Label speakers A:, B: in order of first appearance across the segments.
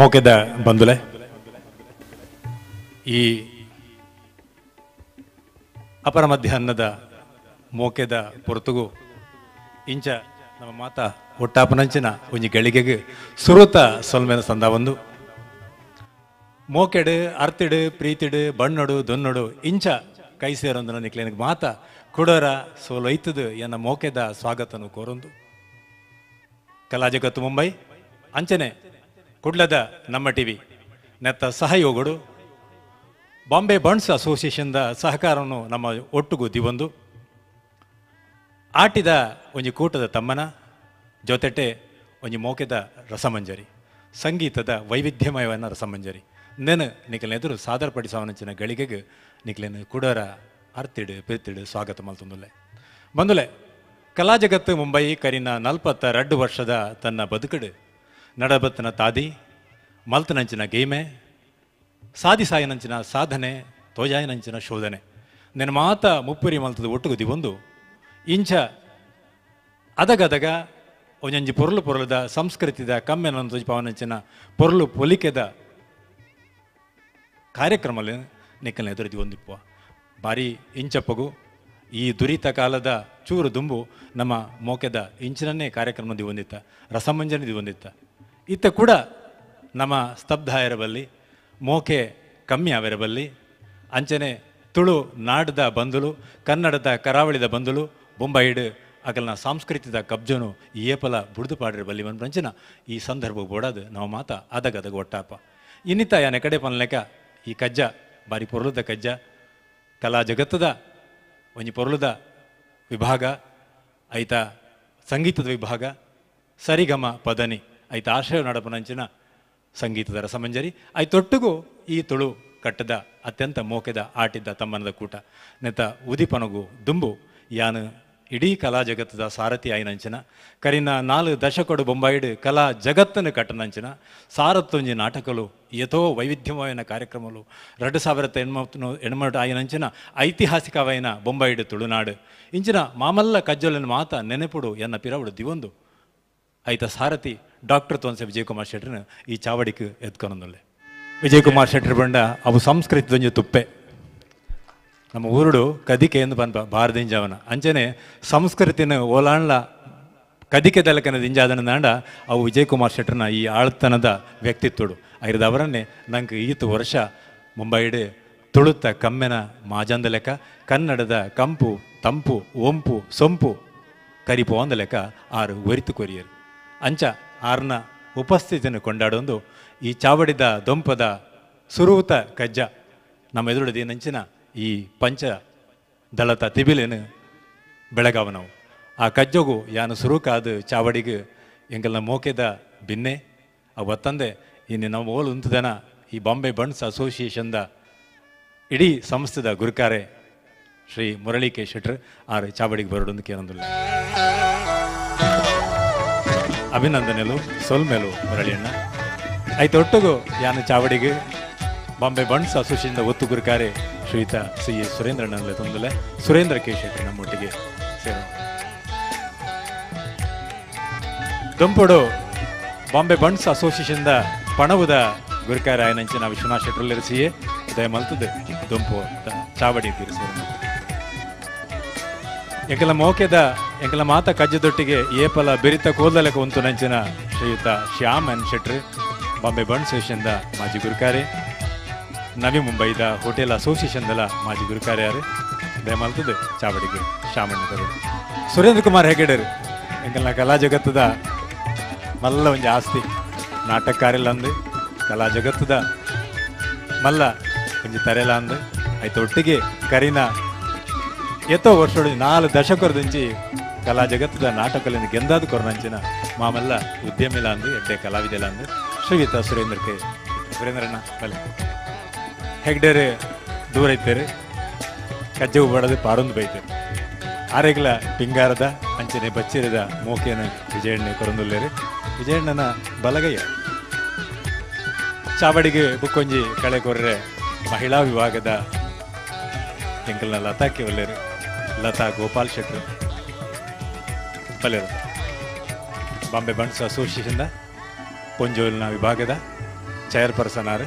A: ಮೋಕೆದ ಬಂಧುಲೆ, ಈ ಅಪರ ಮಧ್ಯಾಹ್ನದ ಮೋಕೆದ ಪೊರ್ತುಗು ಇಂಚ ನಮ್ಮ ಮಾತಾ ಒಟ್ಟಾಪನಂಚಿನ ಒಂಜಿ ಗಳಿಗೆಗೆ ಸುರುತ ಸೊಲ್ಮೆನ ಸಂದ ಒಂದು ಮೋಕೆಡು ಅರ್ತಿಡು ಪ್ರೀತಿಡು ಬಣ್ಣಡು ದೊನ್ನಡು ಇಂಚ ಕೈ ಸೇರೊಂದು ನಿಕ್ಲೇನಿಗೆ ಮಾತಾ ಕುಡರ ಸೋಲೊಯ್ತದು ಎನ್ನ ಮೋಕೆದ ಸ್ವಾಗತನು ಕೋರೊಂದು ಕಲಾ ಜಗತ್ತು ಮುಂಬೈ ಅಂಚನೆ ಕುಡ್ಲದ ನಮ್ಮ ಟಿವಿ ನೆತ್ತ ಸಹಯೋಗಡು ಬಾಂಬೆ ಬಂಡ್ಸ್ ಅಸೋಸಿಯೇಷನ್ದ ಸಹಕಾರವನ್ನು ನಮ್ಮ ಒಟ್ಟುಗು ದಿವೊಂದು ಆಟಿದ ಒಂಜಿ ಕೂಟದ ತಮ್ಮನ ಜೊತೆಟೆ ಒಂಜಿ ಮೋಕೆದ ರಸಮಂಜರಿ ಸಂಗೀತದ ವೈವಿಧ್ಯಮಯವನ್ನು ರಸಮಂಜರಿ ನೆನು ನಿಕಲೆನ ಎದುರು ಸಾದರಪಡಿಸವನಂಚಿನ ಗಳಿಗೆಗೆ ನಿಕಲೇನು ಕುಡರ ಅರ್ತಿಡು ಪಿರ್ತಿಡು ಸ್ವಾಗತ ಮಲ್ತೊಂದುಲ್ಲೆ. ಬಂದುಲೆ, ಕಲಾ ಜಗತ್ತು ಮುಂಬೈ ಕರಿನ 42 ವರ್ಷದ ತನ್ನ ಬದುಕಡು ನಡಬತ್ತನ ತಾದಿ ಮಲ್ತನಂಚಿನ ಗೇಮೆ ಸಾಧಿಸಾಯನಂಚಿನ ಸಾಧನೆ ತೋಜಾಯನಂಚಿನ ಶೋಧನೆ ನೆನ ಮಾತ ಮುಪ್ಪುರಿ ಮಲ್ತದ ಒಟ್ಟುಗು ದಿವೊಂದು ಇಂಚ ಅದಗದಗ ಒಂಜೊಂಜಿ ಪೊರುಲು ಪೊರುಲದ ಸಂಸ್ಕೃತಿದ ಕಮ್ಮೆನ ತೋಜಿಪಾವನಂಚಿನ ಪೊರುಲು ಪೊಲಿಕೆದ ಕಾರ್ಯಕ್ರಮಲ್ಲಿ ನಿಕ್ಕಲ್ನ ಎದುರು ದಿವೊಂದಿಪ್ಪುವ ಬಾರಿ ಇಂಚಪ್ಪಗು ಈ ದುರಿತ ಕಾಲದ ಚೂರು ದುಂಬು ನಮ್ಮ ಮೋಕೆದ ಇಂಚಿನನ್ನೇ ಕಾರ್ಯಕ್ರಮ ದಿವೊಂದಿತ್ತ ರಸಮಂಜನೆ ದಿವೊಂದಿತ್ತ ಇತ್ತ ಕೂಡ ನಮ್ಮ ಸ್ತಬ್ಧ ಇರಬಲ್ಲಿ ಮೋಕೆ ಕಮ್ಮಿ ಆವಿರಬಲ್ಲಿ ಅಂಚನೆ ತುಳು ನಾಡದ ಬಂಧುಲು ಕನ್ನಡದ ಕರಾವಳಿದ ಬಂಧುಲು ಬೊಂಬೈಡು ಅಗಲ್ನ ಸಾಂಸ್ಕೃತಿಕ ಕಬ್ಜನು ಏಪಲ ಬುಡ್ದು ಪಾಡಿರಬಲ್ಲಿ ಮನ್ಪಂಚಿನ ಈ ಸಂದರ್ಭ ಬೋಡಾದು ನಾವು ಮಾತ ಅದಗದಗ ಒಟ್ಟಾಪ ಇನ್ನಿತ ಯಾನೆ ಕಡೆ ಪನ್ಲೆಕ ಈ ಕಜ್ಜ ಬಾರಿ ಪೊರುಲದ ಕಜ್ಜ ಕಲಾ ಜಗತ್ತದ ಒಂಜಿ ಪೊರುಲದ ವಿಭಾಗ ಐತ ಸಂಗೀತದ ವಿಭಾಗ ಸರಿಗಮ ಪದನಿ ಐತ ಆಶ್ರಯ ನಡಪನಂಚಿನ ಸಂಗೀತದ ರಸಮಂಜರಿ ಐತೊಟ್ಟಿಗೂ ಈ ತುಳು ಕಟ್ಟದ ಅತ್ಯಂತ ಮೋಕೆದ ಆಟಿದ್ದ ತಮ್ಮನದ ಕೂಟ ನೆತ್ತ ಉದಿಪನಗು ದುಂಬು ಯಾನು ಇಡೀ ಕಲಾ ಜಗತ್ತದ ಸಾರಥಿ ಆಯಿನಂಚಿನ ಕರಿನ 4 ದಶಕಡು ಬೊಂಬಾಯಿಡು ಕಲಾ ಜಗತ್ತನ್ನು ಕಟ್ಟನಂಚಿನ ಸಾರತ್ತೊಂಜಿ ನಾಟಕಲು ಯಥೋ ವೈವಿಧ್ಯಮಯನ ಕಾರ್ಯಕ್ರಮಲು 2008 ಆಯಿನಂಚಿನ ಐತಿಹಾಸಿಕವೈನ ಬೊಂಬಾಯಿಡು ತುಳುನಾಡು ಇಂಚಿನ ಮಾಮಲ್ಲ ಕಜ್ಜೊಲನ ಮಾತ ನೆನೆಪುಡು ಎನ್ನ ಪಿರವುಡು ದಿವೊಂದು ಐತ ಸಾರಥಿ ಡಾಕ್ಟರ್ ತೋನ್ಸೆ ವಿಜಯಕುಮಾರ್ ಶೆಟ್ಟರ್ನ ಈ ಚಾವಡಿಗೆ ಎತ್ಕೊನೊಂದುಲ್ಲೆ. ವಿಜಯಕುಮಾರ್ ಶೆಟ್ಟರ್ ಬಂಡ ಅವು ಸಂಸ್ಕೃತಿದೊಂಜಿ ತುಪ್ಪೆ ನಮ್ಮ ಊರುಡು ಕದಿಕೆ ಎಂದು ಪನ್ಪ ಭಾರದಿಂಜವನ ಅಂಚನೆ ಸಂಸ್ಕೃತಿನ ಓಲಾಣ್ಲ ಕದಿಕೆ ದಲಕನ ದಿಂಜಾದನ ದಾಂಡ ಅವು ವಿಜಯಕುಮಾರ್ ಶೆಟ್ಟರ್ನ ಈ ಆಳ್ತನದ ವ್ಯಕ್ತಿತ್ವಡು ಐರದ ಅವರನ್ನೇ ನಂಗೆ ಈತು ವರ್ಷ ಮುಂಬೈಡು ತುಳುತ್ತ ಕಮ್ಮೆನ ಮಾಜಂದ ಲೆಕ್ಕ ಕನ್ನಡದ ಕಂಪು ತಂಪು ಒಂಪು ಸೊಂಪು ಕರಿಪೋ ಅಂದ ಲೆಕ್ಕ ಆರು ಒರಿತು ಕೊರಿಯರು ಅಂಚ ಆರ್ನ ಉಪಸ್ಥಿತಿಯನ್ನು ಕೊಂಡಾಡೊಂದು ಈ ಚಾವಡಿದ ದೊಂಪದ ಸುರೂತ ಕಜ್ಜ ನಮ್ಮ ಎದುರುಡದೇನಂಚಿನ ಈ ಪಂಚ ದಳತ ತಿಬಿಲೇನು ಬೆಳಗಾವ ನಾವು ಆ ಕಜ್ಜಗು ಯಾನು ಸುರುಕಾದ ಚಾವಡಿಗೆ ಎಂಗಲ್ನ ಮೋಕೆದ ಬಿನ್ನೆ ಅವು ಒತ್ತಂದೆ ಇನ್ನು ನಮ್ಮ ಓಲು ಉಂತದನ ಈ ಬಾಂಬೆ ಬಂಡ್ಸ್ ಅಸೋಸಿಯೇಷನ್ದ ಇಡೀ ಸಂಸ್ಥೆದ ಗುರುಕಾರೆ ಶ್ರೀ ಮುರಳಿ ಕೆ ಶೆಟ್ಟರ್ ಆರು ಚಾವಡಿಗೆ ಬರೋಡೊಂದು ಕೇಳೊಂದಿಲ್ಲ. ಅಭಿನಂದನೆಲು ಸೊಲ್ಮೆಲು ಮುರಳಿಯಣ್ಣ ಆಯ್ತು ಒಟ್ಟಿಗೂ ಯಾನು ಚಾವಡಿಗೆ ಬಾಂಬೆ ಬಂಡ್ಸ್ ಅಸೋಸಿಯೇಷನ್ದ ಒತ್ತು ಗುರುಕಾರೆ ಶ್ರೀಯುತ ಸಿ ಎ ಸುರೇಂದ್ರಣ್ಣನಲ್ಲೇ ತೊಂದಲೆ ಸುರೇಂದ್ರ ಕೆ ಶೆಟ್ಟರ್ ನಮ್ಮೊಟ್ಟಿಗೆ ಸೇರೋ ದೊಂಪೊಡು ಬಾಂಬೆ ಬಂಡ್ಸ್ ಅಸೋಸಿಯೇಷನ್ದ ಪಣವುದ ಗುರುಕಾರ ಆಯನಂಚಿನ ವಿಶ್ವನಾಥ್ ಶೆಟ್ಟರ್ಲಿರ ಸಿ ಎ ದಯ ಮಲ್ತದೆ ದೊಂಪು ಚಾವಡಿ ಸೇರೋ ಎಂಕಲ ಮೋಕೆದ ಎಂಕಲ ಮಾತ ಕಜ್ಜದೊಟ್ಟಿಗೆ ಏಪಲ ಬೆರಿತ ಕೋದಲಕ ಉಂತು ನಂಚಿನ ಶ್ರೀಯುತ ಶ್ಯಾಮ್ ಎನ್ ಶೆಟ್ರ್ ಬಾಂಬೆ ಬಂಡ್ಸ್ ಅಸೋಸಿಯೇಷನ್ದ ಮಾಜಿ ಗುರುಕಾರೆ ನವಿ ಮುಂಬೈದ ಹೋಟೆಲ್ ಅಸೋಸಿಯೇಷನ್ದಲ ಮಾಜಿ ಗುರುಕಾರೆ ಯಾರು ದಯಮಾಲ್ತದೆ ಚಾವಡಿಗೆ ಶ್ಯಾಮಣ್ಣದರು ಸುರೇಂದ್ರ ಕುಮಾರ್ ಹೆಗಡೆರು ಎಂಕಲ್ನ ಕಲಾ ಜಗತ್ತದ ಮಲ್ಲ ಒಂಜಿ ಆಸ್ತಿ ನಾಟಕಾರೆಲ್ಲ ಅಂದು ಕಲಾ ಜಗತ್ತದ ಮಲ್ಲ ಒಂಜಿ ತರೆಲ ಅಂದು ಆಯ್ತು ಒಟ್ಟಿಗೆ ಕರಿನ ಎತ್ತೋ ವರ್ಷ 4 ದಶಕರದಿಂಚಿ ಕಲಾ ಜಗತ್ತದ ನಾಟಕಲಿಂದ ಗೆಂದಾದ ಕೊರನಂಚಿನ ಮಾಮಲ್ಲ ಉದ್ಯಮಿಲ ಅಂದು ಎಡ್ಡೆ ಕಲಾವಿದೆಲ್ಲ ಅಂದು ಶ್ರೀಯುತ ಸುರೇಂದ್ರ ಕೆ ಸುರೇಂದ್ರಣ್ಣ ಬಲೆ ಹೆಗ್ಡೇರೆ ದೂರ ಐತೇರು ಕಜ್ಜೆವು ಬಡದು ಪಾರೊಂದು ಬೈತೇರು ಆರೆಗ್ಲ ಪಿಂಗಾರದ ಅಂಚನೆ ಬಚ್ಚಿರದ ಮೋಕೆನ ವಿಜಯಣ್ಣೆ ಕೊರೊಂದುಲ್ಲೇರು ವಿಜಯಣ್ಣನ ಬಲಗಯ್ಯ ಚಾವಡಿಗೆ ಬುಕ್ಕೊಂಜಿ ಕಳೆ ಕೊರ್ರೆ ಮಹಿಳಾ ವಿಭಾಗದ ಎಂಕಲ್ನ ಲತಾ ಕೆ ಒಲ್ಲೇರು ಲತಾ ಗೋಪಾಲ್ ಶೆಟ್ಟರು ಬಲ್ಲೇರು ಬಾಂಬೆ ಬಂಡ್ಸ್ ಅಸೋಸಿಯೇಷನ್ದ ಪೊಂಜೋಲ್ನ ವಿಭಾಗದ ಚೇರ್ಪರ್ಸನ್ ಆರ್.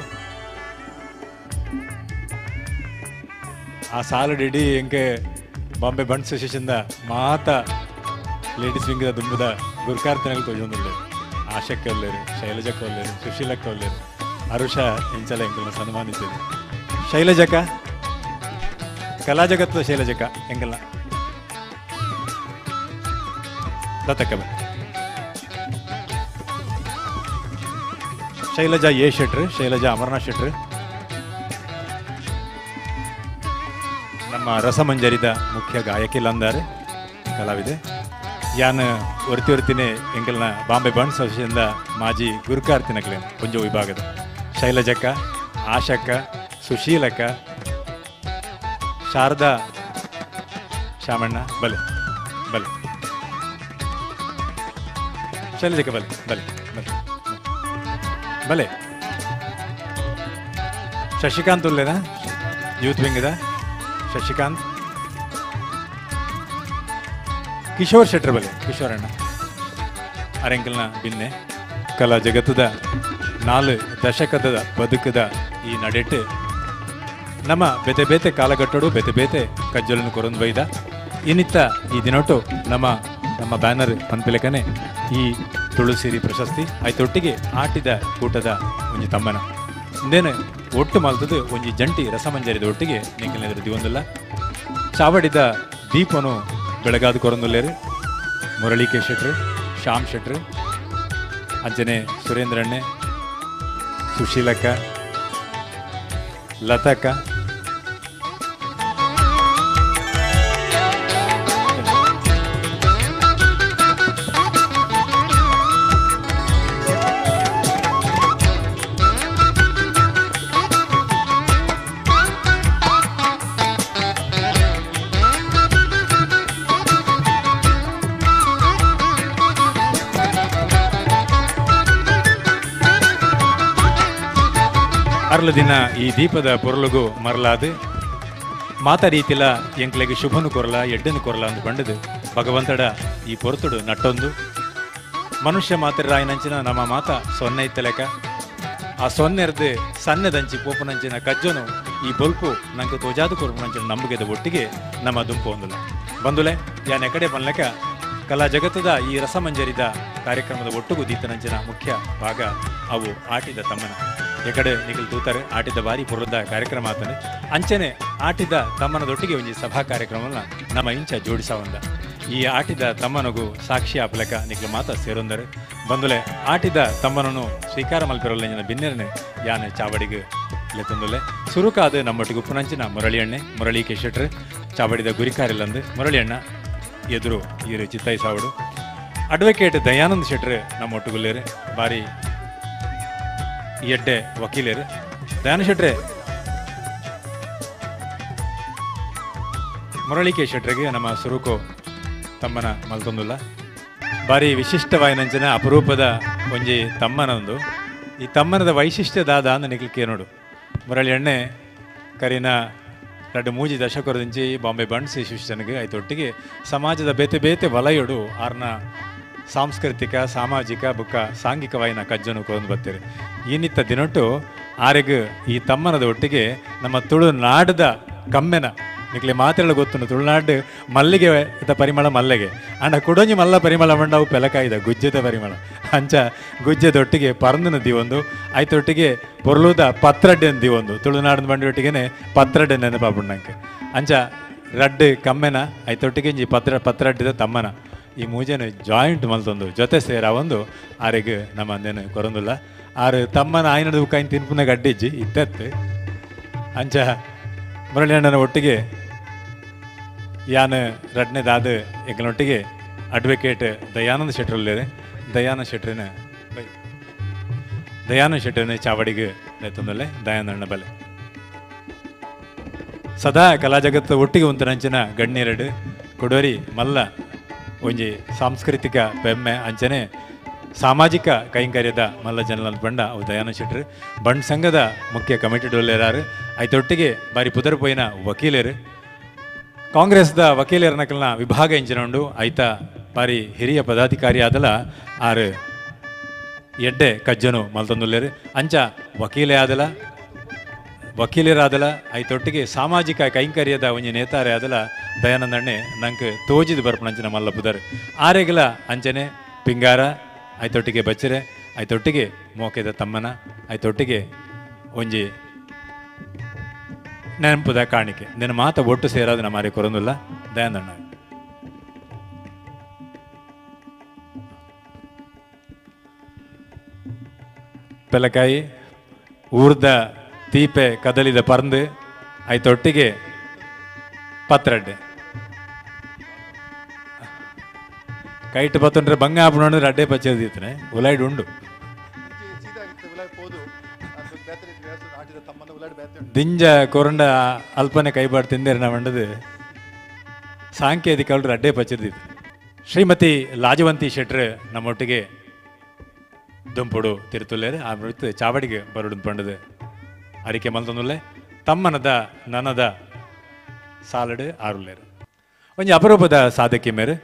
A: ಆ ಸಾಲುಡ್ ಇಡೀ ಎಂಕೆ ಬಾಂಬೆ ಬಂಟ್ಸ್ ಅಸೋಸಿಯೇಷನ್ದ ಮಾತ ಲೇಡೀಸ್ ವಿಂಗ್ದ ದುಂಬುದ ಗುರ್ಕಾರ್ತನೆಗಳು ತೋಜೊಂದುಲ್ಲೆರ್. ಆಶಕ್ಕ ಉಲ್ಲೆರ್, ಶೈಲಜಕ್ಕ ಉಲ್ಲೆರ್, ಸುಶೀಲಕ್ಕ ಉಲ್ಲೆರ್, ಅರುಷ ಇಂಚಲ ಎಂಕಲ್ನ ಸನ್ಮಾನಿಸಿದ್ರು. ಶೈಲಜಕ್ಕ ಕಲಾ ಜಗತ್ತು ಶೈಲಜಕ್ಕ ಎಂಕಲ್ನ ದತ್ತಕ್ಕ ಬನ್ನಿ. ಶೈಲಜಾ ಎ ಶೆಟ್ರು, ಶೈಲಜಾ ಅಮರನಾಥ್ ಶೆಟ್ರು ನಮ್ಮ ರಸಮಂಜರಿದ ಮುಖ್ಯ ಗಾಯಕಿ ಲಂದಾರೆ ಕಲಾವಿದೆ. ಯಾನ್ ಒರ್ತಿ ಒರ್ತಿನೇ ಎಂಕಲ್ನ ಬಾಂಬೆ ಬಂಟ್ಸ್ ಅಸೋಸಿಯೇಷನ್ದ ಮಾಜಿ ಗುರುಕಾರ್ತಿನಕ್ಲೆ ಪೊಂಜೋ ವಿಭಾಗದ ಶೈಲಜಕ್ಕ, ಆಶಕ್ಕ, ಸುಶೀಲಕ್ಕ, ಶಾರದಾ ಶಾಮಣ್ಣ ಬಲೆ ಬಲೆ ಶೈಲಜಕ್ಕ ಬಲೆ ಬಲೆ ಬಲೆ ಬಲೆ. ಶಶಿಕಾಂತ್ ಉಲ್ಲೇನಾ ಯೂತ್ ವಿಂಗ್ದ ಶಶಿಕಾಂತ್, ಕಿಶೋರ್ ಶೆಟ್ಟರ್ ಬಲೆ ಕಿಶೋರ್ ಅಣ್ಣ ಅರೆಂಕಲ್ನ ಬಿನ್ನೆ. ಕಲಾ ಜಗತ್ತದ 4 ದಶಕದ ಬದುಕದ ಈ ನಡೆಟ್ ನಮ್ಮ ಬೇತೆ ಬೇತೆ ಕಾಲಘಟ್ಟಡು ಬೇತೆ ಬೇತೆ ಕಜ್ಜಲನ್ನು ಕೊರೊಂದು ಬೈದ. ಇನ್ನಿತ್ತ ಈ ದಿನೊಟ್ಟು ನಮ್ಮ ನಮ್ಮ ಬ್ಯಾನರ್ ಪನ್ಪಿಲಕನೆ ಈ ತುಳುಸಿರಿ ಪ್ರಶಸ್ತಿ ಆಯ್ತೊಟ್ಟಿಗೆ ಆಟಿದ ಕೂಟದ ಒಂಜಿ ತಮ್ಮನ ಇಂದೇನು ಒಟ್ಟು ಮಲ್ತದ್ದು ಒಂಜಿ ಜಂಟಿ ರಸಮಂಜರಿದ ಒಟ್ಟಿಗೆ ನಿಂಕಲ್ನೆದುರು ದಿವೊಂದುಲ್ಲ. ಚಾವಡಿದ ದೀಪನು ಬೆಳಗಾದ ಕೊರೊಂದುಲ್ಲೇರು ಮುರಳಿ ಕೆ ಶೆಟ್ರು, ಶ್ಯಾಮ್ ಶೆಟ್ರು, ಅಂಚನೆ ಸುರೇಂದ್ರಣ್ಣೆ, ಸುಶೀಲಕ್ಕ, ಲತಕ್ಕ, ಅರ್ಲ ದಿನ ಈ ದೀಪದ ಪೊರಲುಗು ಮರಲಾದು ಮಾತ ರೀತಿಲ ಎಂಕ್ಲೆಗೆ ಶುಭನು ಕೊರಲ ಎಡ್ಡನು ಕೊರಲ ಅಂದು ಬಂಡದು ಭಗವಂತಡ ಈ ಪೊರತುಡು ನಟ್ಟೊಂದು ಮನುಷ್ಯ ಮಾತ್ರ ರಾಯನಂಚಿನ ನಮ್ಮ ಮಾತ ಸೊನ್ನೆ ಇತ್ತಲೆಕ ಆ ಸೊನ್ನೆರ್ದು ಸಣ್ಣದಂಚಿ ಪೋಪನಂಚಿನ ಕಜ್ಜನು ಈ ಬೊಲ್ಪು ನಂಗೆ ತೋಜಾದು ಕೊರಪನಂಚಿನ ನಂಬಿಕೆದ ಒಟ್ಟಿಗೆ ನಮ್ಮ ದುಂಪು ಒಂದುಲ ಬಂದುಲೆ ಯಾನ್ ಎಕಡೆ ಬನ್ಲೆಕ ಕಲಾ ಜಗತ್ತದ ಈ ರಸಮಂಜರಿದ ಕಾರ್ಯಕ್ರಮದ ಒಟ್ಟುಗು ದೀತನಂಚಿನ ಮುಖ್ಯ ಭಾಗ ಅವು ಆಟಿದ ತಮ್ಮನ ಎಕಡೆ ನಿಖಲ್ ತೂತಾರೆ ಆಟಿದ ಬಾರಿ ಪುರದ ಕಾರ್ಯಕ್ರಮ ಆತನೆ ಅಂಚನೆ ಆಟಿದ ತಮ್ಮನದೊಟ್ಟಿಗೆ ಒಂಜಿ ಸಭಾ ಕಾರ್ಯಕ್ರಮನ ನಮ್ಮ ಇಂಚ ಜೋಡಿಸವಂದ ಈ ಆಟಿದ ತಮ್ಮನಗು ಸಾಕ್ಷಿ ಆಪಲಕ ನಿಖಲ್ ಮಾತ ಸೇರೊಂದರೆ ಬಂದುಲೆ ಆಟಿದ ತಮ್ಮನನ್ನು ಸ್ವೀಕಾರ ಮಲ್ಪಿರಲ್ಲ ಬಿನ್ನೆರನೆ ಯಾನೆ ಚಾವಡಿಗೆ ಲೆತ್ತೊಂದುಲೆ ಸುರುಕಾದ ನಮ್ಮೊಟ್ಟಿಗೆ ಉಪ್ಪುನಂಚಿನ ಮುರಳಿ ಅಣ್ಣೆ ಮುರಳಿ ಕೆ ಶೆಟ್ರು ಚಾವಡಿದ ಗುರಿಕಾರಿಲ್ಲಂದು ಮುರಳಿ ಅಣ್ಣ ಎದುರು ಈರು ಚಿತ್ತಾಯಿ ಸಾವಡು ಅಡ್ವೊಕೇಟ್ ದಯಾನಂದ್ ಶೆಟ್ರು ನಮ್ಮೊಟ್ಟುಗುಲ್ಲೇರು ಬಾರಿ ಎಡ್ಡೆ ವಕೀಲರು ದಯಾನಂದ್ ಶೆಟ್ರೆ ಮುರಳಿ ಕೆ ಶೆಟ್ರಿಗೆ ನಮ್ಮ ಸುರುಕು ತಮ್ಮನ ಮಲ್ತೊಂದುಲ್ಲ ಬಾರಿ ವಿಶಿಷ್ಟವಾಯಿನಂಚಿನ ಅಪರೂಪದ ಒಂಜಿ ತಮ್ಮನೊಂದು ಈ ತಮ್ಮನದ ವೈಶಿಷ್ಟ್ಯ ದಾದ ಅಂದ ನಿಖಲ್ ನೋಡು ಮುರಳಿ ಅಣ್ಣೆ ಕರಿನ ರಡ್ಡು ಮೂಜಿ ದಶಕರದಿಂಚಿ ಬಾಂಬೆ ಬಂಟ್ಸ್ ಶಿಕ್ಷಣಗೆ ಆಯ್ತೊಟ್ಟಿಗೆ ಸಮಾಜದ ಬೇತೆ ಬೇತೆ ವಲಯಡು ಆರ್ನ ಸಾಂಸ್ಕೃತಿಕ ಸಾಮಾಜಿಕ ಬುಕ್ಕ ಸಾಂಘಿಕವಾಯಿನ ಕಜ್ಜನು ಕೊರೊಂದು ಬರ್ತೀರಿ ಈ ನಿತ್ತ ದಿನೊಟ್ಟು ಆರೆಗ್ ಈ ತಮ್ಮನದ ಒಟ್ಟಿಗೆ ನಮ್ಮ ತುಳುನಾಡದ ಕಮ್ಮೆನ ನಿಕ್ಲೆ ಮಾತೆಲ್ಲ ಗೊತ್ತುಂಡು ತುಳುನಾಡು ಮಲ್ಲಿಗೆ ಪರಿಮಳ ಮಲ್ಲಿಗೆ ಅಂಡ ಕುಡೊಂಜಿ ಮಲ್ಲ ಪರಿಮಳ ಮಂಡವು ಪೆಲಕಾಯಿದ ಗುಜ್ಜೆದ ಪರಿಮಳ ಅಂಚ ಗುಜ್ಜೆದೊಟ್ಟಿಗೆ ಪರಂದನ ದಿವೊಂದು ಆಯ್ತೊಟ್ಟಿಗೆ ಪೊರ್ಲುದ ಪತ್ರಡ್ಡೆನ ದಿವೊಂದು ತುಳುನಾಡಿನ ಬಂಡಿ ಒಟ್ಟಿಗೆನೆ ಪತ್ರಡ್ಡೆ ನೆನಪಾಪುಂಡಂಕೆ ಅಂಚ ರಡ್ಡು ಕಮ್ಮೆನ ಆಯ್ತೊಟ್ಟಿಗೆ ಇಂಜಿ ಪತ್ರಡ್ಡಿದ ತಮ್ಮನ ಈ ಮೂಜೆನ ಜಾಯಿಂಟ್ ಮಲ್ತೊಂದು ಜೊತೆ ಸೇರ ಒಂದು ಆರೆಗ್ ನಮ್ಮ ಅಂದೇನು ಕೊರೊಂದುಲ್ಲ ಆರು ತಮ್ಮನ ಆಯ್ನದ ಉಕ್ಕಾಯಿನ ತಿನ್ಪುನ ಗಡ್ಡಿಜ್ಜಿ ಇತ್ತತ್ತು ಅಂಚ ಮುರಳಿ ಅಣ್ಣನ ಒಟ್ಟಿಗೆ ಯಾನ್ ರಡ್ನೆದಾದ ಎಂಕಲ್ನೊಟ್ಟಿಗೆ ಅಡ್ವೊಕೇಟ್ ದಯಾನಂದ ಶೆಟ್ರುಲ್ಲೇರೆ ದಯಾನಂದ ಶೆಟ್ರಿನ ಬೈ ದಯಾನಂದ ಶೆಟ್ರಿನ ಚಾವಡಿಗೆ ಲೆತ್ತೊಂದಲ್ಲೆ ದಯಾನಂದ ಬಲೆ ಸದಾ ಕಲಾ ಜಗತ್ತು ಒಟ್ಟಿಗೆ ಉಂತನಂಚಿನ ಗಣ್ಯರೆಡು ಕೊಡೋರಿ ಮಲ್ಲ ಒಂಜಿ ಸಾಂಸ್ಕೃತಿಕ ಪೆಮ್ಮೆ ಅಂಚನೆ ಸಾಮಾಜಿಕ ಕೈಂಕರ್ಯದ ಮಲ್ಲ ಜನಲ ಬಂಡ ಅವು ದಯಾನಂದ ಶೆಟ್ರು ಬಂಡ್ ಸಂಘದ ಮುಖ್ಯ ಕಮಿಟಿ ಡೊಲ್ಲೇರಾರು ಐತೊಟ್ಟಿಗೆ ಬಾರಿ ಪುದರ್ ಪೋಯಿನ ವಕೀಲರು ಕಾಂಗ್ರೆಸ್ದ ವಕೀಲರ ನಕಲ್ನ ವಿಭಾಗ ಇಂಚಿನ ಉಂಡು ಐತ ಬಾರಿ ಹಿರಿಯ ಪದಾಧಿಕಾರಿ ಆದಲ ಆರು ಎಡ್ಡೆ ಕಜ್ಜನು ಮಲ್ತೊಂದುಲ್ಲೇರು. ಅಂಚ ವಕೀಲೆ ಆದಲ ವಕೀಲರಾದಲ ಐತೊಟ್ಟಿಗೆ ಸಾಮಾಜಿಕ ಕೈಂಕರ್ಯದ ಒಂಜಿ ನೇತಾರೆ ಆದಲ ದಯಾನಂದಣ್ಣೆ ನಂಗೆ ತೋಜಿದು ಬರ್ಪಣಂಚಿನ ಮಲ್ಲ ಪುದರ್ ಆರೆಗಲ ಅಂಚನೆ ಪಿಂಗಾರ ಐತೊಟ್ಟಿಗೆ ಬಚ್ಚರೆ ಐತೊಟ್ಟಿಗೆ ಮೋಕೆದ ತಮ್ಮನ ಐತೊಟ್ಟಿಗೆ ಒಂಜಿ ನೆನಪುದ ಕಾಣಿಕೆ ನಿನ್ನ ಮಾತ ಒಟ್ಟು ಸೇರಾದ ನಮಾರಿ ಕೊರೊಂದುಲ್ಲ ದಯಾನಂದಣ್ಣ. ಪೆಲಕಾಯಿ ಊರ್ದ ತೀಪೆ ಕದಲಿದ ಪರಂದು ಐತೊಟ್ಟಿಗೆ ಪತ್ರಡ್ಡೆ ಕೈಟ್ ಪತ್ತಂಡ್ರೆ ಬಂಗ ಆಪುಂಡು ಅಡ್ಡೆ ಪಚ್ಚದಿತ್ತನೆ ಉಲಾಯ್ಡ್ ಉಂಡು ದಿಂಜ ಕೊರಂಡ ಅಲ್ಪನೆ ಕೈಬಾಡ್ ತಿಂದೇರು ನಾವಂಡದು ಸಾಂಕೇತಿಕ ಅಡ್ಡೆ ಪಚ್ಚದಿತ್ತು. ಶ್ರೀಮತಿ ಲಾಜವಂತಿ ಶೆಟ್ರು ನಮ್ಮೊಟ್ಟಿಗೆ ದುಂಪುಡು ತಿರುತುಲ್ಲೇರು ಆ ಮೃತ್ ಚಾವಡಿಗೆ ಬರುಡು ಪಂಡದು ಅರಿಕೆ ಮಲ್ತೊಂದುಲ್ಲೆ ತಮ್ಮನದ ನನದ ಸಾಲಡು ಆರುಲ್ಲೇರು. ಒಂಜಿ ಅಪರೂಪದ ಸಾಧಕಿ ಮೇರು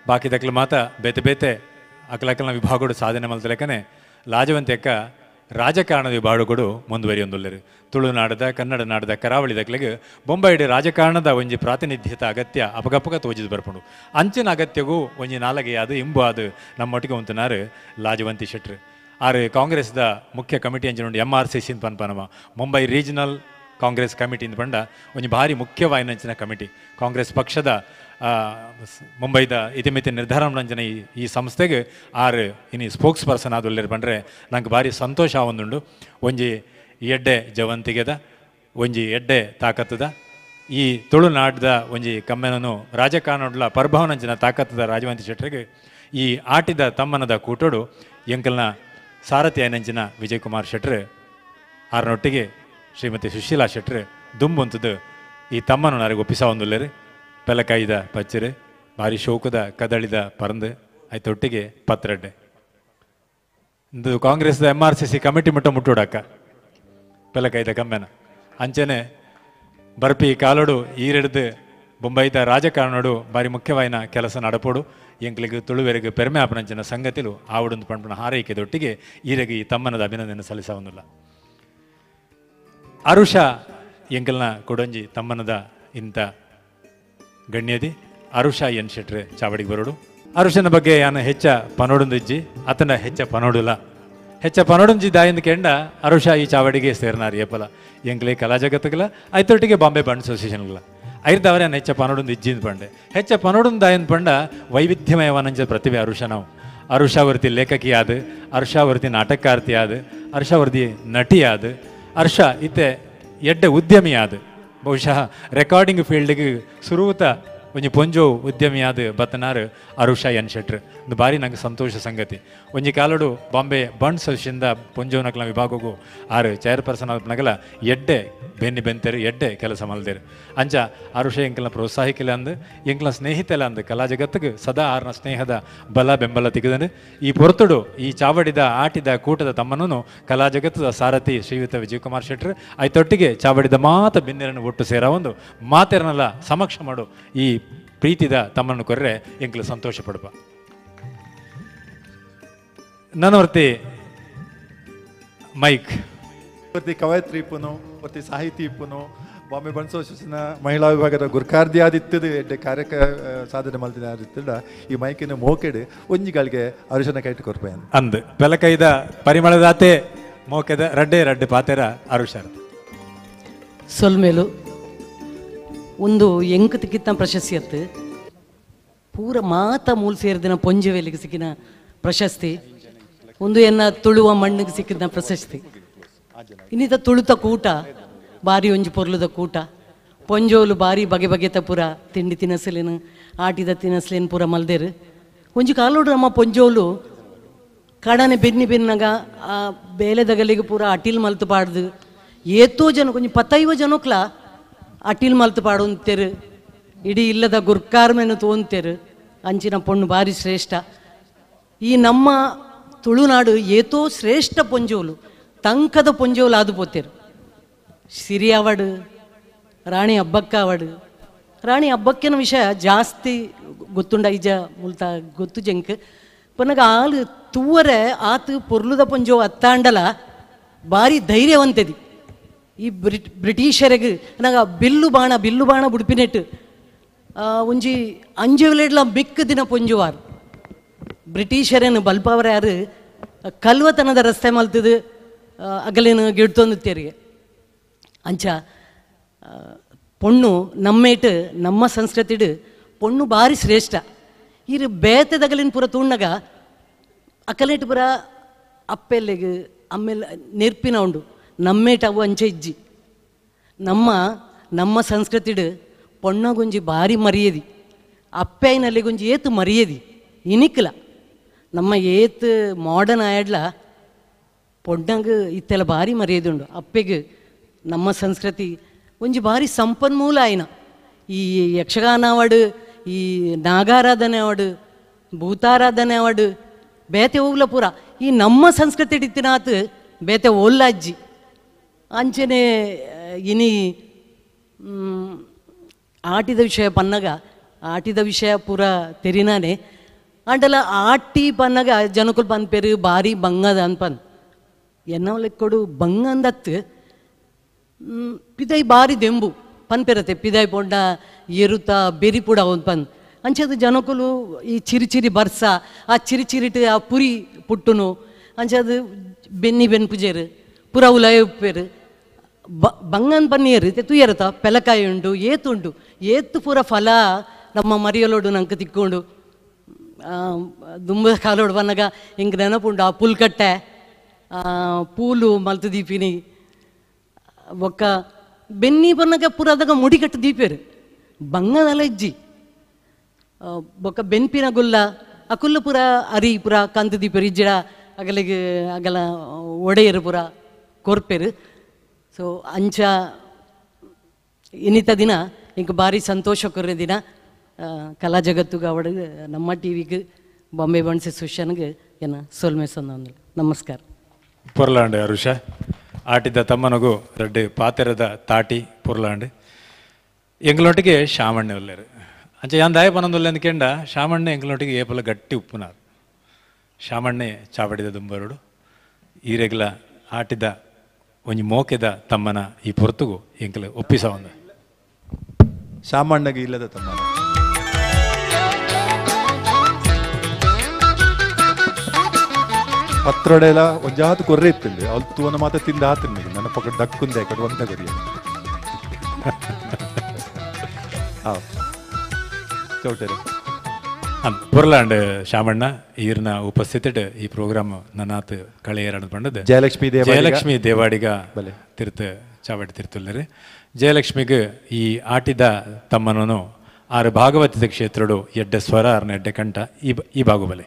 A: ಬಾಕಿ ದಕ್ಲು ಮಾತ ಬೇತೆ ಬೇತೆ ಅಕಲಕಲ್ನ ವಿಭಾಗಡು ಸಾಧನೆ ಮಲ್ತಲೆಕನೆ ಲಾಜವಂತಿ ಅಕ್ಕ ರಾಜಕಾರಣದ ವಿಭಾಗಗಳು ಮುಂದುವರಿಯೊಂದುಲ್ಲೇರು. ತುಳುನಾಡದ ಕನ್ನಡ ನಾಡದ ಕರಾವಳಿ ದಕ್ಲಿಗೆ ಬೊಂಬೈಡು ರಾಜಕಾರಣದ ಒಂಜಿ ಪ್ರಾತಿನಿಧ್ಯತ ಅಗತ್ಯ ಅಪಗಪಗ ತೋಜಿದು ಬರ್ಪುಂಡು. ಅಂಚಿನ ಅಗತ್ಯಗೂ ಒಂಜಿ ನಾಲಗೆ ಅದು ಇಂಬು ಅದು ನಮ್ಮೊಟ್ಟಿಗೆ ಉಂತನಾರು ಲಾಜವಂತಿ ಶೆಟ್ರು. ಆರು ಕಾಂಗ್ರೆಸ್ದ ಮುಖ್ಯ ಕಮಿಟಿ ಅಂಚಿನ M R C C ಪನ್ಪನಮ Mumbai regional Congress committee ಪಂಡ ಒಂಜಿ ಭಾರಿ ಮುಖ್ಯವಾಯಿನಂಚಿನ ಕಮಿಟಿ ಕಾಂಗ್ರೆಸ್ ಪಕ್ಷದ ಮುಂಬೈದ ಇತಿಮಿತಿ ನಿರ್ಧಾರ ಅಂಚಿನ ಈ ಸಂಸ್ಥೆಗೆ ಆರು ಇನಿ ಸ್ಪೋಕ್ಸ್ ಪರ್ಸನ್ ಆದುಲ್ಲೇರು ಪಂಡ್ರೆ ನಂಗೆ ಭಾರಿ ಸಂತೋಷ ಆವೊಂದುಂಡು. ಒಂಜಿ ಎಡ್ಡೆ ಜವಂತಿಗೆದ ಒಂಜಿ ಎಡ್ಡೆ ತಾಕತ್ತದ ಈ ತುಳುನಾಡ್ದ ಒಂಜಿ ಕಮ್ಮೆನನು ರಾಜಕಾರಣಡ್ಲ ಪರ್ಭವನಂಚಿನ ತಾಕತ್ತದ ರಾಜವಂತಿ ಶೆಟ್ಟರಿಗೆ ಈ ಆಟಿದ ತಮ್ಮನದ ಕೂಟೋಡು ಎಂಕಲ್ನ ಸಾರಥಿ ಐನಂಚಿನ ವಿಜಯಕುಮಾರ್ ಶೆಟ್ರು ಆರನೊಟ್ಟಿಗೆ ಶ್ರೀಮತಿ ಸುಶೀಲಾ ಶೆಟ್ರು ದುಂಬುಂತದ್ದು ಈ ತಮ್ಮನು ನನಗೆ ಒಪ್ಪಿಸ ಒಂದುಲ್ಲೇರು. ಪೆಲಕಾಯಿದ ಪಚ್ಚರು ಭಾರಿ ಶೋಕದ ಕದಳಿದ ಪರಂದು ಐತೊಟ್ಟಿಗೆ ಪತ್ರಡ್ಡೆ ಇಂದು ಕಾಂಗ್ರೆಸ್ದ M R C C committee ಮುಟ್ಟ ಮುಟ್ಟುಡಕ್ಕ ಪೆಲಕಾಯ್ದ ಕಮ್ಮೆನ ಅಂಚನೆ ಬರ್ಪಿ ಕಾಲೋಡು ಈರೆಡ್ದು ಬೊಂಬೈದ ರಾಜಕಾರಣೋಡು ಭಾರಿ ಮುಖ್ಯವಾಯಿನ ಕೆಲಸ ನಡಪೋಡು ಎಂಕ್ಲಿಗೆ ತುಳುವೆರೆಗೆ ಪೆರ್ಮೆ ಆಪನಂಚಿನ ಸಂಗತಿಲು ಆವಡೊಂದು ಪಂಪನ ಹಾರೈಕೆದೊಟ್ಟಿಗೆ ಈರೆಗೆ ಈ ತಮ್ಮನದ ಅಭಿನಂದನೆ ಸಲ್ಲಿಸವೊಂದಿಲ್ಲ. ಅರುಷ ಎಂಕಲ್ನ ಕೊಡೊಂಜಿ ತಮ್ಮನದ ಇಂಥ ಗಣ್ಯದಿ ಅರುಷ ಎನ್ ಶೆಟ್ರೆ ಚಾವಡಿಗೆ ಬರೋಡು. ಅರುಷನ ಬಗ್ಗೆ ಯಾನ ಹೆಚ್ಚ ಪನೋಡೊಂದಿಜ್ಜಿ ಆತನ ಹೆಚ್ಚ ಪನೋಡುಲ ಹೆಚ್ಚ ಪನೋಡೊಂಜಿ ದಾಯಿಂದ ಕೆಂಡ ಅರುಷ ಈ ಚಾವಡಿಗೆ ಸೇರ್ನಾರಿ ಏಪಲ ಎಂಕ್ಲೆ ಕಲಾ ಜಗತ್ತುಗಳ ಐತೊಟ್ಟಿಗೆ ಬಾಂಬೆ ಬಂಡ್ ಅಸೋಸಿಯೇಷನ್ಗಳ ಐರ್ದವರೇ ನಾನು ಹೆಚ್ಚ ಪನೋಡೊಂದು ಇಜ್ಜಿಂದ ಪಂಡೆ ಹೆಚ್ಚ ಪನೋಡೊಂದು ದಾಯಿಂದ ಪಂಡ ವೈವಿಧ್ಯಮಯವಾನಂಜ ಪ್ರತಿಭೆ ಅರುಷ ನಾವು. ಅರುಷಾವರ್ತಿ ಲೇಖಕಿ ಆದ, ಅರುಷಾವರ್ತಿ ನಾಟಕಕಾರ್ತಿ ಆದ, ಅರುಷಾವರ್ತಿ ನಟಿ ಆದ, ಅರ್ಷ ಇತ್ತೆ ಎಡ್ಡೆ ಉದ್ಯಮಿ ಆದ. ಬಹುಶಃ ರೆಕಾರ್ಡಿಂಗ್ ಫೀಲ್ಡ್ಗೆ ಸುರೂತ ಒಂಜಿ ಪೊಂಜೋ ಉದ್ಯಮಿಯಾದ ಬತ್ತನಾರು ಅರುಷ ಎನ್ ಶೆಟ್ರು. ಒಂದು ಭಾರಿ ನಂಗೆ ಸಂತೋಷ ಸಂಗತಿ. ಒಂಜಿ ಕಾಲಡು ಬಾಂಬೆ ಬಂಡ್ ಸೊಸಿಯಿಂದ ಪೊಂಜೋನಕಲ ವಿಭಾಗಕ್ಕೂ ಆರು ಚೇರ್ಪರ್ಸನ್ ಆದನಗಲ ಎಡ್ಡೆ ಬೆನ್ನಿ ಬೆಂತೇರು ಎಡ್ಡೆ ಕೆಲಸ ಮಲ್ದೇರು. ಅಂಚ ಅರುಷ ಎಂಕಲ್ನ ಪ್ರೋತ್ಸಾಹಿಕಲ ಅಂದು ಎಂಕಲ್ನ ಸ್ನೇಹಿತಲ ಅಂದು ಕಲಾ ಜಗತ್ತಿಗೆ ಸದಾ ಆರ್ನ ಸ್ನೇಹದ ಬಲ ಬೆಂಬಲ ತಿಗದನು. ಈ ಪೊರ್ತುಡು ಈ ಚಾವಡಿದ ಆಟಿದ ಕೂಟದ ತಮ್ಮನೂ ಕಲಾ ಜಗತ್ತದ ಸಾರಥಿ ಶ್ರೀಯುತ ವಿಜಯಕುಮಾರ್ ಶೆಟ್ರು ಐತೊಟ್ಟಿಗೆ ಚಾವಡಿದ ಮಾತ ಬಿನ್ನೆರನ್ನು ಒಟ್ಟು ಸೇರ ಒಂದು ಮಾತೆರನೆಲ್ಲ ಸಮಕ್ಷ ಮಾಡು ಈ ಪ್ರೀತಿದ ತಮ್ಮನ್ನು ಕೊರ್ರೆ ಎಂಕಲು ಸಂತೋಷ ಪಡುವ. ನನ್ನವರ್ತಿ ಮೈಕ್
B: ಪ್ರತಿ ಕವಯತ್ರಿ ಇಪ್ಪುನು ಪ್ರತಿ ಸಾಹಿತಿ ಇಪ್ಪುನು ಬಾಂಬೆ ಬಂಡ್ ಅಸೋಸಿಯೇಷನ್ ಮಹಿಳಾ ವಿಭಾಗದ ಗುರ್ಕಾರ್ದಿ ಆದಿತ್ತದು ಎಡ್ಡೆ ಕಾರ್ಯಕ ಸಾಧನೆ ಮಲ್ತಿನ ಆದಿತ್ತಡ ಈ ಮೈಕಿನ ಮೋಕೆಡ್ ಒಂಜಿಗಳಿಗೆ ಅರುಷನ ಕೈಟ್ ಕೊರ್ಪೆ
A: ಅಂದ್ ಬೆಲಕೈದ ಪರಿಮಳದಾತೆ ಮೋಕೆದ ರಡ್ಡೆ ರಡ್ಡೆ ಪಾತೆರ ಅರುಷ
C: ಸೊಲ್ಮೇಲು ಒಂದು ಎಂಕತಿಕ್ಕಿತ್ತ ಪ್ರಶಸ್ತಿ ಅತ್ತು ಪೂರ ಮಾತ ಮೂಲ ಸೇರಿದಿನ ಪೊಂಜೆವೇಲಿಗೆ ಸಿಕ್ಕಿನ ಪ್ರಶಸ್ತಿ ಒಂದು ಎನ್ನ ತುಳುವ ಮಣ್ಣಿಗೆ ಸಿಕ್ಕಿದ ಪ್ರಶಸ್ತಿ. ಇನ್ನಿತ ತುಳುತ ಕೂಟ ಬಾರಿ ಒಂಜಿ ಪೊರ್ಲುದ ಕೂಟ ಪೊಂಜೋಲು ಬಾರಿ ಬಗೆ ಬಗೆತ ಪೂರ ತಿಂಡಿ ತಿನಸಲೇನು ಆಟಿದ ತಿನಸಲೇನು ಪೂರ ಮಲ್ದೇರು. ಒಂಜಿ ಕಾಲೋಡು ನಮ್ಮ ಪೊಂಜೋಲು ಕಡನೆ ಬೆನ್ನಿ ಬೆನ್ನಾಗ ಆ ಬೇಲೆದಗಲಿಗೆ ಪೂರ ಅಟಿಲ್ ಮಲ್ತು ಪಾಡ್ದು ಏತೋ ಜನ ಒಂಜಿ ಪತ್ತೈವ ಜನಕ್ಲ ಅಟಿಲ್ ಮಲ್ತು ಪಾಡೊಂತೇರು ಇಡೀ ಇಲ್ಲದ ಗುರ್ಕಾರ್ಮೆನು ತೋಂತೇರು. ಅಂಚಿನ ಪೊಣ್ಣು ಬಾರಿ ಶ್ರೇಷ್ಠ. ಈ ನಮ್ಮ ತುಳುನಾಡು ಏತೋ ಶ್ರೇಷ್ಠ ಪೊಂಜೋಲು ತಂಕದ ಪೊಂಜೋಲು ಆದು ಪೋತೇರು. ಸಿರಿ ಅವಾರ್ಡ್ ರಾಣಿ ಹಬ್ಬಕ್ಕ ಅವಾರ್ಡ್ ರಾಣಿ ಹಬ್ಬಕ್ಕಿನ ವಿಷಯ ಜಾಸ್ತಿ ಗೊತ್ತುಂಡ ಈಜ ಮುಲ್ತ ಗೊತ್ತು ಜಂಕ್ ಪನಗ ಆಲು ತೂವರೆ ಆತು ಪೊರ್ಲುದ ಪೊಂಜೋ ಅತ್ತಾಂಡಲ ಭಾರಿ ಧೈರ್ಯವಂತದಿ. ಈ ಬ್ರಿಟಿಷರಿಗೆ ನಾಗ ಬಿಲ್ಲು ಬಾಣ ಬಿಲ್ಲು ಬಾಣ ಬುಡ್ಪಿನೆಟ್ಟು ಒಂಜಿ ಅಂಜುವಿಲೆಡ್ಲ ಮಿಕ್ಕ ದಿನ ಪೊಂಜುವಾರು. ಬ್ರಿಟಿಷರೇನು ಬಲ್ಪವರ ಯಾರು ಕಲ್ವತನದ ರಸ್ತೆ ಮಲ್ತದು ಅಗಲೇನು ಗಿಡ್ತೊಂದು ತೆರಿಗೆ. ಅಂಚ ಪೊಣ್ಣು ನಮ್ಮೇಟು ನಮ್ಮ ಸಂಸ್ಕೃತಿಡು ಪೊಣ್ಣು ಭಾರಿ ಶ್ರೇಷ್ಠ. ಇರು ಬೇತದಗಲಿನ ಪೂರ ತೂಣ್ಣಗ ಅಕಲೇಟು ಪೂರ ಅಪ್ಪೆಲ್ಲೆಗ್ ಆಮೇಲೆ ನೆರ್ಪಿನ ಉಂಡು ನಮ್ಮೇಟ ಅವು ಅಂಚೆ ಇಜ್ಜಿ. ನಮ್ಮ ನಮ್ಮ ಸಂಸ್ಕೃತಿಡು ಪೊಣ್ಣಗೊಂಜಿ ಭಾರಿ ಮರ್ಯಾದೆ, ಅಪ್ಪೈನಲ್ಲಿ ಗುಂಜಿ ಏತು ಮರ್ಯಾದೆ ಇನಿಕ್ಲ. ನಮ್ಮ ಏತು ಮಾಡರ್ನ್ ಆಯಡ್ಲ ಪೊಣ್ಣಂಗೆ ಇತ್ತೆಲ್ಲ ಭಾರಿ ಮರ್ಯಾದೆ ಉಂಡು. ಅಪ್ಪೆಗೆ ನಮ್ಮ ಸಂಸ್ಕೃತಿ ಒಂಜಿ ಭಾರಿ ಸಂಪನ್ಮೂಲ ಆಯ್ನ. ಈ ಯಕ್ಷಗಾನ ಅವಾರ್ಡು, ಈ ನಾಗಾರಾಧನೆ ಅವಾರ್ಡು, ಭೂತಾರಾಧನೆ ಅವಾರ್ಡು ಬೇತೆ ಹೋಗ್ಲ ಪೂರ ಈ ನಮ್ಮ ಸಂಸ್ಕೃತಿ ಇತ್ತಿನಾತು ಬೇತೆ ಓಲ್ಲ ಅಜ್ಜಿ. ಅಂಚನೆ ಇನಿ ಆಟಿದ ವಿಷಯ ಪನ್ನಗ ಆಟಿದ ವಿಷಯ ಪೂರ ತೆರಿನಾನೆ. ಅಂಡಲ ಆಟಿ ಪನ್ನಗ ಜನಕುಲ್ ಪನ್ಪೇರು ಭಾರಿ ಬಂಗದ ಅನ್ಪನ್ ಎನ್ನವ ಲೆಕ್ಕೊಡು ಬಂಗ ಅಂದತ್ತು ಪಿದೈ ಭಾರಿ ದೆಂಬು ಪನ್ಪೆರತೆ ಪಿದೈ ಪೊಂಡ ಎರುತ ಬೆರಿಪುಡ ಪನ್. ಅಂಚದ ಜನಕುಲು ಈ ಚಿರಿ ಚಿರಿ ಬರ್ಸ ಆ ಚಿರಿ ಚಿರಿಟ್ ಆ ಪುರಿ ಪುಟ್ಟುನು ಅಂಚದು ಬೆನ್ನಿ ಬೆನ್ಪುಜೇರು ಪುರ ಉಲಯ ಉಪ್ಪೇರು ಬಂಗನ್ ಪನ್ನೀರು ತುಯರತ ಪೆಲಕಾಯಿ ಉಂಡು ಏತುಂಡು ಏತು ಪೂರ ಫಲ ನಮ್ಮ ಮರಿಯಲೋಡು ನಂಗೆ ತಿಕ್ಕೊಂಡು ದುಂಬ ಕಾಲೋಡು ಬನ್ನಗ ಹಿಂಗೆ ನೆನಪುಂಡು. ಆ ಪುಲ್ಕಟ್ಟೆ ಪೂಲು ಮಲ್ತು ದೀಪಿನಿ ಒಕ್ಕ ಬೆನ್ನಿ ಬನ್ನಗ ಪೂರ ಅದಾಗ ಮುಡಿಕಟ್ಟು ದೀಪೇರು ಬಂಗದಲ್ಲ ಇಜ್ಜಿ. ಬೊಕ್ಕ ಬೆನ್ಪಿನ ಗುಲ್ಲ ಆ ಕುಲ್ಲ ಪೂರ ಅರಿ ಪೂರ ಕಂತು ದೀಪೇರು ಇಜ್ಜಿಡ ಅಗಲಿಗೆ ಅಗಲ ಒಡೆಯರು ಪೂರ ಕೊರ್ಪೇರು. ಸೊ ಅಂಚ ಇನ್ನಿತ ದಿನ ಇಂಕ ಭಾರಿ ಸಂತೋಷ ಕೊರ್ರೆ ದಿನ ಕಲಾ ಜಗತ್ತುಗೆ ಅವಡು ನಮ್ಮ ಟಿ ವಿಗೆ ಬಾಂಬೆ ಬಣ್ಸೆ ಸುಶನ್ಗೆ ಏನ ಸೊಲ್ಮೆ ಸೊಂದ. ನಮಸ್ಕಾರ.
A: ಪೊರ್ಲಾಂಡೆ ಅರುಷ ಆಟಿದ ತಮ್ಮನಗು ರಡ್ಡು ಪಾತೆರದ ತಾಟಿ ಪೊರ್ಲಾಂಡೆ ಎಂಗ್ಲೊಟ್ಟಿಗೆ ಶಾಮಣ್ಣೆ ಒಲ್ಲೇರು. ಅಂಚ ಯಾಂದಾಯ ಪನೊಂದುಲ್ಲೆ ಅಂದ್ಕೆಂಡ ಶಾಮಣ್ಣೆ ಎಂಗ್ಲೊಟ್ಟಿಗೆ ಏಪಲ ಗಟ್ಟಿ ಉಪ್ಪುನಾರು. ಶಾಮಣ್ಣೆ ಚಾವಡಿದ ದುಂಬರುಡು ಈರೆಗ್ಲ ಆಟಿದ ಒಂಜಿ ಮೋಕೆದ ತಮ್ಮನ ಈ ಪೊರ್ತುಗು ಎಂಕಲ ಒಪ್ಪಿಸ ಒಂದು
B: ಶಾಮಣ್ಣಗೆ ಇಲ್ಲದ ತಮ್ಮನ. ಪತ್ರೊಡೆಲ ಒಂಜಾತು ಕೊರ್ರೆ ಇತ್ತಿಲ್ಲ ಅವ್ಲು ತೂವನ ಮಾತ ತಿಂದ ಆತಿನ ನನ್ನ ಪಕ್ಕ ದಕ್ಕುಂದೆ ಕಡೆ ಒಂದ ಕೊರಿಯ ಚೌಟರಿ
A: ಪೊರ್ಲಾಂಡ್ ಶಾಮಣ್ಣ ಈರ್ನ ಉಪಸ್ಥಿತಿಟ್ ಈ ಪ್ರೋಗ್ರಾಮ್ ನನ್ನಾತ್ ಕಳೆಯರಣ ಪಂಡದ
B: ಜಯಲಕ್ಷ್ಮಿ ದೇವ
A: ಜಯಲಕ್ಷ್ಮಿ ದೇವಾಡಿಗ ತಿರ್ತ ಚಾವಡಿ ತಿರ್ತುಲ್ಲರು. ಜಯಲಕ್ಷ್ಮಿಗೆ ಈ ಆಟಿದ ತಮ್ಮನನು ಆರು ಭಾಗವತದ ಕ್ಷೇತ್ರಡು ಎಡ್ಡೆ ಸ್ವರ ಆರ್ನ ಎಡ್ಡೆ ಕಂಠ ಈ ಬಾಗುಬಲೆ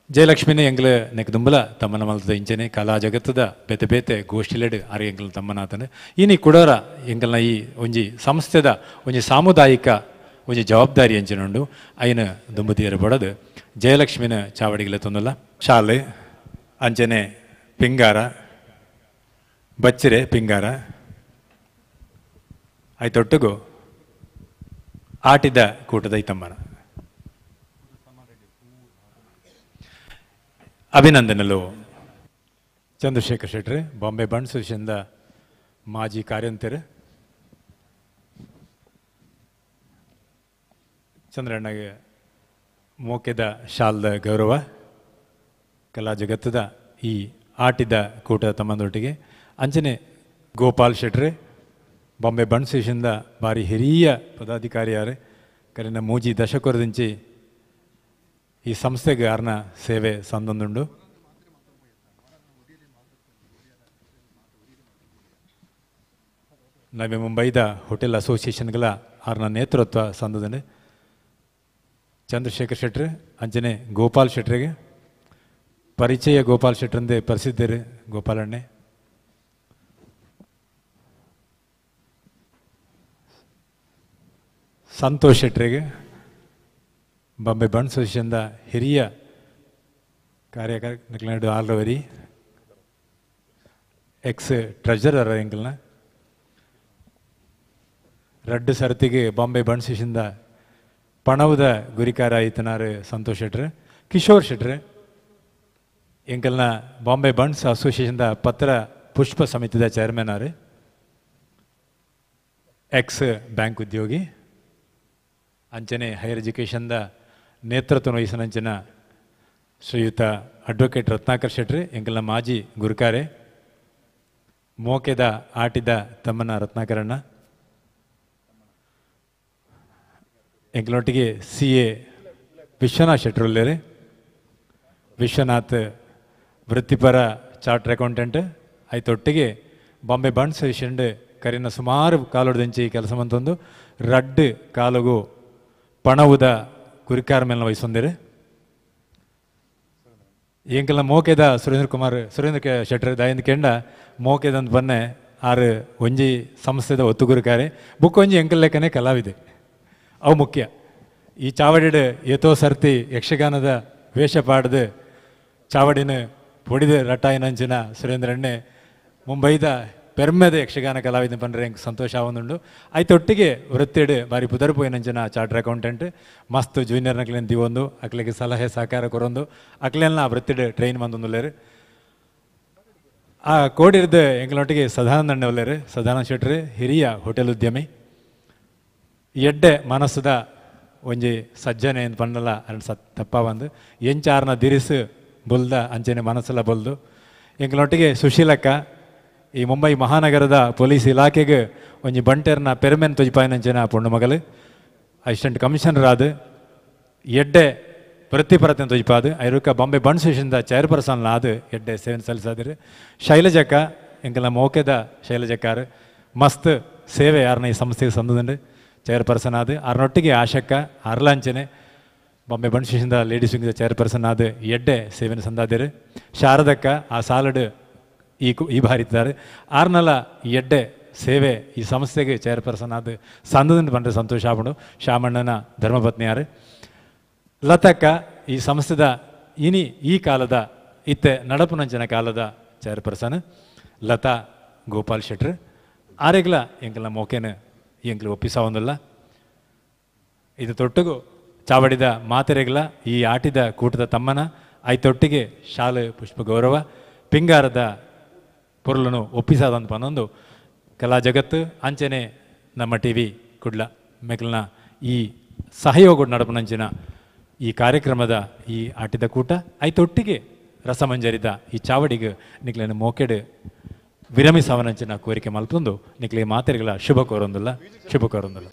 A: ಜಯಲಕ್ಷ್ಮಿನೇ ಎಂಗ್ಲ ನೆಕ್ ದುಂಬಲ ತಮ್ಮನ ಮಲ್ತದ ಇಂಚನೆ ಕಲಾ ಜಗತ್ತದ ಬೇತೆ ಬೇತೆ ಗೋಷ್ಠಿಲೆಡ್ ಆರು ಎಂಗ್ಲ ತಮ್ಮನಾತನ ಇನಿ ಕುಡೋರ ಎಂಗಲ್ನ ಈ ಒಂಜಿ ಸಂಸ್ಥೆದ ಒಂಜಿ ಸಾಮುದಾಯಿಕ ಒಂಜಿ ಜವಾಬ್ದಾರಿ ಎಂಚಿನುಂಡು ಐನ ದುಂಬುದಿಯರ ಬಡದು ಜಯಲಕ್ಷ್ಮಿನ ಚಾವಡಿಗೆಲ್ಲ ತೊಂದಲ್ಲ. ಶಾಲೆ ಅಂಚನೆ ಪಿಂಗಾರ ಬಚ್ಚಿರೆ ಪಿಂಗಾರ ಐತೊಟ್ಟಿಗೂ ಆಟಿದ ಕೂಟದ ಐತಮ್ಮನ ಅಭಿನಂದನಲು. ಚಂದ್ರಶೇಖರ್ ಶೆಟ್ರೆ ಬಾಂಬೆ ಬಂಡ್ ಅಸೋಸಿಯೇಷನ್ದ ಮಾಜಿ ಕಾರ್ಯಂತರು ಚಂದ್ರಣ್ಣಗೆ ಮೋಕೆದ ಶಾಲ್ದ ಗೌರವ ಕಲಾ ಜಗತ್ತದ ಈ ಆಟಿದ ಕೂಟದ ತಮ್ಮಂದೊಟ್ಟಿಗೆ ಅಂಚನೆ ಗೋಪಾಲ್ ಶೆಟ್ರೆ ಬಾಂಬೆ ಬಂಡ್ ಅಸೋಸಿಯೇಷನ್ದ ಭಾರಿ ಹಿರಿಯ ಪದಾಧಿಕಾರಿಯಾರು ಕರಿನ ಮೂಜಿ ದಶಕೊರದಿಂಚಿ ಈ ಸಂಸ್ಥೆಗೆ ಆರ್ನ ಸೇವೆ ಸಂದೊಂದುಂಡು. ನವಿ ಮುಂಬೈದ ಹೋಟೆಲ್ ಅಸೋಸಿಯೇಷನ್ಗಳ ಆರ್ನ ನೇತೃತ್ವ ಸಂದದಂಡು. ಚಂದ್ರಶೇಖರ್ ಶೆಟ್ರೆ ಅಂಚನೆ ಗೋಪಾಲ್ ಶೆಟ್ರಿಗೆ ಪರಿಚಯ ಗೋಪಾಲ್ ಶೆಟ್ರಂದೇ ಪ್ರಸಿದ್ಧರು ಗೋಪಾಲಣ್ಣೆ. ಸಂತೋಷ್ ಶೆಟ್ರಿಗೆ ಬಾಂಬೆ ಬಂಡ್ ಅಸೋಸಿಯೇಷನ್ದ ಹಿರಿಯ ಕಾರ್ಯಕರ್ತ ಆಲ್ರವರಿ ಎಕ್ಸ್ ಟ್ರೆಜರರ್ ಎಂಕಲ್ನ ರಡ್ಡು ಸರತಿಗೆ ಬಾಂಬೆ ಬಂಡ್ ಅಸೋಸಿಯೇಷನ್ದ ಪಣವುದ ಗುರಿಕಾರ ಐತನಾರು ಸಂತೋಷ್ ಶೆಟ್ರು. ಕಿಶೋರ್ ಶೆಟ್ರೆ ಎಂಕಲ್ನ ಬಾಂಬೆ ಬಂಡ್ಸ್ ಅಸೋಸಿಯೇಷನ್ದ ಪತ್ರ ಪುಷ್ಪ ಸಮಿತಿದ ಚೇರ್ಮನ್ ಆರು, ಎಕ್ಸ್ ಬ್ಯಾಂಕ್ ಉದ್ಯೋಗಿ, ಅಂಚನೆ ಹೈಯರ್ ಎಜುಕೇಷನ್ದ ನೇತೃತ್ವ ವಹಿಸಿನಂಚಿನ ಶ್ರೀಯುತ ಅಡ್ವೊಕೇಟ್ ರತ್ನಾಕರ್ ಶೆಟ್ರೆ ಎಂಕಲ್ನ ಮಾಜಿ ಗುರುಕಾರೆ, ಮೋಕೆದ ಆಟಿದ ತಮ್ಮನ ರತ್ನಾಕರಣ್ಣ, ಎಂಕಲೊಟ್ಟಿಗೆ ಸಿ ಎ ವಿಶ್ವನಾಥ್ ಶೆಟ್ರು ಉಲ್ಲೇರು. ವಿಶ್ವನಾಥ್ ವೃತ್ತಿಪರ ಚಾರ್ಟರ್ ಅಕೌಂಟೆಂಟ್, ಐತೊಟ್ಟಿಗೆ ಬಾಂಬೆ ಬಂಡ್ಸ್ ಅಸೋಸಿಯೇಷನ್ ಕರಿನ ಸುಮಾರು ಕಾಲೊಡ್ದಂಚಿ ಕೆಲಸ ಮಂತೊಂದು ರಡ್ಡು ಕಾಲುಗು ಪಣವುದ ಗುರಿಕಾರ ಮೇಲೆ ವಹಿಸೊಂದಿರು. ಎಂಕಲ್ನ ಮೋಕೆದ ಸುರೇಂದ್ರ ಕುಮಾರ್ ಸುರೇಂದ್ರ ಶೆಟ್ಟರ್ ದಾಯಿಂದ ಕೆಂಡ ಮೋಕೆದಂತ ಬನ್ನೆ ಆರು ಒಂಜಿ ಸಂಸ್ಥೆದ ಒತ್ತು ಗುರುಕಾರೆ, ಬುಕ್ ಒಂಜಿ ಎಂಕಲ್ ಲೆಕ್ಕನೆ ಕಲಾವಿದೆ ಅವು ಮುಖ್ಯ. ಈ ಚಾವಡಿಡ್ ಏತೋ ಸರ್ತಿ ಯಕ್ಷಗಾನದ ವೇಷ ಪಾಡ್ದು ಚಾವಡಿನ ಪೊಡಿದ ರಟಾಯಿನಂಚಿನ ಸುರೇಂದ್ರಣ್ಣೆ ಮುಂಬೈದ ಪೆರ್ಮೆದ ಯಕ್ಷಗಾನ ಕಲಾವಿದ ಪಂಡ್ರೆ ಎಂಕ್ ಸಂತೋಷ ಆವೊಂದುಂಡು. ಐತೊಟ್ಟಿಗೆ ವೃತ್ತಿಡ್ ಬಾರಿ ಪುದರ್ಪೋಯಿನಂಚಿನ ಚಾರ್ಟರ್ ಅಕೌಂಟೆಂಟ್, ಮಸ್ತ್ ಜೂನಿಯರ್ ನಕ್ಲೆನ್ ದಿವೊಂದು ಅಕ್ಲೆಗ್ ಸಲಹೆ ಸಹಕಾರ ಕೊರೊಂದು ಅಕ್ಲೆನ ವೃತ್ತಿಡ್ ಟ್ರೈನ್ ಮಂದೊಂದುಲ್ಲೆರ್. ಆ ಕೋಡಿರ್ದು ಎಂಕ್ಲೊಟ್ಟಿಗೆ ಸದಾನಂದ ಅಣ್ಣ ಉಲ್ಲೆರ್. ಸದಾನಂದ ಶೆಟ್ರು ಹಿರಿಯ ಹೋಟೆಲ್ ಉದ್ಯಮಿ, ಎಡ್ಡೆ ಮನಸ್ಸುದ ಒಂಜಿ ಸಜ್ಜನೆ ಎಂದು ಪಂಡಲ ಅರಣ ಸತ್ ತಪ್ಪ ಬಂದು ಎಂಚಾರ್ನ ದಿರಿಸು ಬೊಲ್ದ ಅಂಚನೆ ಮನಸ್ಸೆಲ್ಲ ಬೊಲ್ದು. ಎಂಕ್ಲೊಟ್ಟಿಗೆ ಸುಶೀಲಕ್ಕ ಈ ಮುಂಬೈ ಮಹಾನಗರದ ಪೊಲೀಸ್ ಇಲಾಖೆಗೆ ಒಂಜಿ ಬಂಟೆರ್ನ ಪೆರ್ಮೆನ್ ತೊಜಿಪಾಯಿನಂಚಿನ ಪೊಣ್ಣು ಮಗಲು, ಅಸಿಸ್ಟೆಂಟ್ ಕಮಿಷನರ್ ಆದ ಎಡ್ಡೆ ವೃತ್ತಿಪರತೆಯನ್ನು ತೊಜಿಪಾದು ಐರುಕ ಬಾಂಬೆ ಬಂಡ್ ಸ್ಟೇಷನ್ದ ಚೇರ್ಪರ್ಸನ್ ಆದ ಎಡ್ಡೆ ಸೇವೆ ಸಲ್ಲಿಸಾದಿರು. ಶೈಲಜಕ್ಕ ಎಂಕಲ್ನ ಮೋಕೆದ ಶೈಲಜಕ್ಕಾರು ಮಸ್ತ್ ಸೇವೆ ಯಾರನ್ನ ಈ ಸಂಸ್ಥೆಗೆ ಸಂದದಂಡು ಚೇರ್ಪರ್ಸನ್ ಆದ. ಆರ್ನೊಟ್ಟಿಗೆ ಆಶಕ್ಕ ಅರ್ಲಾಂಚನೆ ಬಾಂಬೆ ಬಂಡ್ ಸ್ಟೇಷನ್ದ ಲೇಡೀಸ್ ವಿಂಗ್ದ ಚೇರ್ಪರ್ಸನ್ ಆದ ಎಡ್ಡೆ ಸೇವೆಯನ್ನು ಸಂದಾದಿರು. ಶಾರದಕ್ಕ ಆ ಸಾಲಡ್ ಈ ಈ ಬಾರಿದ್ದಾರೆ ಆರ್ನಲ ಎಡ್ಡೆ ಸೇವೆ ಈ ಸಂಸ್ಥೆಗೆ ಚೇರ್ಪರ್ಸನ್ ಆದ ಸಂದದಿಂದ ಬಂದರೆ ಸಂತೋಷ ಆಪುಂಡು. ಶಾಮಣ್ಣನ ಧರ್ಮಪತ್ನಿಯಾರು. ಲತಕ್ಕ ಈ ಸಂಸ್ಥೆದ ಇನಿ ಈ ಕಾಲದ ಇತ್ತೆ ನಡಪುನಂಚಿನ ಕಾಲದ ಚೇರ್ಪರ್ಸನ್ ಲತಾ ಗೋಪಾಲ್ ಶೆಟ್ರ್. ಆರೆಗ್ಲ ಎಂಕಲ್ನ ಮೋಕೆನ ಎಂಕ್ಲು ಒಪ್ಪಿಸಾವೊಂದಿಲ್ಲ. ಇದು ತೊಟ್ಟುಗು ಚಾವಡಿದ ಮಾತೆರೆಗ್ಲ ಈ ಆಟಿದ ಕೂಟದ ತಮ್ಮನ ಐತೊಟ್ಟಿಗೆ ಶಾಲೆ ಪುಷ್ಪ ಗೌರವ ಪಿಂಗಾರದ ಪೊರುಲನು ಒಪ್ಪಿಸಾದಂತ ಪನ್ನೊಂದು ಕಲಾ ಜಗತ್ತು ಅಂಚನೆ ನಮ್ಮ ಟಿ ವಿ ಕುಡ್ಲ ಮೆಕ್ಲನ ಈ ಸಹಯೋಗ ನಡಪನಂಚಿನ ಈ ಕಾರ್ಯಕ್ರಮದ ಈ ಆಟಿದ ಕೂಟ ಐತೊಟ್ಟಿಗೆ ರಸಮಂಜರಿದ ಈ ಚಾವಡಿಗೆ ನಿಕ್ಲೆನ ಮೋಕೆಡು ವಿರಮಿಸವನಂಚಿನ ಕೋರಿಕೆ ಮಲ್ಪೊಂದು ನಿಕ್ಲೆ ಮಾತೆರೆಗಳ ಶುಭ ಕೋರೊಂದಿಲ್ಲ, ಶುಭ ಕೋರೊಂದಿಲ್ಲ.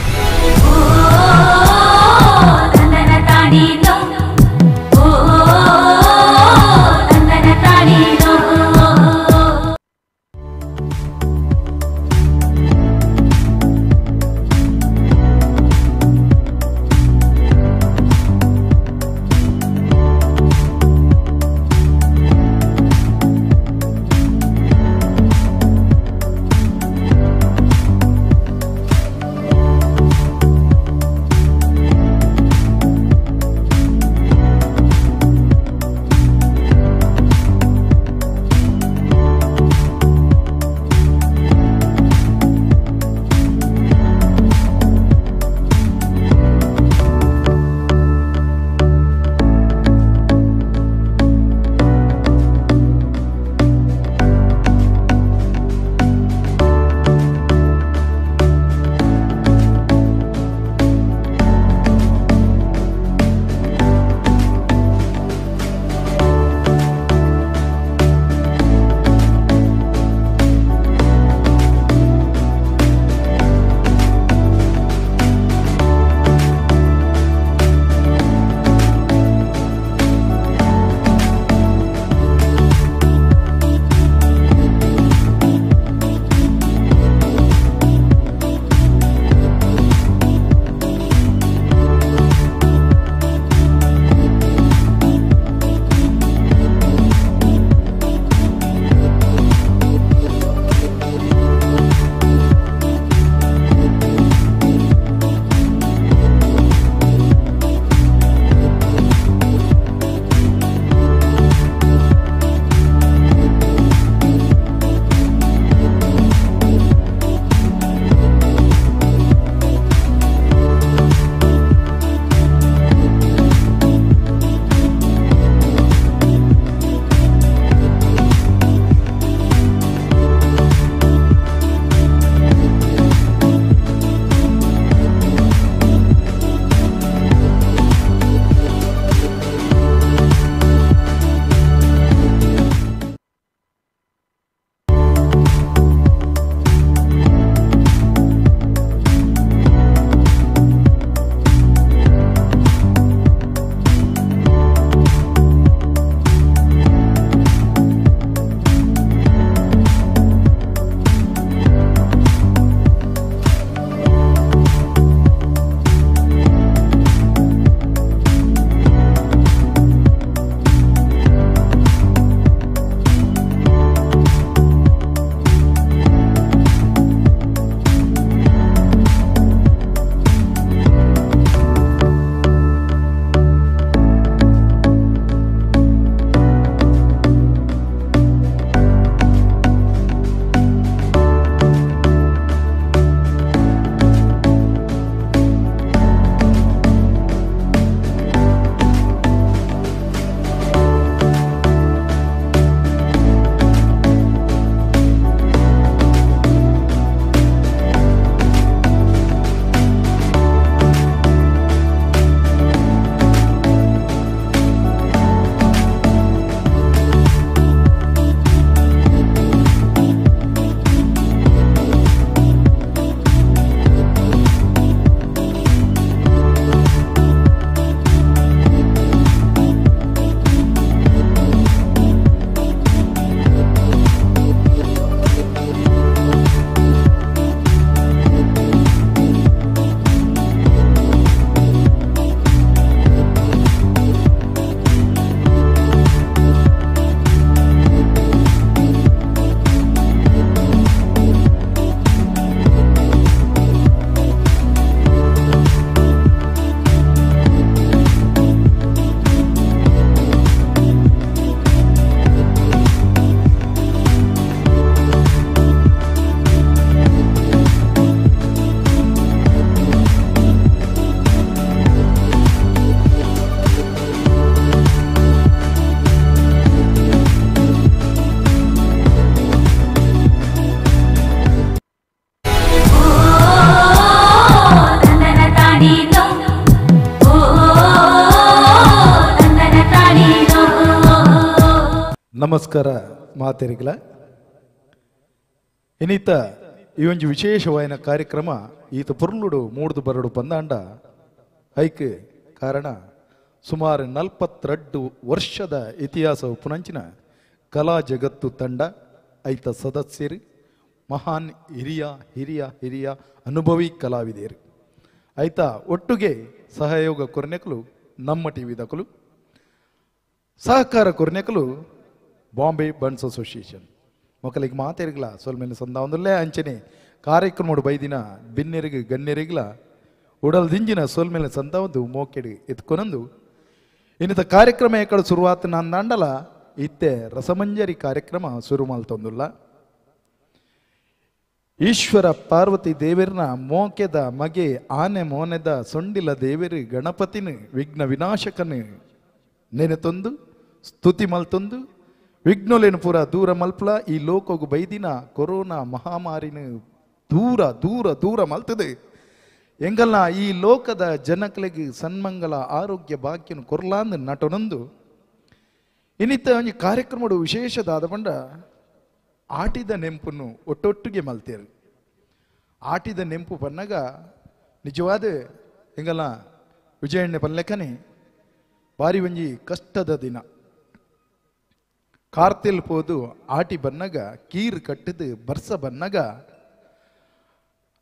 D: ನಮಸ್ಕಾರ ಮಾತೆರಿಗ್ಲ. ಇನ್ನಿತ ಈ ಒಂಜಿ ವಿಶೇಷವಾಯಿನ ಕಾರ್ಯಕ್ರಮ ಈತ ಪೊರ್ಲುಡು ಮೂಡ್ದು ಬರಡು ಬಂದಾಂಡ ಐಕ್ ಕಾರಣ ಸುಮಾರು 42 ವರ್ಷದ ಇತಿಹಾಸ ಉಪನಂಚಿನ ಕಲಾ ಜಗತ್ತು ತಂಡ ಐತ ಸದಸ್ಯರು ಮಹಾನ್ ಹಿರಿಯ ಹಿರಿಯ ಹಿರಿಯ ಅನುಭವಿ ಕಲಾವಿದೆಯರು ಐತ ಒಟ್ಟುಗೆ ಸಹಯೋಗ ಕೊರ್ನೆಕಲು ನಮ್ಮ ಟಿ ವಿದಕಲು ಸಹಕಾರ ಕೊರ್ನೆಕಲು ಬಾಂಬೆ ಬಂಡ್ಸ್ ಅಸೋಸಿಯೇಷನ್ ಮಕ್ಕಳಿಗೆ ಮಾತೆರಿಗ್ಲ ಸೊಲ್ಮೆನ ಸಂದಾವೊಂದುಲ್ಲೇ ಅಂಚನೆ ಕಾರ್ಯಕ್ರಮ ಬೈದಿನ ಬಿನ್ನೆರಿಗೆ ಗಣ್ಯರಿಗ್ಲ ಉಡಲ್ ದಿಂಜಿನ ಸೊಲ್ಮೆನ ಸಂದಾವೊಂದು ಮೋಕೆಡು ಎತ್ಕೊನಂದು ಇನ್ನಿತ ಕಾರ್ಯಕ್ರಮ ಎಕ್ಕಡ ಶುರುವಾತ ನಂದಾಂಡಲ ಇತ್ತೆ ರಸಮಂಜರಿ ಕಾರ್ಯಕ್ರಮ ಶುರು ಮಲ್ತೊಂದುಲ್ಲ. ಈಶ್ವರ ಪಾರ್ವತಿ ದೇವರನ ಮೋಕೆದ ಮಗೆ ಆನೆ ಮೋನೆದ ಸೊಂಡಿಲ ದೇವರು ಗಣಪತಿನ ವಿಘ್ನ ವಿನಾಶಕನ ನೆನೆತೊಂದು ಸ್ತುತಿ ಮಲ್ತೊಂದು ವಿಘ್ನೋಲೇನು ಪೂರ ದೂರ ಮಲ್ಪಲ ಈ ಲೋಕಗು ಬೈದಿನ ಕೊರೋನಾ ಮಹಾಮಾರಿನ ದೂರ ದೂರ ದೂರ ಮಲ್ತದೆ ಎಂಗಲ್ಲ ಈ ಲೋಕದ ಜನಕಲಿಗೆ ಸನ್ಮಂಗಲ ಆರೋಗ್ಯ ಭಾಗ್ಯನು ಕೊರ್ಲಾಂದು ನಟನೊಂದು ಇನ್ನಿತ ಒಂಜಿ ಕಾರ್ಯಕ್ರಮಡು ವಿಶೇಷದಾದ ಪಂಡ ಆಟಿದ ನೆಂಪನ್ನು ಒಟ್ಟೊಟ್ಟಿಗೆ ಮಲ್ತೇರು. ಆಟಿದ ನೆಂಪು ಪನ್ನಗ ನಿಜವಾದ ಎಂಗಲ್ಲ ವಿಜಯಣ್ಣ ಪನ್ಲೆಕ್ಕನೆ ಬಾರಿ ಒಂಜಿ ಕಷ್ಟದ ದಿನ. ಕಾರ್ತೆಲ್ ಪೋದು ಆಟಿ ಬನ್ನಗ ಕೀರ್ ಕಟ್ಟದು ಬರ್ಸ ಬನ್ನಗ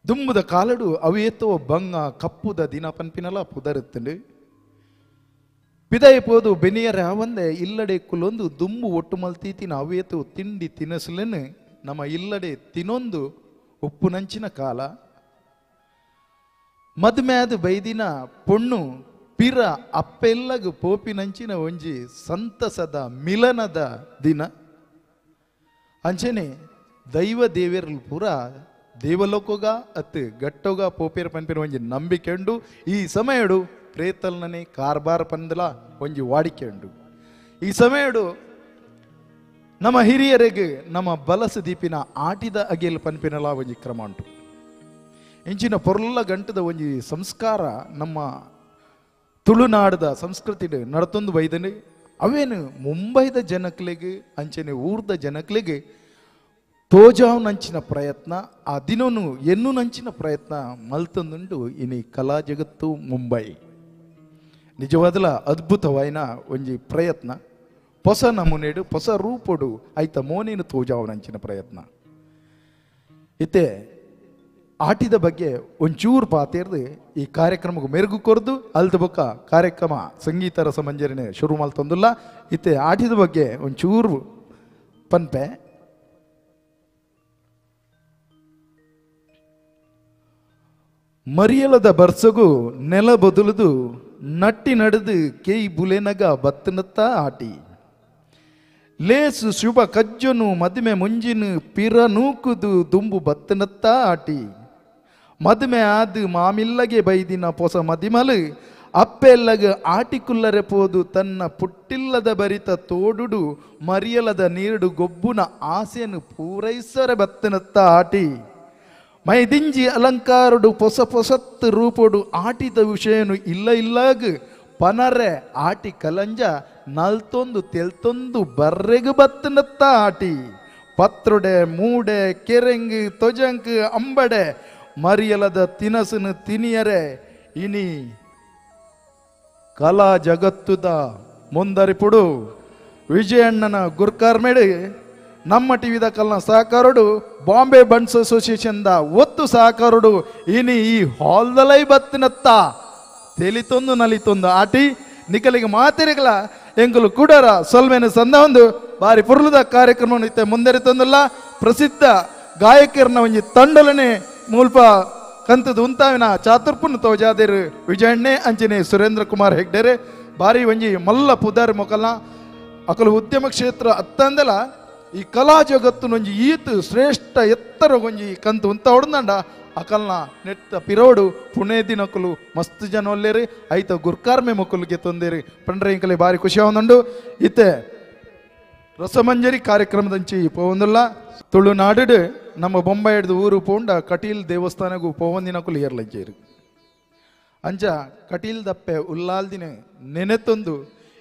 D: ದುಂಬುದ ಕಾಲಡು ಅವೇತೋ ಬಂಗ ಕಪ್ಪುದ ದಿನ ಪನ್ಪಿನಲ ಪುದರುತ್ತಂಡು ಪಿದಯ ಪೋದು ಬೆನಿಯರ ಒಂದೆ ಇಲ್ಲಡೆ ಕುಲೊಂದು ದುಂಬು ಒಟ್ಟು ಮಲ್ತೀತಿನ ಅವೇತು ತಿಂಡಿ ತಿನಸುಲೆನು ನಮ್ಮ ಇಲ್ಲಡೆ ತಿನೊಂದು ಉಪ್ಪುನಂಚಿನ ಕಾಲ. ಮದ್ಮ್ಯಾದ ಬೈದಿನ ಪೊಣ್ಣು ಪಿರ ಅಪ್ಪೆಲ್ಲಗು ಪೋಪಿನಂಚಿನ ಒಂಜಿ ಸಂತಸದ ಮಿಲನದ ದಿನ. ಅಂಚನೆ ದೈವ ದೇವಿಯರ್ಲು ಪೂರ ದೇವಲೋಕೋಗ ಅತ್ತು ಗಟ್ಟೋಗ ಪೋಪೇರ್ ಪನ್ಪಿನ ಒಂಜಿ ನಂಬಿಕೆಂಡು ಈ ಸಮಯಡು ಪ್ರೇತಲ್ನನೆ ಕಾರ್ಬಾರ್ ಪಂದಲ ಒಂಜಿ ವಾಡಿಕೆಂಡು. ಈ ಸಮಯಡು ನಮ್ಮ ಹಿರಿಯರಿಗೆ ನಮ್ಮ ಬಲಸ ದೀಪಿನ ಆಟಿದ ಅಗೆಲ್ ಪನ್ಪಿನಲ ಒಂಜಿ ಕ್ರಮ ಉಂಟು. ಇಂಚಿನ ಪೊರ್ಲ ಗಂಟದ ಒಂಜಿ ಸಂಸ್ಕಾರ ನಮ್ಮ ತುಳುನಾಡದ ಸಂಸ್ಕೃತಿ ನಡತೊಂದು ಬೈದನೆ. ಅವೇನು ಮುಂಬೈದ ಜನಕ್ಲೆಗೆ ಅಂಚನೆ ಊರ್ದ ಜನಕ್ಲೆಗೆ ತೋಜಾವ್ ನಂಚಿನ ಪ್ರಯತ್ನ ಆ ದಿನನು ಎನ್ನು ನಂಚಿನ ಪ್ರಯತ್ನ ಮಲ್ತೊಂದುಂಡು ಇನಿ ಕಲಾ ಜಗತ್ತು ಮುಂಬೈ. ನಿಜವಾದಲ ಅದ್ಭುತವಾಯಿನ ಒಂಜಿ ಪ್ರಯತ್ನ ಹೊಸ ನಮೂನೆಡು ಹೊಸ ರೂಪಡು ಐತ ಮೋನೇನು ತೋಜಾವ್ ನಂಚಿನ ಪ್ರಯತ್ನ. ಇತ್ತೆ ಆಟಿದ ಬಗ್ಗೆ ಒಂಚೂರು ಪಾತೇರ್ದು ಈ ಕಾರ್ಯಕ್ರಮಕ್ಕೆ ಮೆರುಗು ಕೊರ್ದು ಅಲ್ದ ಬೊಕ್ಕ ಕಾರ್ಯಕ್ರಮ ಸಂಗೀತ ರಸಮಂಜರಿನೇ ಶುರು ಮಲ್ತೊಂದುಲ್ಲ. ಇತ್ತೆ ಆಟಿದ ಬಗ್ಗೆ ಒಂಚೂರು ಪನ್ಪೆ. ಮರಿಯಲದ ಬರ್ಸಗು ನೆಲ ಬದಲುದು ನಟ್ಟಿ ನಡೆದು ಕೇಯಿ ಬುಲೆನಗ ಬತ್ತನತ್ತ ಆಟಿ ಲೇಸು ಶುಭ ಕಜ್ಜನು ಮದುಮೆ ಮುಂಜಿನ ಪಿರ ನೂಕುದು ದುಂಬು ಬತ್ತನತ್ತ ಆಟಿ ಮದುಮೆ ಆದು ಮಾಮಿಲ್ಲಗೆ ಬೈದಿನ ಪೊಸ ಮದಿಮಲು ಅಪ್ಪೆಲ್ಲಗ ಆಟಿಕುಲ್ಲರೆ ಪೋದು ತನ್ನ ಪುಟ್ಟಿಲ್ಲದ ಬರಿತ ತೋಡುಡು ಮರಿಯಲದ ನೀರುಡು ಗೊಬ್ಬುನ ಆಸೆಯನ್ನು ಪೂರೈಸರೆ ಬತ್ತನತ್ತ ಆಟಿ ಮೈದಿಂಜಿ ಅಲಂಕಾರುಡು ಪೊಸ ಪೊಸತ್ತು ರೂಪುಡು ಆಟಿದ ವಿಷಯನು ಇಲ್ಲ ಇಲ್ಲಾಗ ಪನರೆ ಆಟಿ ಕಲಂಜ ನಲ್ತೊಂದು ತೆಲ್ತೊಂದು ಬರ್ರೆಗು ಬತ್ತನತ್ತ ಆಟಿ ಪತ್ರುಡೆ ಮೂಡೆ ಕೆರೆಂಗ್ ತೊಜಂಕ್ ಅಂಬಡೆ ಮರಿಯಲದ ತಿನಸುನು ತಿನಿಯರೆ ಇನಿ ಕಲಾ ಜಗತ್ತುದ ಮುಂದರಿಪುಡು ವಿಜಯಣ್ಣನ ಗುರ್ಕಾರ್ಮೇಡು ನಮ್ಮ ಟಿವಿದ ಕಲ್ನ ಸಹಕಾರುಡು ಬಾಂಬೆ ಬಂಡ್ಸ್ ಅಸೋಸಿಯೇಷನ್ the ಒತ್ತು ಸಹಕಾರುಡು ಇನಿ ಈ ಹಾಲ್ದಲೈ ಬತ್ತಿನತ್ತ ತೆಲಿತೊಂದು ನಲಿತೊಂದು ಆಟಿ ನಿಕಲಿಗೆ ಮಾತಿರಗಲ ಎಂಕುಲು ಕೂಡರ ಸೊಲ್ಮೆನ ಸಂದ ಒಂದು ಬಾರಿ ಪುರ್ಲದ ಕಾರ್ಯಕ್ರಮ ಇತ್ತೆ ಮುಂದರಿತೊಂದಲ್ಲ. ಪ್ರಸಿದ್ಧ ಗಾಯಕರನ ಒಂಜಿ ತಂಡಲನೆ ಮೂಲ್ಪ ಕಂತದ ಉಂತಾವಿನ ಚಾತುರ್ಪುನ ತೋಜಾದಿರು ವಿಜಯಣ್ಣೆ ಅಂಚನೆ ಸುರೇಂದ್ರ ಕುಮಾರ್ ಹೆಗ್ಡೆರೆ ಬಾರಿ ಒಂಜಿ ಮಲ್ಲ ಪುದಾರ್ ಮೊಕಲ್ನ ಅಕಲು ಉದ್ಯಮ ಕ್ಷೇತ್ರ ಅತ್ತಂದಲ ಈ ಕಲಾ ಜಗತ್ತು ನೊಂಜಿ ಈತ್ ಶ್ರೇಷ್ಠ ಎತ್ತರ ಒಂಜಿ ಕಂತು ಉಂತ ಹೊಡ್ದಂಡ ಅಕಲ್ನ ನೆಟ್ಟ ಪಿರೋಡು ಪುಣೆ ದಿನಕುಲು ಮಸ್ತ್ ಜನ ಒಲ್ಲೇರಿ ಐತ ಗುರ್ಕಾರ್ಮೆ ಮಕ್ಕಳಿಗೆ ತೊಂದೇರಿ ಪಂಡ್ರೆ ಇಂಕಲೆ ಬಾರಿ ಖುಷಿ ಆವೊಂದುಂಡು. ಇತ್ತೆ ರಸಮಂಜರಿ ಕಾರ್ಯಕ್ರಮದಂಚಿ ಪೋವೊಂದುಲ್ಲ. ತುಳುನಾಡು ನಮ್ಮ ಬೊಂಬೈ ಹಿಡ್ದು ಊರು ಪೋಂಡ ಕಟೀಲ್ ದೇವಸ್ಥಾನಗೂ ಪೋವಂದಿನಕುಲು ಏರ್ಲಂಚೇರು ಅಂಚ ಕಟೀಲ್ ದಪ್ಪೆ ಉಲ್ಲಾಲ್ದಿನ ನೆನೆತೊಂದು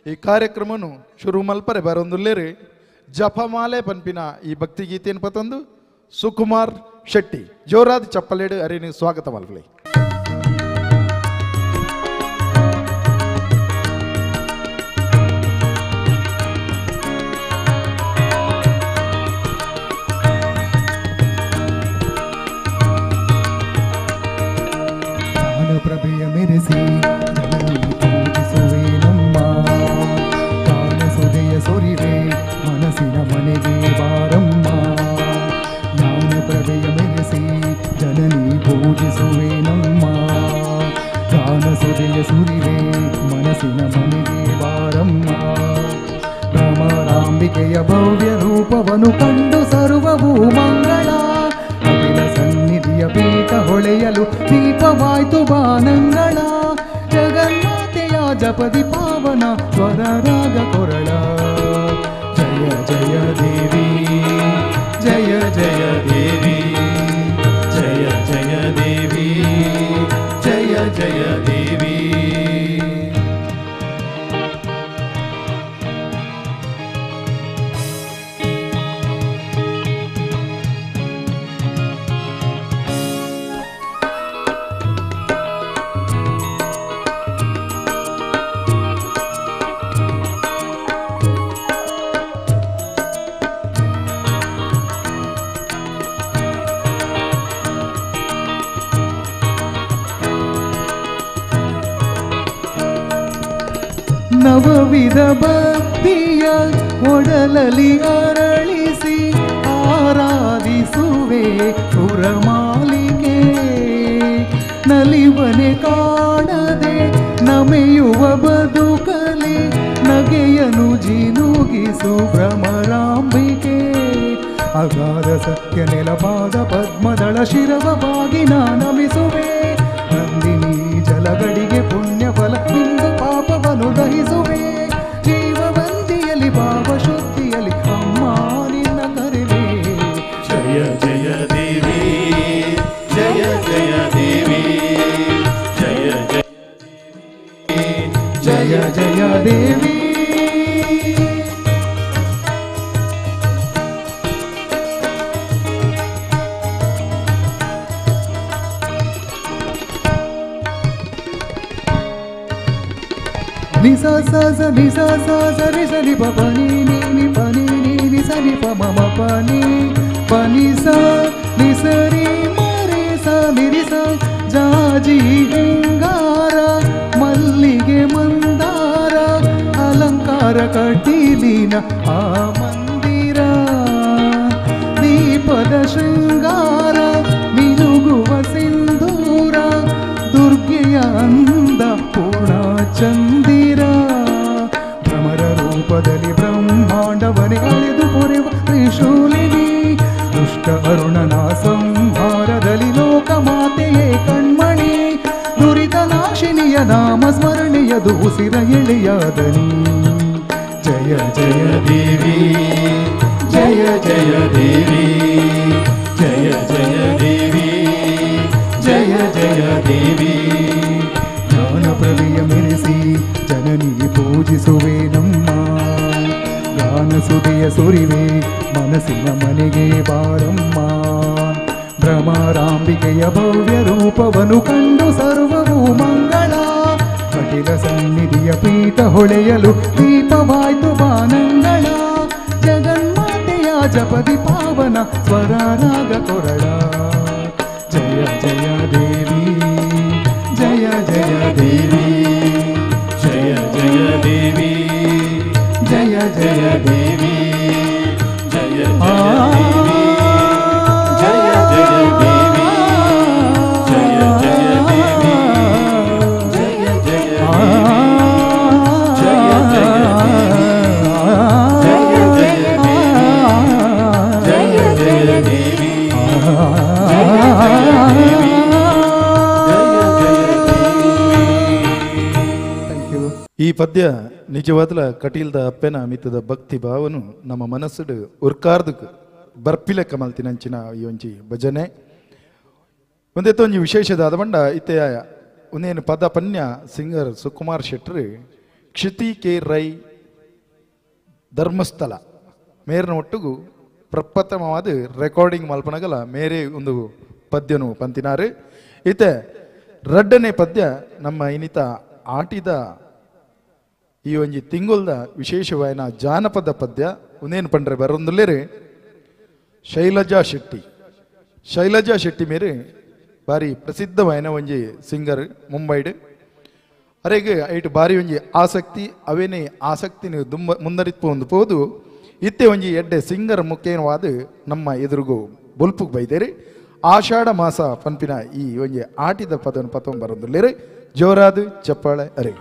D: ಈ ಕಾರ್ಯಕ್ರಮನು ಶುರು ಮಲ್ಪರೆ ಬರೊಂದುಲ್ಲೇರಿ. ಜಪಮಾಲೆ ಪನ್ಪಿನ ಈ ಭಕ್ತಿ ಗೀತೆಯನ್ನು ಪತಂದು ಸುಕುಮಾರ್ ಶೆಟ್ಟಿ ಜೋರಾದ ಚಪ್ಪಲೇಡು ಅರೇನು ಸ್ವಾಗತ ಮಲ್ಪಲೆ.
E: ಪ್ರಭೆಯ ಮೆರೆಸಿ ಜನನಿ ಪೂಜಿಸುವೆ ನಮ್ಮ ಕಾಲ ಸುದೆಯ ಸುರಿವೆ ಮನಸ್ಸಿನ ಮನೆಗೆ ಬಾರಮ್ಮ. ಜ್ಞಾನ ಪ್ರಭೆಯ ಮೆರೆಸಿ ಜನನಿ ಪೂಜಿಸುವೆ ನಮ್ಮ ಕಾಲ ಸುದೆಯ ಸುರಿವೆ ಮನಸ್ಸಿನ ಮನೆಗೆ ಬಾರಮ್ಮ. ಭ್ರಮರಾಂಬಿಕೆಯ ಭವ್ಯ ರೂಪವನ್ನು ಕಂಡು ಸರ್ವವೂ ಮಂಗಳ ಅಖಿಲ ಸನ್ನಿಧಿಯ ಪೀಠ ಹೊಳೆಯಲು ದೀಪವಾಯ್ತು ಬಾನಂಗಳ. ಜಗನ್ಮಾತೆಯ ಜಪದಿ ಪಾವನ ಸ್ವರ ರಾಗ ಕೊರಳ. ಜಯ ಜಯ ದೇವಿ ಜಯ ಜಯ ದೇವಿ ಜಯ ಜಯ ದೇವಿ ಜಯ ಜಯ ದೇವಿ. ನವವಿಧ ಭಕ್ತಿಯ ಒಡಲಲಿ ಅರಳಿಸಿ ಆರಾಧಿಸುವೆ ಸುರಮಾಲಿಕೆ. ನಲಿವನೆ ಕಾಣದೆ ನಮೆಯುವ ಬದುಕಲಿ ನಗೆಯನು ಜಿನುಗಿಸು ಭ್ರಮರಾಂಬಿಕೆ. ಅಗಾಧ ಸತ್ಯ ನೆಲಪಾದ ಪದ್ಮದಳ ಶಿರವ ಬಾಗಿನ ನಮಿಸುವೆ. ನಂದಿನಿ ಜಲಗಡಿಗೆ ಪುಣ್ಯ ಫಲ ಬಿಂದು ಪಾಪವನ್ನು ದಹಿಸುವೆ. ಜೀವವಂತಿಯಲ್ಲಿ ಭಾವಶುದ್ಧಿಯಲ್ಲಿ ಅಮ್ಮ ನಿನ್ನ ಕರೆವೆ.
F: ಜಯ ಜಯ ದೇವಿ ಜಯ ಜಯ ದೇವಿ ಜಯ ಜಯ
E: ಜಯ ಜಯ ದೇವಿ. ನಿಸ ಸ ಸ ನಿಸ ಸ ಸ ರಿ ಸ ನಿ ಪ ಪ ನಿ ನಿ ನಿ ಪ ನಿ ನಿ ನಿ ಸ ನಿ ಪ ಮ ಮ ಪ ನಿ ಪ ನಿ ಸ ನಿ ಸ ರಿ ಮ ರಿ ಸ ನಿ ರಿ ಸ. ಜಾಜಿ ಹಿಂಗಾರ ಮಲ್ಲಿಗೆ ಮಂದಾರ ಅಲಂಕಾರ ಕಟೀಲಿನ ಆ ಮಂದಿರ. ದೀಪದ ಶೃಂಗಾರ ಮಿನುಗುವ ಸಿಂಧೂರ ದುರ್ಗೆಯ ಅಂದ ಪೂರ್ಣ ಚಂದಿರ. ಭ್ರಮರ ರೂಪದಲ್ಲಿ ಬ್ರಹ್ಮಾಂಡವನೆ ಅಳೆದು ಪೊರೆವ ತ್ರಿಶೂಲಿನಿ. ದುಷ್ಟ ಅರುಣನ ಸಂಹಾರದಲ್ಲಿ ಲೋಕಮಾತೆಯೇ ಕಣ್ಮಣಿ. ದುರಿತ ನಾಶಿನಿಯ ನಾಮ ಸ್ಮರಣೆಯದು ಉಸಿರ ಎಳೆಯಾದನಿ. ಜಯ ಜಯ
F: ದೇವಿ ಜಯ ಜಯ ದೇವಿ ಜಯ ಜಯ ದೇವಿ ಜಯ ಜಯ ದೇವಿ.
E: ಜ್ಞಾನ ಪ್ರಭೆಯ ಮೆರೆಸಿ ಜನನಿ ಪೂಜಿಸುವೆ ನಮ್ಮ ಗಾನ ಸುದೆಯ ಸುರಿವೆ ಮನಸ್ಸಿನ ಮನೆಗೆ ಬಾರಮ್ಮ. ಭ್ರಮರಾಂಬಿಕೆಯ ಭವ್ಯ ರೂಪವನ್ನು ಕಂಡು ಸರ್ವವೂ ಮಂಗಳ. ಕಟಿಲ ಸನ್ನಿಧಿಯ ಪೀಠ ಹೊಳೆಯಲು ದೀಪವಾಯ್ತು ಬಾನಂಗಳ. ಜಗನ್ಮಾತೆಯ ಜಪದಿ ಪಾವನ ಸ್ವರ ರಾಗ ಕೊರಳ. ಜಯ ಜಯ ದೇವಿ ಜಯ ಜಯ ದೇವಿ
F: ಜಯ ಜಯ ದೇವಿ
E: ಜಯ ಜಯ
F: ದೇವಿ ಜಯ ಜಯ ದೇವಿ ಜಯ ಜಯ ದೇವಿ ಜಯ ಜಯ ದೇವಿ ಜಯ ಜಯ ದೇವಿ ಜಯ ಜಯ ದೇವಿ ಜಯ ಜಯ ದೇವಿ ಜಯ ಜಯ ದೇವಿ ಜಯ ಜಯ ದೇವಿ ಜಯ ಜಯ ದೇವಿ.
D: ಈ ಪದ್ಯ ನಿಜವಾದಲ ಕಟೀಲ್ದ ಅಪ್ಪೆನ ಮಿತ್ತದ ಭಕ್ತಿ ಭಾವನು ನಮ್ಮ ಮನಸ್ಸುಡು ಉರ್ಕಾರ್ದಕ್ಕೆ ಬರ್ಪಿಲೆ ಕಮಲ್ತಿನಂಚಿನ ಈ ಒಂಜಿ ಭಜನೆ. ಒಂದೇತ ಒಂಜಿ ವಿಶೇಷದಾದ ಬಂಡ ಇತ್ತೆ ಒಂದೇನು ಪದ ಪನ್ಯ ಸಿಂಗರ್ ಸುಕುಮಾರ್ ಶೆಟ್ರು ಕ್ಷಿತಿ ಕೆ ರೈ ಧರ್ಮಸ್ಥಳ ಮೇರ್ನ ಒಟ್ಟುಗು ಪ್ರಪ್ರಥಮವಾದ ರೆಕಾರ್ಡಿಂಗ್ ಮಲ್ಪನಗಲ ಮೇರೆ ಒಂದು ಪದ್ಯನು ಪಂತಿನಾರು. ಇತ್ತೆ ರಡ್ಡನೇ ಪದ್ಯ ನಮ್ಮ ಇನಿತ ಆಟಿದ ಈ ಒಂಜಿ ತಿಂಗುಲ್ದ ವಿಶೇಷವಾಯಿನ ಜಾನಪದ ಪದ್ಯ ಒಂದೇನು ಪಂಡ್ರೆ ಬರೊಂದುಲ್ಲೇರು ಶೈಲಜಾ ಶೆಟ್ಟಿ. ಶೈಲಜಾ ಶೆಟ್ಟಿ ಮೇರೆ ಬಾರಿ ಪ್ರಸಿದ್ಧವಾಯಿನ ಒಂಜಿ ಸಿಂಗರ್ ಮುಂಬೈಡ್. ಅರೆಗೆ ಐಟು ಬಾರಿ ಒಂಜಿ ಆಸಕ್ತಿ ಅವೇನೇ ಆಸಕ್ತಿನ ದುಂಬ ಮುಂದರಿತ್ಪು ಒಂದು ಪೋದು ಇತ್ತೆ ಒಂಜಿ ಎಡ್ಡೆ ಸಿಂಗರ್ ಮುಖ್ಯವಾದ ನಮ್ಮ ಎದುರುಗು ಬೊಲ್ಪುಗ್ ಬೈದೇರಿ. ಆಷಾಢ ಮಾಸ ಪನ್ಪಿನ ಈ ಒಂಜಿ ಆಟಿದ ಪದವನ್ನು ಪತ್ತೊಂದು ಬರೊಂದುಲ್ಲೇರು. ಜೋರಾದು ಚಪ್ಪಾಳೆ ಅರೆ.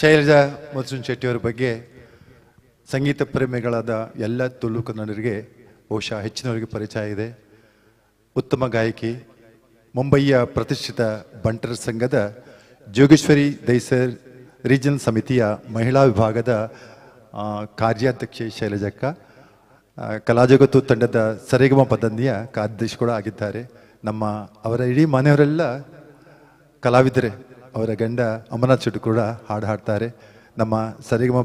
B: ಶೈಲಜಾ ಮಧುಸೂದನ್ ಶೆಟ್ಟಿಯವರ ಬಗ್ಗೆ ಸಂಗೀತ ಪ್ರೇಮಿಗಳಾದ ಎಲ್ಲ ತುಳು ಕನ್ನಡಿಗರಿಗೆ ಬಹುಶಃ ಹೆಚ್ಚಿನವರಿಗೆ ಪರಿಚಯ ಇದೆ. ಉತ್ತಮ ಗಾಯಕಿ, ಮುಂಬಯಿಯ ಪ್ರತಿಷ್ಠಿತ ಬಂಟರ ಸಂಘದ ಜೋಗೇಶ್ವರಿ ದೈಸರ್ ರೀಜನಲ್ ಸಮಿತಿಯ ಮಹಿಳಾ ವಿಭಾಗದ ಕಾರ್ಯಾಧ್ಯಕ್ಷೆ ಶೈಲಜಕ್ಕ, ಕಲಾಜಗತ್ತು ತಂಡದ ಸರಿಗಮ ಪದಂದಿಯ ಕಾರ್ಯದರ್ಶಿ ಕೂಡ ಆಗಿದ್ದಾರೆ. ನಮ್ಮ ಅವರ ಇಡೀ ಮನೆಯವರೆಲ್ಲ ಕಲಾವಿದರೆ. ಅವರ ಗಂಡ ಅಮರನಾಥ್ ಶೆಟ್ಟಿ ಕೂಡ ಹಾಡು ಹಾಡ್ತಾರೆ. ನಮ್ಮ ಸರಿಗಮ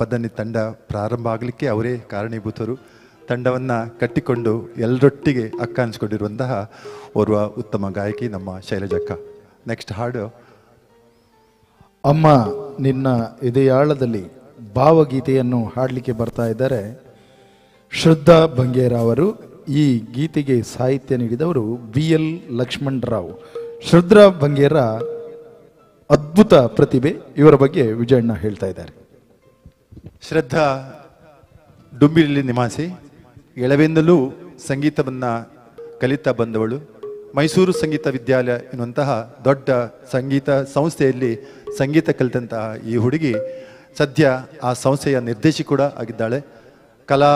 B: ಪದಂದಿ ತಂಡ ಪ್ರಾರಂಭ ಆಗಲಿಕ್ಕೆ ಅವರೇ ಕಾರಣೀಭೂತರು. ತಂಡವನ್ನು ಕಟ್ಟಿಕೊಂಡು ಎಲ್ಲರೊಟ್ಟಿಗೆ ಅಕ್ಕ ಅನಿಸ್ಕೊಂಡಿರುವಂತಹ ಓರ್ವ ಉತ್ತಮ ಗಾಯಕಿ ನಮ್ಮ ಶೈಲಜಕ್ಕ. ನೆಕ್ಸ್ಟ್ ಹಾಡು
D: ಅಮ್ಮ ನಿನ್ನ ಎದೆಯಾಳದಲ್ಲಿ ಭಾವಗೀತೆಯನ್ನು ಹಾಡಲಿಕ್ಕೆ ಬರ್ತಾ ಇದ್ದಾರೆ ಶ್ರದ್ಧಾ ಬಂಗೇರ ಅವರು. ಈ ಗೀತೆಗೆ ಸಾಹಿತ್ಯ ನೀಡಿದವರು ಬಿ ಎಲ್ ಲಕ್ಷ್ಮಣರಾವ್. ಶ್ರದ್ಧಾ ಬಂಗೇರ ಅದ್ಭುತ ಪ್ರತಿಭೆ. ಇವರ ಬಗ್ಗೆ ವಿಜಯಣ್ಣ ಹೇಳ್ತಾ ಇದ್ದಾರೆ.
B: ಶ್ರದ್ಧಾ ಡುಂಬಿಲಿ ನಿವಾಸಿ, ಎಳವೆಯಿಂದಲೂ ಸಂಗೀತವನ್ನು ಕಲಿತಾ ಬಂದವಳು. ಮೈಸೂರು ಸಂಗೀತ ವಿದ್ಯಾಲಯ ಎನ್ನುವಂತಹ ದೊಡ್ಡ ಸಂಗೀತ ಸಂಸ್ಥೆಯಲ್ಲಿ ಸಂಗೀತ ಕಲಿತಂತಹ ಈ ಹುಡುಗಿ ಸದ್ಯ ಆ ಸಂಸ್ಥೆಯ ನಿರ್ದೇಶಿ ಕೂಡ ಆಗಿದ್ದಾಳೆ. ಕಲಾ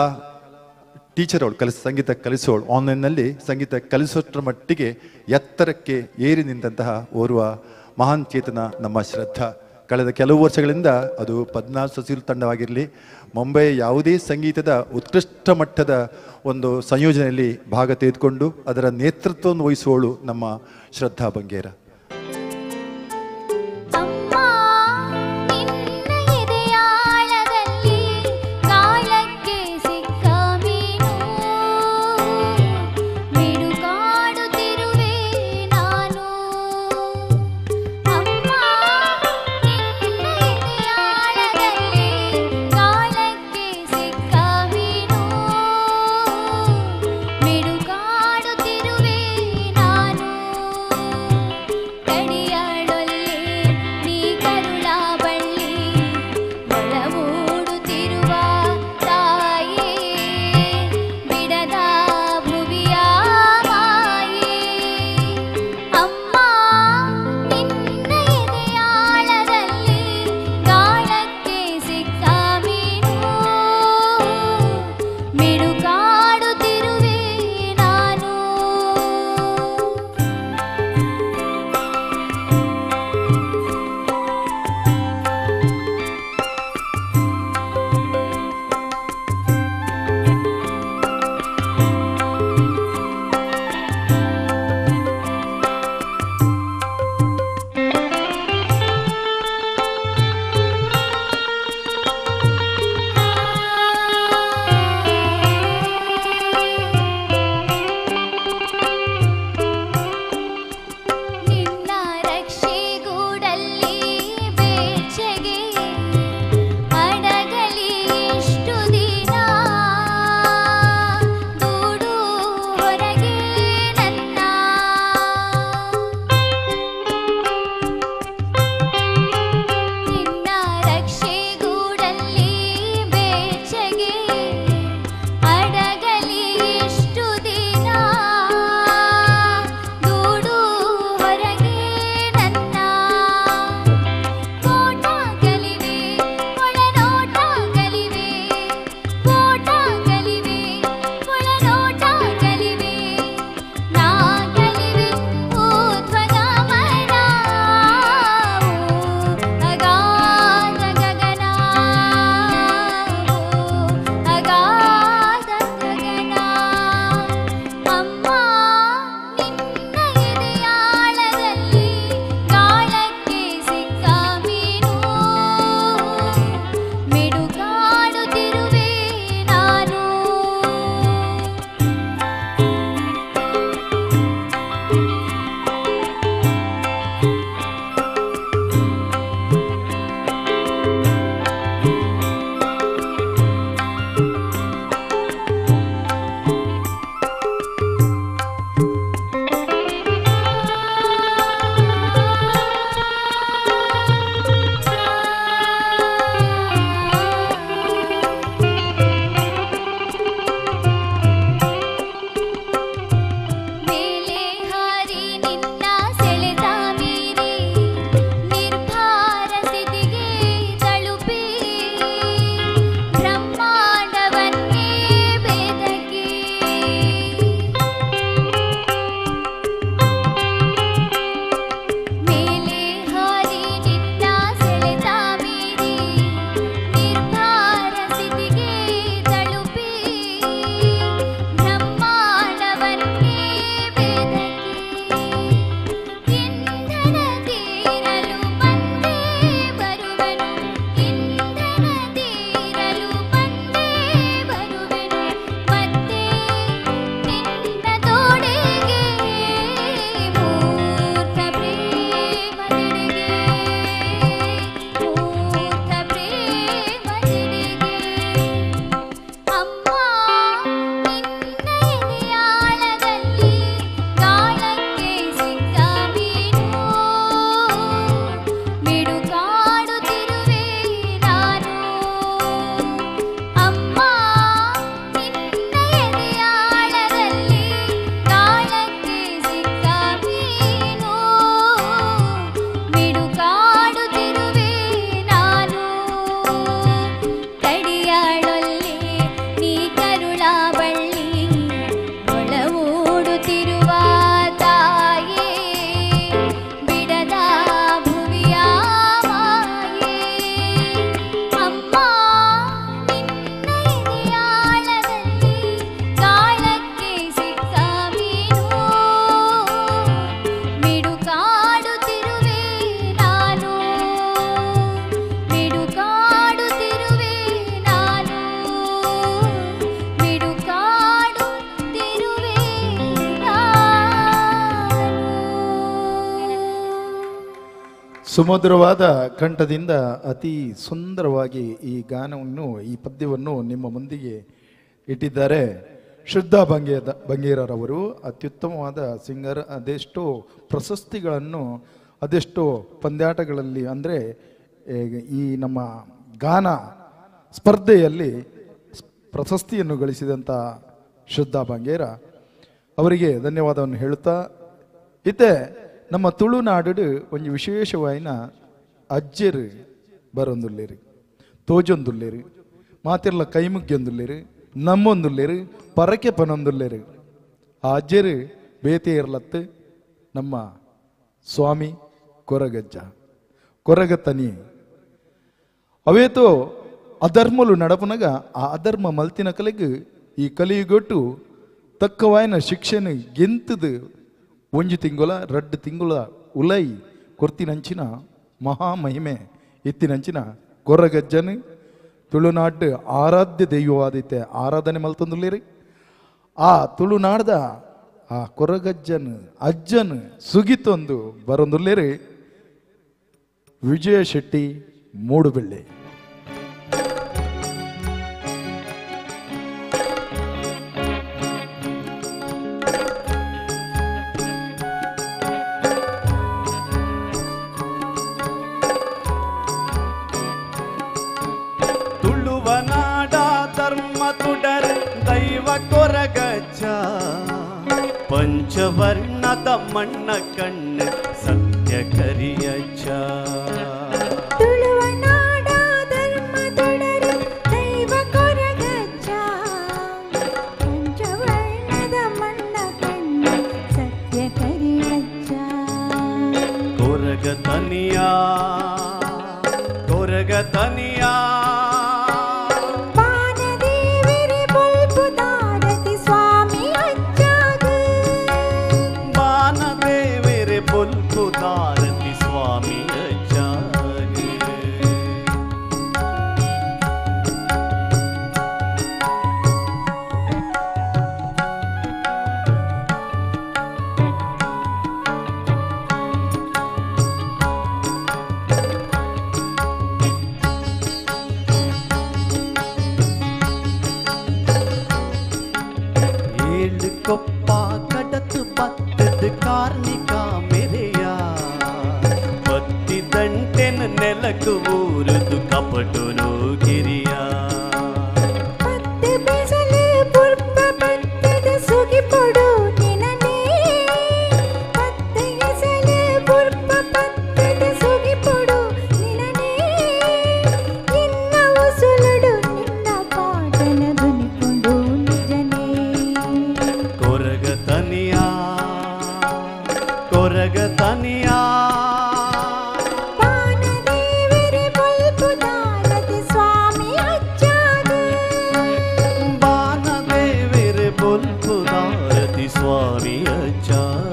B: ಟೀಚರ್ ಅವಳು, ಸಂಗೀತ ಕಲಿಸೋಳು. ಆನ್ಲೈನ್ನಲ್ಲಿ ಸಂಗೀತ ಕಲಿಸೋಷ್ಟರ ಮಟ್ಟಿಗೆ ಎತ್ತರಕ್ಕೆ ಏರಿ ನಿಂತಹ ಓರ್ವ ಮಹಾನ್ ಚೇತನ ನಮ್ಮ ಶ್ರದ್ಧಾ. ಕಳೆದ ಕೆಲವು ವರ್ಷಗಳಿಂದ ಅದು ಪದ್ಮನಾಭ ಸಸಿಲು ತಂಡವಾಗಿರಲಿ, ಮುಂಬೈ ಯಾವುದೇ ಸಂಗೀತದ ಉತ್ಕೃಷ್ಟ ಮಟ್ಟದ ಒಂದು ಸಂಯೋಜನೆಯಲ್ಲಿ ಭಾಗ ತೆಗೆದುಕೊಂಡು ಅದರ ನೇತೃತ್ವವನ್ನು ವಹಿಸುವವಳು ನಮ್ಮ ಶ್ರದ್ಧಾ ಬಂಗೇರ.
G: ಮಿಡುಕಾಡುತ್ತಿರುವೆ ನಾನು.
D: ಸುಮಧುರವಾದ ಕಂಠದಿಂದ ಅತಿ ಸುಂದರವಾಗಿ ಈ ಗಾನವನ್ನು, ಈ ಪದ್ಯವನ್ನು ನಿಮ್ಮ ಮುಂದಿಗೆ ಇಟ್ಟಿದ್ದಾರೆ ಶ್ರದ್ಧಾ ಬಂಗೇರರವರು. ಅತ್ಯುತ್ತಮವಾದ ಸಿಂಗರ್. ಅದೆಷ್ಟೋ ಪ್ರಶಸ್ತಿಗಳನ್ನು, ಅದೆಷ್ಟೋ ಪಂದ್ಯಾಟಗಳಲ್ಲಿ, ಅಂದರೆ ಈ ನಮ್ಮ ಗಾನ ಸ್ಪರ್ಧೆಯಲ್ಲಿ ಪ್ರಶಸ್ತಿಯನ್ನು ಗಳಿಸಿದಂಥ ಶ್ರದ್ಧಾ ಬಂಗೇರ ಅವರಿಗೆ ಧನ್ಯವಾದವನ್ನು ಹೇಳುತ್ತಾ, ಇತ್ತೆ ನಮ್ಮ ತುಳುನಾಡು ಒಂಜಿ ವಿಶೇಷವಾಯಿನ ಅಜ್ಜರು ಬರೊಂದುಲ್ಲೇರು, ತೋಜೊಂದುಲ್ಲೇರು, ಮಾತಿರ್ಲ ಕೈಮುಗ್ಗಿಯೊಂದುಲ್ಲೇರು, ನಮ್ಮೊಂದುಲ್ಲೇರು, ಪರಕೆ ಪನೊಂದುಲ್ಲೇರು. ಆ ಅಜ್ಜರು ಬೇತೆ ಇರ್ಲತ್ತು ನಮ್ಮ ಸ್ವಾಮಿ ಕೊರಗಜ್ಜ, ಕೊರಗತನಿ. ಅವೇತೋ ಅಧರ್ಮಲು ನಡಪನಗ ಆ ಅಧರ್ಮ ಮಲ್ತಿನ ಕಲೆಗೆ ಈ ಕಲಿಯುಗೊಟ್ಟು ತಕ್ಕವಾಯಿನ ಶಿಕ್ಷೆನ ಗೆಂತದು ಒಂಜಿ ತಿಂಗುಲ ರಡ್ಡು ತಿಂಗುಲ ಉಲೈ ಕೊರ್ತಿನಂಚಿನ ಮಹಾಮಹಿಮೆ ಇತ್ತಿನಂಚಿನ ಕೊರಗಜ್ಜನು ತುಳುನಾಡು ಆರಾಧ್ಯ ದೈವವಾದಿತ್ತೆ ಆರಾಧನೆ ಮಲ್ತೊಂದುಲ್ಲೇರಿ. ಆ ತುಳುನಾಡ್ದ ಆ ಕೊರಗಜ್ಜನು ಅಜ್ಜನು ಸುಗಿತೊಂದು ಬರೊಂದುಲ್ಲೇರಿ ವಿಜಯ ಶೆಟ್ಟಿ ಮೂಡುಬೆಳ್ಳೆ.
F: ಕೊರಗಜ್ಜ ಪಂಚವರ್ಣದ ಮಣ್ಣ ಕಣ್ಣು ಸತ್ಯ ಕರಿಯಜ್ಜ.
G: ತುಳುವನಾಡ ಧರ್ಮ ತೊಡರು ದೈವ ಕೊರಗಜ್ಜ ಪಂಚವರ್ಣದ ಮಣ್ಣ ಕಣ್ಣು ಸತ್ಯ ಕರಿಯಜ್ಜ.
F: ಕೊರಗತನಿಯ ಕೊರಗತನಿಯ ಕೊಪ್ಪ ಕಡತು ಪತ್ತದ ಕಾರ್ಣಿಕ ಮೆರೆಯ ಪತ್ತಿ ದಂಟೆನ ನೆಲಕು ಊರುದು ಕಪಟುನು ಗಿರಿಯ.
G: ಪತ್ತು ಬೆಸಲು ಪುರ್ಪ ಪತ್ತದ ಸುಗಿಪೊಡು ನಿನನೇ, ಪತ್ತು ಎಸಲು ಪುರ್ಪ ಪತ್ತದ ಸುಗಿಪೊಡು ನಿನನೇ, ನಿನ್ನ ಉಸುಲುಡು ನಿನ್ನ ಪಾಟನ ಧ್ವನಿಕೊಂಡು ನಿಜನೇ.
F: ಕೊರಗತನಿಯ ಕೊರಗತನಿಯ
G: ಬಾನದೇವರೆ ಬೊಲ್ಪುದಾರತಿ ಸ್ವಾಮಿ ಅಜ್ಜಾಗ,
F: ಬಾನದೇವರೆ ಬೊಲ್ಪುದಾರತಿ ಸ್ವಾಮಿ ಅಜ್ಜಾಗ.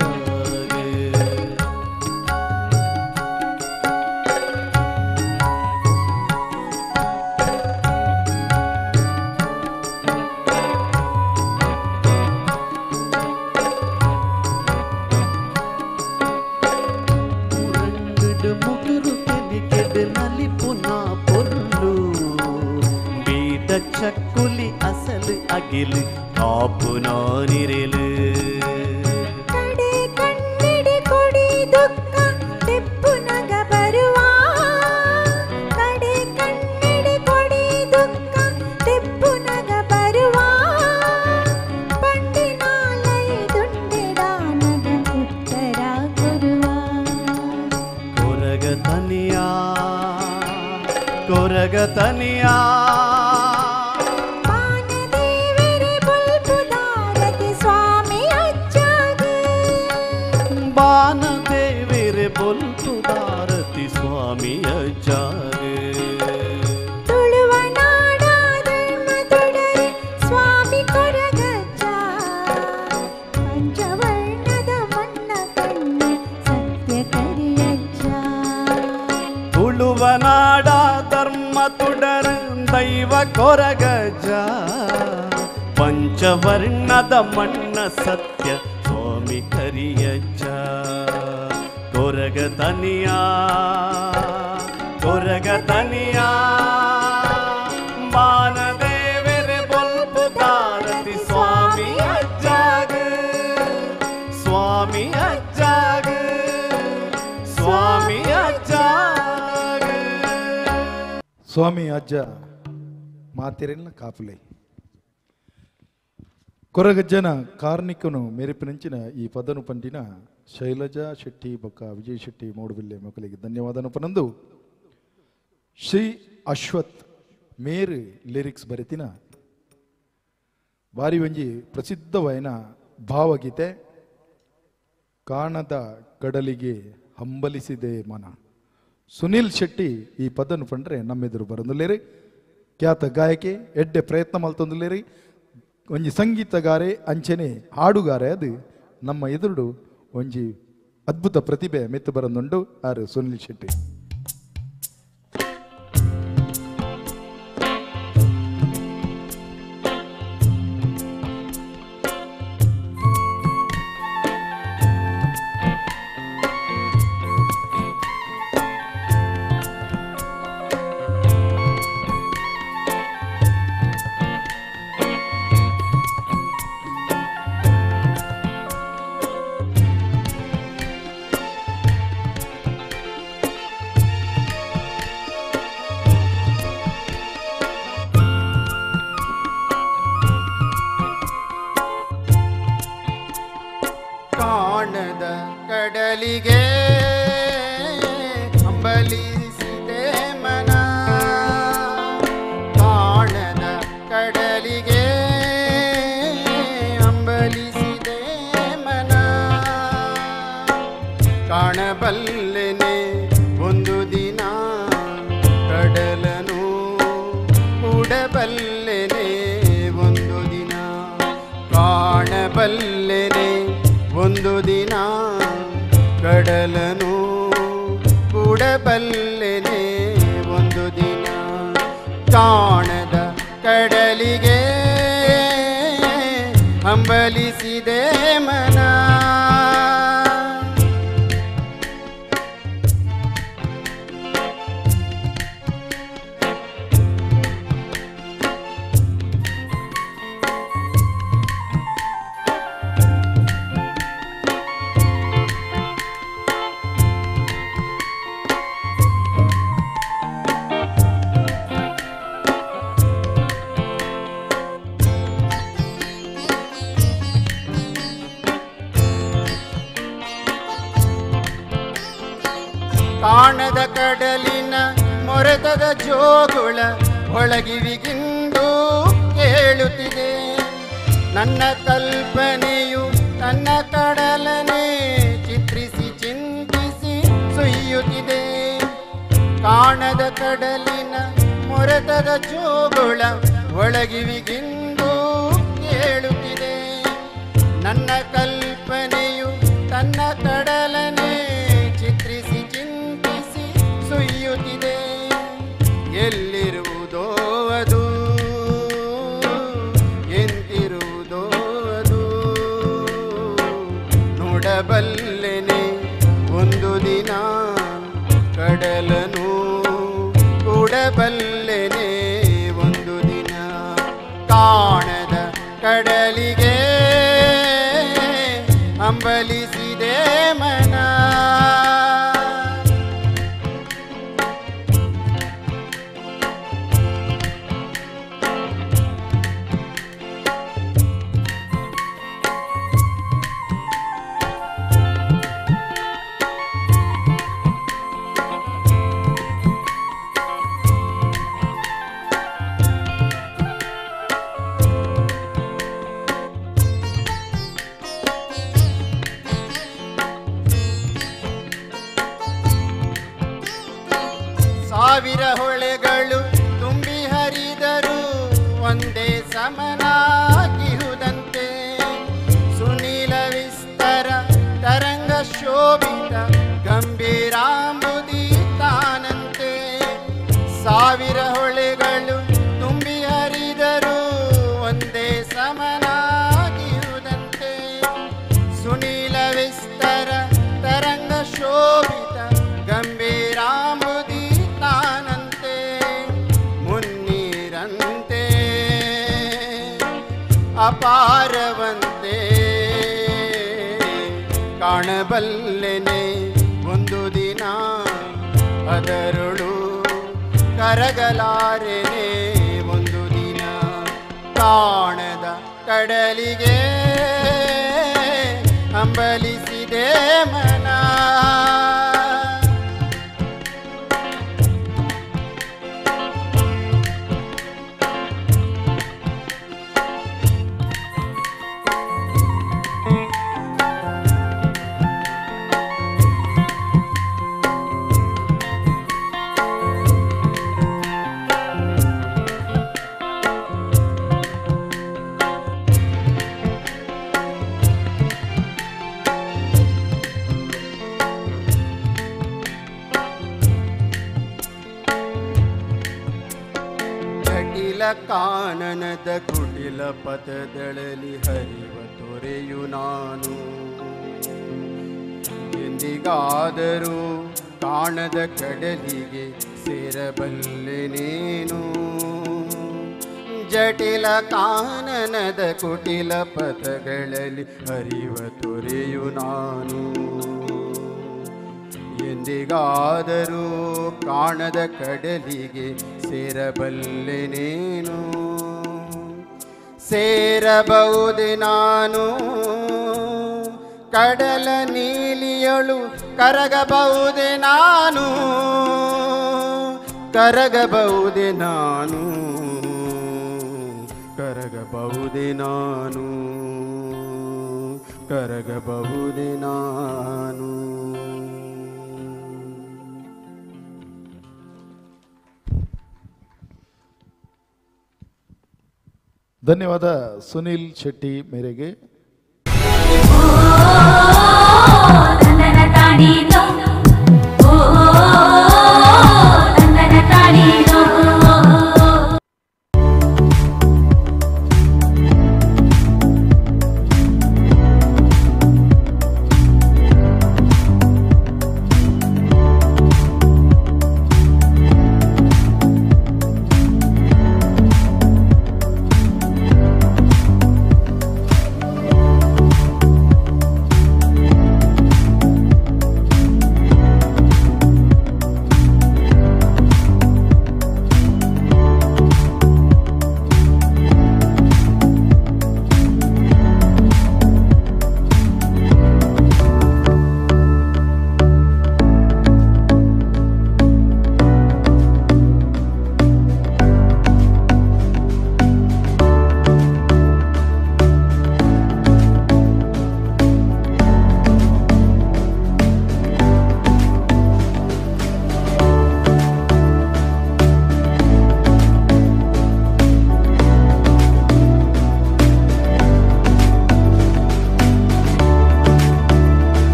F: ಚಕ್ಕುಲಿ ಅಸಲು ಅಗಿಲು ಕಾಪು ನಾನಿರಲು
G: ಕಡೆ ಕಣ್ಣಿಡಿ ಕೊಡಿ ದುಃಖ ತೆಪ್ಪುನಗ ಬರುವ, ಕಡೆ ಕಣ್ಣಿಡಿ ಕೊಡಿ ದುಃಖ ತೆಪ್ಪುನಗ ಬರುವ, ಪಂಡಿನಾಲೈ ದುಂಡಿಡಾನಗ ಉತ್ತರ ಕೊರುವ.
F: ಕೊರಗತನಿಯ ಕೊರಗತನಿಯ ಬಾನದೇವರೆ ಬೊಲ್ಪುದಾರತಿ ಸ್ವಾಮಿ ಅಜ್ಜಾಗೆ.
G: ತುಳುವನಾಡ ಧರ್ಮ ತೊಡರೆ ಸ್ವಾಮಿ ಕೊರಗಜ್ಜ ಪಂಚವರ್ಣದ ಮಣ್ಣ ಕಣ್ಣು ಸತ್ಯ ಕರಿಯಜ್ಜ.
F: ತುಳುವನಾಡ ಧರ್ಮ ತುಡರು ದೈವ ಕೊರಗಜ್ಜ ಪಂಚವರ್ಣದ ಮಣ್ಣ ಸತ್ಯ ಸ್ವಾಮಿ ಕರಿಯಜ್ಜ. ಕೊರಗತನಿಯ ಸ್ವಾಮಿ ಅಜ್ಜಾಗ ಸ್ವಾಮಿ ಅಜ್ಜಾಗ
D: ಸ್ವಾಮಿ ಅಜ್ಜ ಮಾತಿರೆಲ್ಲ ಕಾಪುಲೆ ಕೊರಗಜ್ಜನ ಕಾರ್ಣಿಕನು ಮೆರುಪಿನಂಚಿನ ಈ ಪದನು ಪಂಡಿನ ಶೈಲಜಾ ಶೆಟ್ಟಿ ಬೊಕ್ಕ ವಿಜಯ್ ಶೆಟ್ಟಿ ಮೂಡುಬಿಲ್ಲೆ ಮಕ್ಕಳಿಗೆ ಧನ್ಯವಾದನು ಪನಂದು ಶ್ರೀ ಅಶ್ವಥ್ ಮೇರು ಲಿರಿಕ್ಸ್ ಬರೆತಿನ ಬಾರಿ ಒಂಜಿ ಪ್ರಸಿದ್ಧವಾಯಿನ ಭಾವಗೀತೆ ಕಾಣದ ಕಡಲಿಗೆ ಹಂಬಲಿಸಿದೆ ಮನ. ಸುನಿಲ್ ಶೆಟ್ಟಿ ಈ ಪದನು ಪಂಡ್ರೆ ನಮ್ಮೆದುರು ಬರಂದುಲೇರಿ ಖ್ಯಾತ ಗಾಯಕಿ ಎಡ್ಡೆ ಪ್ರಯತ್ನ ಮಲ್ತೊಂದುಲೇರಿ ಒಂಜಿ ಸಂಗೀತಗಾರೆ ಅಂಚನೆ ಹಾಡುಗಾರೆ ಅದು ನಮ್ಮ ಎದುರುಡು ಒಂಜಿ ಅದ್ಭುತ ಪ್ರತಿಭೆ ಮೆತ್ತು ಬರಂದುಂಡು ಆರು ಸುನಿಲ್ ಶೆಟ್ಟಿ.
H: ಕಾಣದ ಕಡಲಿಗೆ ಹಂಬಲಿಸಿದೆ ಮನ, ಕಾಣದ ಕಡಲಿಗೆ ಹಂಬಲಿಸಿದೆ ಮನ, ಕಾಣಬಲ್ಲೆನೆ ಒಂದು ದಿನ ಕಡಲನು ಕೂಡಬಲ್ಲೆನೆ ಒಂದು ದಿನ, ಕಾಣಬಲ್ಲೆನೆ ಒಂದು ದಿನ ಕಡಲನು ಕೂಡಬಲ್ಲೆನೆ ಒಂದು ದಿನ, ಕಾಣದ ಕಡಲಿಗೆ ಹಂಬಲಿಸಿದೆ ಮನ. ಕಾಣದ ಕಡಲಿನ ಮೊರೆತದ ಜೋಗುಳ ಒಳಗಿವಿಗಿಂದು ಕೇಳುತ್ತಿದೆ, ನನ್ನ ಕಲ್ಪನೆಯು ತನ್ನ ಕಡಲನೆ ಚಿತ್ರಿಸಿ ಚಿಂತಿಸಿ ಸುಯ್ಯುತ್ತಿದೆ. ಕಾಣದ ಕಡಲಿನ ಮೊರೆತದ ಜೋಗುಳ ಒಳಗಿವಿಗಿಂದು ಕೇಳುತ್ತಿದೆ, ನನ್ನ ಕಲ್ಪನೆಯು ತನ್ನ ಕಡಲನೆ ಚಿತ್ರಿಸಿ ಚಿಂತಿಸಿ ಸುಯ್ಯುತ್ತಿದೆ. ಎಲ್ಲಿರುವುದೋ ಅದು, ಎಂತಿರುವುದೋ ಅದು, ನೋಡಬಲ್ಲೆನೆ ಒಂದು ದಿನ ಕಡಲನು ಕೂಡಬಲ್ಲೆನೆ ಒಂದು ದಿನ, ಕಾಣದ ಕಡಲಿಗೆ ಹಂಬಲಿಸಿದೆ ಮನ. ಸಾವಿರ ಹೊಳೆಗಳು ತುಂಬಿ ಹರಿದರು ಒಂದೇ ಸಮನಾಗಿಹುದಂತೆ, ಸುನೀಲ ವಿಸ್ತರ ತರಂಗ ಶೋಭಿತ ಗಂಭೀರಾಂಬುದಿ ತಾನಂತೆ. ಸಾವಿರ ಹೊಳೆಗಳು ತುಂಬಿ ಹರಿದರು ಒಂದೇ ಸಮನಾಗಿಹುದಂತೆ, ಸುನೀಲ ವಿಸ್ತರ ತರಂಗ ಶೋಭಿತ ಗಂಭೀರಾಂಬುದಿ ತಾನಂತೆ. ಮುನ್ನೀರಂತೆ ಅಪಾರವಂತೆ ಕಾಣಬಲ್ಲೆನೆ ಒಂದು ದಿನ ಅದರುಳು ಕರಗಲಾರೆನೆ ಒಂದು ದಿನ ಕಾಣದ ಕಡಲಿಗೆ ಹಂಬಲಿಸಿದೆ ಮನ. ಕಾನನದ ಕುಟಿಲ ಪಥದಳಲಿ ಹರಿವ ತೊರೆಯು ನಾನು ಎಂದಿಗಾದರೂ ಕಾಣದ ಕಡಲಿಗೆ ಸೇರಬಲ್ಲೆನೇನು. ಜಟಿಲ ಕಾನನದ ಕುಟಿಲ ಪಥಗಳಲ್ಲಿ ಹರಿವ ತೊರೆಯು ನಾನು ಎಂದಿಗಾದರೂ ಕಾಣದ ಕಡಲಿಗೆ ಸೇರಬಲ್ಲೆನೇನು. ಸೇರಬಹುದೆ ನಾನು ಕಡಲ ನೀಲಿಯಳು ಕರಗಬಹುದೆ ನಾನು ಕರಗಬಹುದೆ ನಾನು ಕರಗಬಹುದೆ ನಾನು ಕರಗಬಹುದೆ ನಾನು.
D: ಧನ್ಯವಾದ ಸುನೀಲ್ ಶೆಟ್ಟಿ ಮೇರೆಗೆ.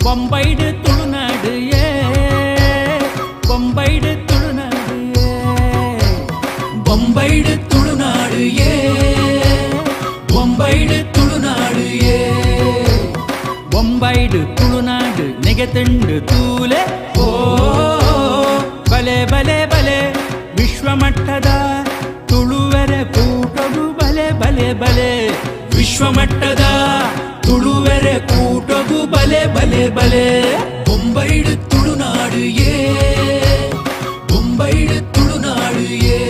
I: ಬೊಂಬೈಡು ತುಳುನಾಡು ಏ, ಬೊಂಬೈಡು ತುಳುನಾಡು ಏ, ಬೊಂಬೈಡು ತುಳುನಾಡು ಏ, ಬೊಂಬೈಡು ತುಳುನಾಡು ಏ, ಬೊಂಬೈಡು ತುಳುನಾಡು ನೆಗೆತಂಡು ತೂಲೆ ಓ ಬಲೆ ಬಲೆ ಬಲೆ ವಿಶ್ವಮಟ್ಟದ ತುಳುವರ ಕೂಟೋ. ವಿಶ್ವಮಟ್ಟದ ತುಳುವೆರೆ ಕೂಟಗು ಬಲೆ ಬಲೆ ಬಲೆ. ಬೊಂಬೈಡು ತುಳುನಾಡು ಏ, ಬೊಂಬೈಡು ತುಳುನಾಡು ಏ.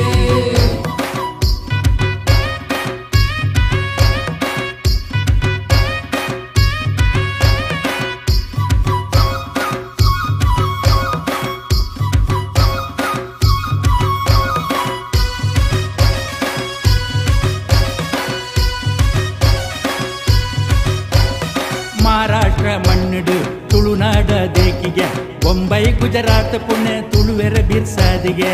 I: ಮಹಾರಾಷ್ಟ್ರ ಮಣ್ಣುಡು ತುಳುನಾಡ ದೇಕಿಗೆ, ಬೊಂಬೈ ಗುಜರಾತ್ ಪುಣೆ ತುಳುವೆರ ಬಿರ್ಸಾದಿಗೆ.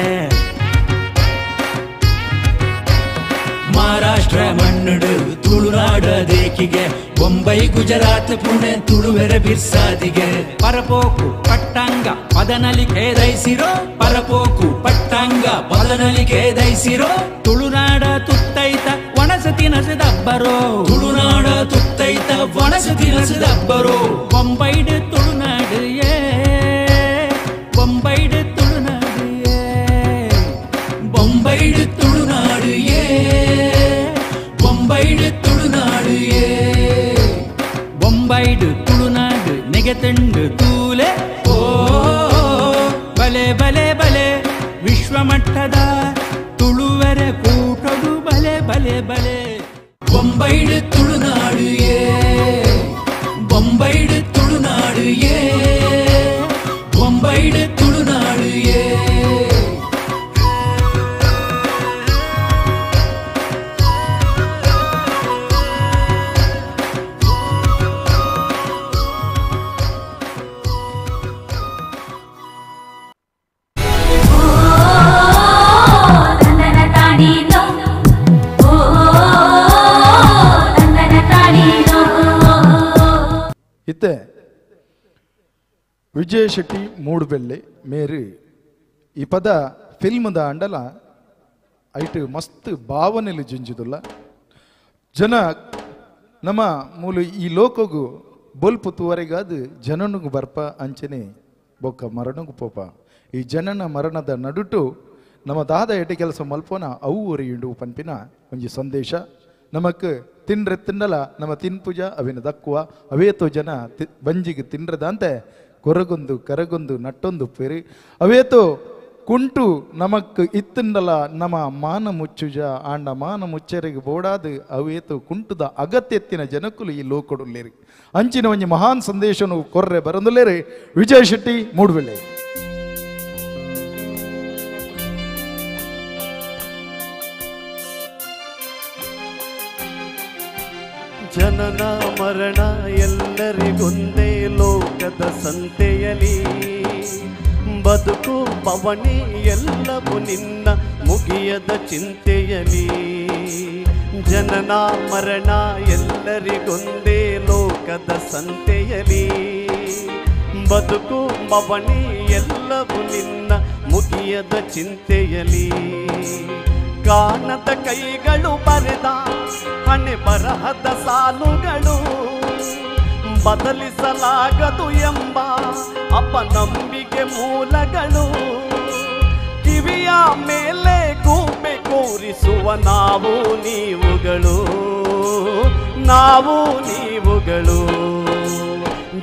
I: ಮಹಾರಾಷ್ಟ್ರ ಮಣ್ಣುಡು ತುಳುನಾಡ ದೇಕಿಗೆ, ಬೊಂಬೈ ಗುಜರಾತ್ ಪುಣೆ ತುಳುವೆರ ಬಿರ್ಸಾದಿಗೆ. ಪರಪೋಕು ಪಟ್ಟಾಂಗ ಪದನಲಿ ಖೇದೈಸಿರೋ, ಪರಪೋಕು ಪಟ್ಟಾಂಗ ಪದನಲಿ ಖೇದೈಸಿರೋ. ತುಳುನಾಡ ತುತ್ತೈತ ಒಣಸ ತಿನಸದಬ್ಬರೋ, ತುಳುನಾಡ ತುತ್ತೈತ ಒಣಸ ತಿನಸದಬ್ಬರೋ. ಬೊಂಬೈಡು ತುಳುನಾಡು ಏ, ಬೊಂಬೈಡು ತುಳುನಾಡು ಏ, ಬೊಂಬೈಡು ತುಳುನಾಡು ಏ, ಬೊಂಬೈಡು ತುಳುನಾಡು ಏ. ಬೊಂಬೈಡು ತುಳುನಾಡು ನೆಗೆತಂಡು ತೂಲೆ ಓ ಬಲೆ ಬಲೆ ಬಲೆ. ವಿಶ್ವಮಟ್ಟದ ತುಳುವೆರೆ ಕೂಟದು ಬಲೆ ಬಲೆ ಬಲೆ. ಬೊಂಬೈಡು ತುಳುನಾಡು ಏ, ಬೊಂಬೈಡು ತುಳುನಾಡು ಏ, ಬೊಂಬೈಡು ತುಳುನಾಡು ಏ.
D: ಇತ್ತೆ ವಿಜಯ ಶೆಟ್ಟಿ ಮೂಡುಬೆಳ್ಳೆ ಮೇರು ಈ ಪದ ಫಿಲ್ಮ್ದ ಅಂಡಲ ಐಟ್ ಮಸ್ತ್ ಭಾವನೆಲು ಜಿಂಜುದುಲ್ಲ. ಜನ ನಮ್ಮ ಮೂಲ ಈ ಲೋಕಗು ಬೊಲ್ಪು ತೂವರೆಗಾದ ಜನನಿಗೂ ಬರ್ಪ ಅಂಚನೆ ಬೊಕ್ಕ ಮರಣಗೂ ಪೋಪ. ಈ ಜನನ ಮರಣದ ನಡುಟು ನಮ್ಮ ದಾದ ಎಟೆ ಕೆಲಸ ಮಲ್ಪೋನ ಅವು ಒರಿಯುಂಡು ಪನ್ಪಿನ ಒಂಜಿ ಸಂದೇಶ. ನಮಕ್ ತಿನ್ರೆ ತಿನ್ನಲ ನಮ್ಮ ತಿನ್ಪುಜ ಅವಿನ ದಕ್ಕುವ ಅವೇತೋ ಜನ ಬಂಜಿಗೆ ತಿನ್ರದಂತೆ ಕೊರಗೊಂದು ಕರಗೊಂದು ನಟ್ಟೊಂದು ಪೆರಿ ಅವೇತೋ ಕುಂಟು ನಮಕ್ ಇತ್ತಿಂಡಲ ನಮ್ಮ ಮಾನ ಮುಚ್ಚುಜ ಆಂಡ ಮಾನ ಮುಚ್ಚರಿಗೆ ಬೋಡಾದು ಅವೇತು ಕುಂಟುದ ಅಗತ್ಯತ್ತಿನ ಜನಕ್ಕುಲು ಈ ಲೋಕೊಡುಲ್ಲೇರಿ. ಅಂಚಿನ ಒಂಜಿ ಮಹಾನ್ ಸಂದೇಶನು ಕೊರ್ರೆ ಬರಂದುಲ್ಲೇರಿ ವಿಜಯ ಶೆಟ್ಟಿ ಮೂಡುಬೆಳ್ಳೆ.
F: ಜನನ ಮರಣ ಎಲ್ಲರಿಗೊಂದೇ ಲೋಕದ ಸಂತೆಯಲಿ, ಬದುಕು ಪವಣಿ ಎಲ್ಲವೂ ನಿನ್ನ ಮುಗಿಯದ ಚಿಂತೆಯಲಿ. ಜನನ ಮರಣ ಎಲ್ಲರಿಗೊಂದೇ ಲೋಕದ ಸಂತೆಯಲಿ, ಬದುಕು ಪವಣಿ ಎಲ್ಲವೂ ನಿನ್ನ ಮುಗಿಯದ ಚಿಂತೆಯಲಿ. ಕಾಣದ ಕೈಗಳು ಬರೆದ ಹಣೆ ಬರಹದ ಸಾಲುಗಳು ಬದಲಿಸಲಾಗದು ಎಂಬ ಅಪನಂಬಿಕೆ ಮೂಲಗಳು. ಕಿವಿಯ ಮೇಲೆ ಕೂಪೆ ಕೂರಿಸುವ ನಾವು ನೀವುಗಳು, ನಾವು ನೀವುಗಳು.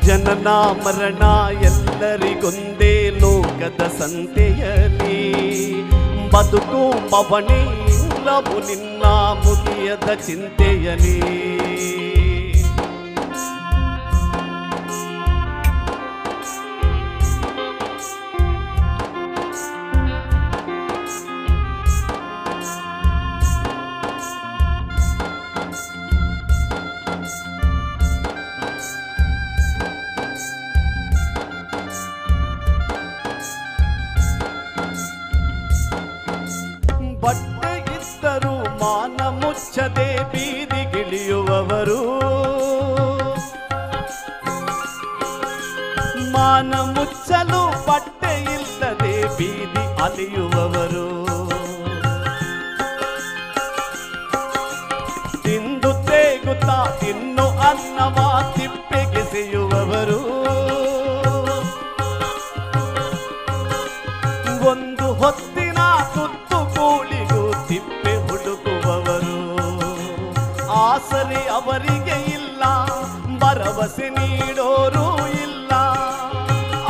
F: ಜನನ ಮರಣ ಎಲ್ಲರಿಗೊಂದೇ ಲೋಕದ ಸಂತೆಯಲಿ, ಬದುಕು ಪವಣಿ ಇಲ್ಲವು ನಿನ್ನ ಮುಗಿಯದ ಚಿಂತೆಯಲಿ. ಬಟ್ಟೆ ಇದ್ದರೂ ಮಾನ ಮುಚ್ಚದೆ ಬೀದಿಗಿಳಿಯುವವರು, ಮಾನ ಮುಚ್ಚಲು ಬಟ್ಟೆ ಇಲ್ಲದೆ ಬೀದಿ ಅಲಿಯುವವರು. ತಿಂದು ತೇಗುತ್ತಾ ತಿನ್ನು ಅನ್ನವ ತಿಪ್ಪೆಗೆಸೆಯುವವರು, ಒಂದು ಹೊತ್ತಿನ ತುತ್ತು ಕೂಳಿಗೂ ತಿಪ್ಪೆ ಹುಡುಕುವವರು. ಆ ಆಸರೆ ಅವರಿಗೆ ಇಲ್ಲ, ಭರವಸೆ ನೀಡೋರು ಇಲ್ಲ.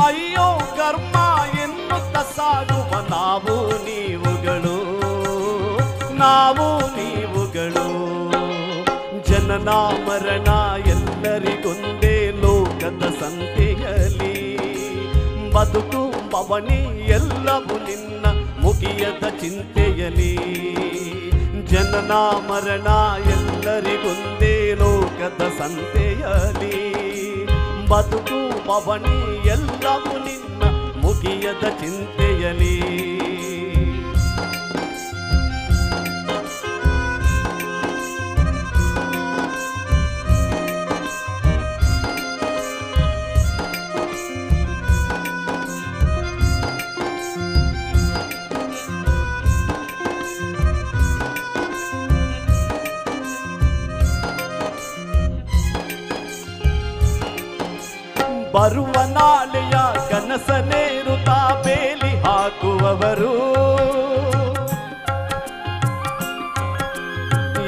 F: ಅಯ್ಯೋ ಕರ್ಮ ಎನ್ನುತ್ತ ಸಾಗುವ ನಾವು ನೀವುಗಳು, ನಾವು ನೀವುಗಳು. ಜನನ ಮರಣ ಎಲ್ಲರಿಗೊಂದೇ ಲೋಕದ ಸಂತೆಯಲಿ, ಬದುಕು ಬವಣಿ ಎಲ್ಲವೂ ನಿನ್ನ ಮುಗಿಯದ ಚಿಂತೆಯಲಿ. ಜನನ ಮರಣ ಎಲ್ಲರಿಗೊಂದೇ ಲೋಕದ ಸಂತೆಯಲಿ, ಬದುಕು ಬವಣಿ ಎಲ್ಲವೂ ನಿನ್ನ ಮುಗಿಯದ ಚಿಂತೆಯಲಿ. ಬರುವ ನಾಳೆಯ ಕನಸನೇರುತ್ತಾ ಬೇಲಿ ಹಾಕುವವರು,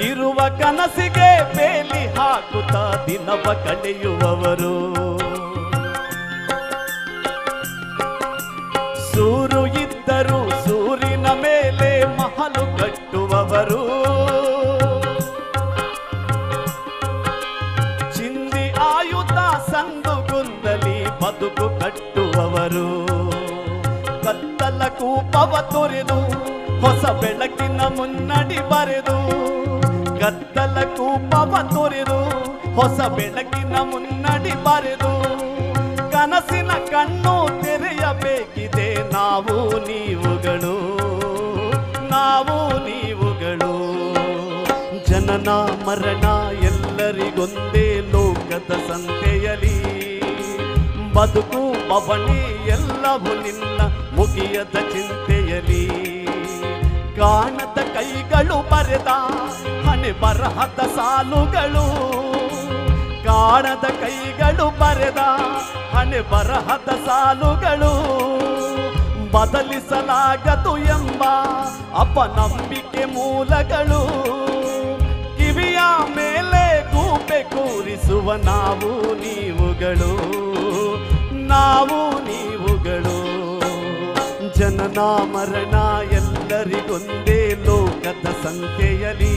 F: ಇರುವ ಕನಸಿಗೆ ಬೇಲಿ ಹಾಕುತ್ತಾ ದಿನವ ಕಳೆಯುವವರು. ಸೂರು ಇದ್ದರೂ ಸೂರಿನ ಮೇಲೆ ಮಹಲು ಕಟ್ಟುವವರು, ಚಿಂದಿ ಆಯುಧ ಸಂದುಗುಂದಲಿ ಬದುಕು ಕಟ್ಟುವವರು. ಕತ್ತಲ ಕೂಪವ ತೊರೆದು ಹೊಸ ಬೆಳಕಿನ ಮುನ್ನಡಿ ಬರೆದು, ಕತ್ತಲ ಕೂಪವ ತೊರೆದು ಹೊಸ ಬೆಳಕಿನ ಮುನ್ನಡಿ ಬರೆದು, ಕನಸಿನ ಕಣ್ಣು ತೆರೆಯಬೇಕಿದೆ ನಾವು ನೀವುಗಳು, ನಾವು ನೀವುಗಳು. ಜನನ ಮರಣ ಎಲ್ಲರಿಗೊಂದೇ ಲೋಕದ ಸಂತೆಯಲಿ, ಬದುಕು ಬವಣಿ ಎಲ್ಲವೂ ನಿನ್ನ ಮುಗಿಯದ ಚಿಂತೆಯಲಿ. ಕಾಣದ ಕೈಗಳು ಬರೆದ ಹಣೆ ಬರಹದ ಸಾಲುಗಳು, ಕಾಣದ ಕೈಗಳು ಬರೆದ ಹಣೆ ಬರಹದ ಸಾಲುಗಳು, ಬದಲಿಸಲಾಗದು ಎಂಬ ಅಪನಂಬಿಕೆ ಮೂಲಗಳು. ಕಿವಿಯ ಮೇಲೆ ಗೂಬೆ ಕೂರಿಸುವ ನಾವು ನೀವುಗಳು, ನಾವು ನೀವುಗಳು. ಜನನ ಮರಣ ಎಲ್ಲರಿಗೊಂದೇ ಲೋಕದ ಸಂತೆಯಲಿ,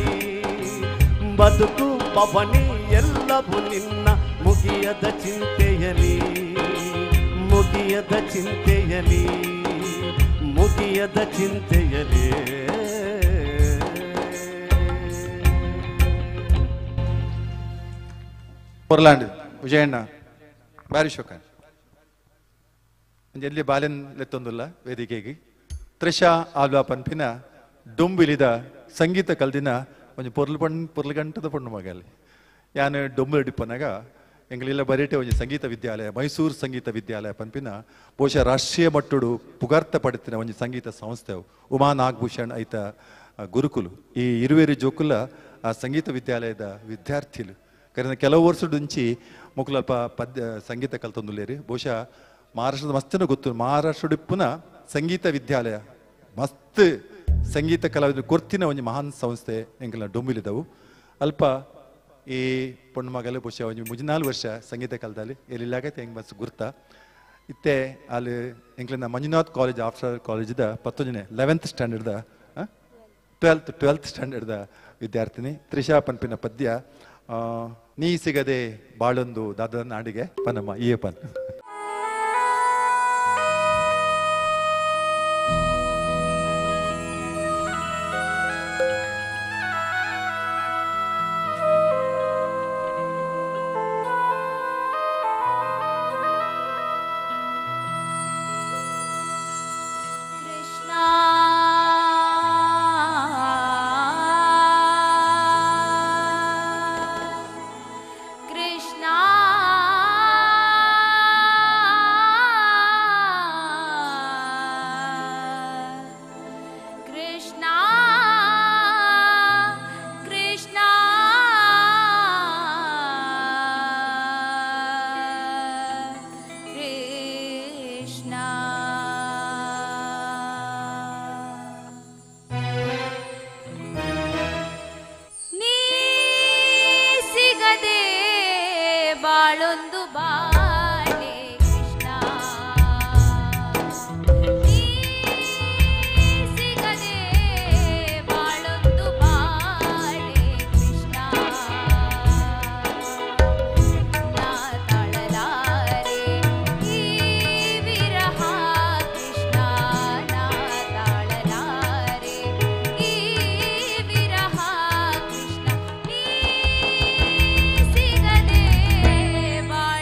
F: ಬದುಕು ಬವಣಿ ಎಲ್ಲವೂ ನಿನ್ನ ಮುಗಿಯದ ಚಿಂತೆಯಲಿ, ಮುಗಿಯದ ಚಿಂತೆಯಲಿ, ಮುಗಿಯದ ಚಿಂತೆಯಲಿ.
B: ಪೊರ್ಲಾಂಡ್ ವಿಜಯಣ್ಣ ಬಾರಿ ಶೋಕ ಎಲ್ಲಿ ಬಾಲೆನ್ ಲೆತ್ತೊಂದುಲ್ಲ ವೇದಿಕೆಗೆ. ತ್ರಿಷಾ ಆಲ್ವಾ ಪನ್ಪಿನ ಡೊಂಬಿಲಿದ ಸಂಗೀತ ಕಲ್ದಿನ ಒಂಜಿ ಪೊರ್ಲು ಪಣ್ ಪೊರ್ಲುಗಂಟದ ಪೊಣ್ಣು ಮಗಲ್ಲಿ. ಯಾನು ಡೊಂಬು ಹಿಡಿಪನಾಗ ಎಂಗಳೆಲ್ಲ ಬರೀಟೆ ಒಂಜಿ ಸಂಗೀತ ವಿದ್ಯಾಲಯ, ಮೈಸೂರು ಸಂಗೀತ ವಿದ್ಯಾಲಯ ಪನ್ಪಿನ ಬಹುಶಃ ರಾಷ್ಟ್ರೀಯ ಮಟ್ಟಡು ಪುಗಾರ್ತ ಪಡೆತಿನ ಒಂಜಿ ಸಂಗೀತ ಸಂಸ್ಥೆ ಉಮಾ ನಾಗಭೂಷಣ್ ಐತ ಗುರುಕುಲು. ಈ ಇರುವೇರಿ ಜೋಕುಲ ಆ ಸಂಗೀತ ವಿದ್ಯಾಲಯದ ವಿದ್ಯಾರ್ಥಿಲು. ಕರೆನ ಕೆಲವು ವರ್ಷದುಂಚಿ ಮೊಕುಲಲ್ಪ ಪದ್ಯ ಸಂಗೀತ ಕಲ್ತೊಂದುಲ್ಲೇರಿ. ಬಹುಶಃ ಮಹಾರಾಷ್ಟ್ರದ ಮಸ್ತನ ಗೊತ್ತು, ಮಹಾರಾಷ್ಟ್ರಡಿಪ್ಪುನ ಸಂಗೀತ ವಿದ್ಯಾಲಯ ಮಸ್ತ್ ಸಂಗೀತ ಕಲಾವಿದರು ಕೊರ್ತಿನ ಒಂಜಿ ಮಹಾನ್ ಸಂಸ್ಥೆ ಎಂಕಲ್ನ ಡೊಂಬಿಲಿದವು. ಅಲ್ಪ ಈ ಪೊಣ್ಣು ಮಗಲು ಬಹುಶಃ ಒಂಜಿ ಮುಜಿನಾಲು ವರ್ಷ ಸಂಗೀತ ಕಲ್ದಲ್ಲಿ ಎಲ್ಲಿಲ್ಲಾಗತ್ತೆ ಹೆಂಗೆ ಮಸ್ತ್ ಗುರ್ತ ಇತ್ತೆ ಅಲ್ಲಿ ಎಂಕ್ಲಿನ ಮಂಜುನಾಥ್ ಕಾಲೇಜ್ ಆಫ್ಟರ್ ಕಾಲೇಜಿದ 11ನೇ 11th ಸ್ಟ್ಯಾಂಡರ್ಡ್ದ 12th ಸ್ಟ್ಯಾಂಡರ್ಡ್ದ ವಿದ್ಯಾರ್ಥಿನಿ ತ್ರಿಷಾ ಪನ್ಪಿನ ಪದ್ಯ ನೀ ಸಿಗದೆ ಬಾಳೊಂದು ದಾದ ನಾಡಿಗೆ ಪನಮ್ಮ ಈಯೇ ಪನ್.
G: ಕೃಷ್ಣ ಕೃಷ್ಣ.
J: ಬಾಳೊಂದು ಬಾಳೆ ಕೃಷ್ಣ ನೀ ಸಿಗದೆ ಬಾಳೊಂದು ಬಾಳೆ ಕೃಷ್ಣ ನಾ ತಾಳಲಾರೆ ಈ ವಿರಹ ಕೃಷ್ಣ ನಾ ತಾಳಲಾರೆ ಈ ವಿರಹ ಕೃಷ್ಣ ನೀ ಸಿಗದೆ ಬಾಳೊಂದು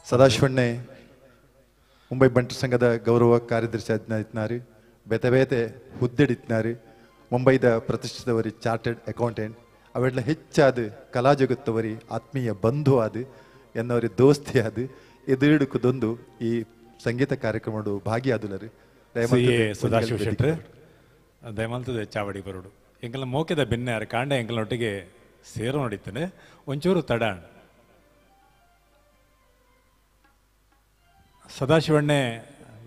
B: ಸದಾಶಿವಣ್ಣೆ ಮುಂಬೈ ಬಂಟರ ಸಂಘದ ಗೌರವ ಕಾರ್ಯದರ್ಶಿ ಆದ್ನಾರು, ಬೇತೆ ಬೇತೆ ಹುದ್ದೆಡಿತ್ನಾರು, ಮುಂಬೈದ ಪ್ರತಿಷ್ಠಿತವರಿ ಚಾರ್ಟರ್ಡ್ ಅಕೌಂಟೆಂಟ್, ಅವೆಲ್ಲ ಹೆಚ್ಚಾದ ಕಲಾ ಜಗತ್ತವರಿ ಆತ್ಮೀಯ ಬಂಧು ಆದ ಎನ್ನವರಿ ದೋಸ್ತಿ ಆದ ಎದುರುಡುಕದೊಂದು ಈ ಸಂಗೀತ ಕಾರ್ಯಕ್ರಮಡು ಭಾಗಿಯಾದುಲರು.
A: ಸದಾಶಿವ ಶೆಟ್ಟರ್ ದಯಮಲ್ತದ ಚಾವಡಿ ಬರೋಡು ಎಂಕಲ್ನ ಮೋಕೆದ ಬೆನ್ನೆ ಆರು ಕಾಂಡ ಎಂಕಲ್ನೊಟ್ಟಿಗೆ ಸೇರೋ ನೋಡಿದ್ದಾನೆ ಒಂಚೂರು ತಡ. ಸದಾಶಿವಣ್ಣೆ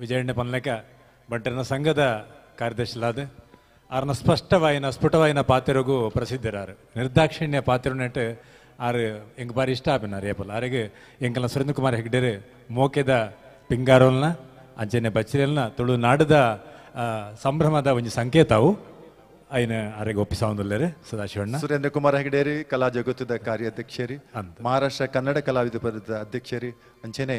A: ವಿಜಯಣ್ಣೆ ಪನ್ಲೆಕ ಬಂಟರನ ಸಂಘದ ಕಾರ್ಯದರ್ಶಿಲಾದ ಆರ್ನ ಸ್ಪಷ್ಟವಾಯಿನ ಸ್ಫುಟವಾಯಿನ ಪಾತ್ರಗೂ ಪ್ರಸಿದ್ಧರಾರು. ನಿರ್ದಾಕ್ಷಿಣ್ಯ ಪಾತ್ರನೆಟ್ ಆರು ಎಂಕ್ ಬಾರಿ ಇಷ್ಟ ಆಪಿನಾರು ಏಪಲ್ ಆರಿಗೆ ಎಂಕಲ್ನ ಸುರೇಂದ್ರ ಕುಮಾರ್ ಹೆಗ್ಡೇರು ಮೋಕೆದ ಪಿಂಗಾರೋಲ್ನ ಅಂಚನೆ ಬಚ್ಚಿರೆಲ್ನ ತುಳು ನಾಡದ ಸಂಭ್ರಮದ ಒಂಜಿ ಸಂಕೇತವು ಐನ ಆರಿಗೆ ಒಪ್ಪಿಸಾವಂದುಲ್ಲೇರು ಸದಾಶಿವಣ್ಣ.
B: ಸುರೇಂದ್ರ ಕುಮಾರ್ ಹೆಗ್ಡೇರಿ ಕಲಾ ಜಗತ್ತದ ಕಾರ್ಯಾಧ್ಯಕ್ಷರಿ, ಮಹಾರಾಷ್ಟ್ರ ಕನ್ನಡ ಕಲಾವಿದ ಪರಿಷದ ಅಧ್ಯಕ್ಷರಿ, ಅಂಚನೆ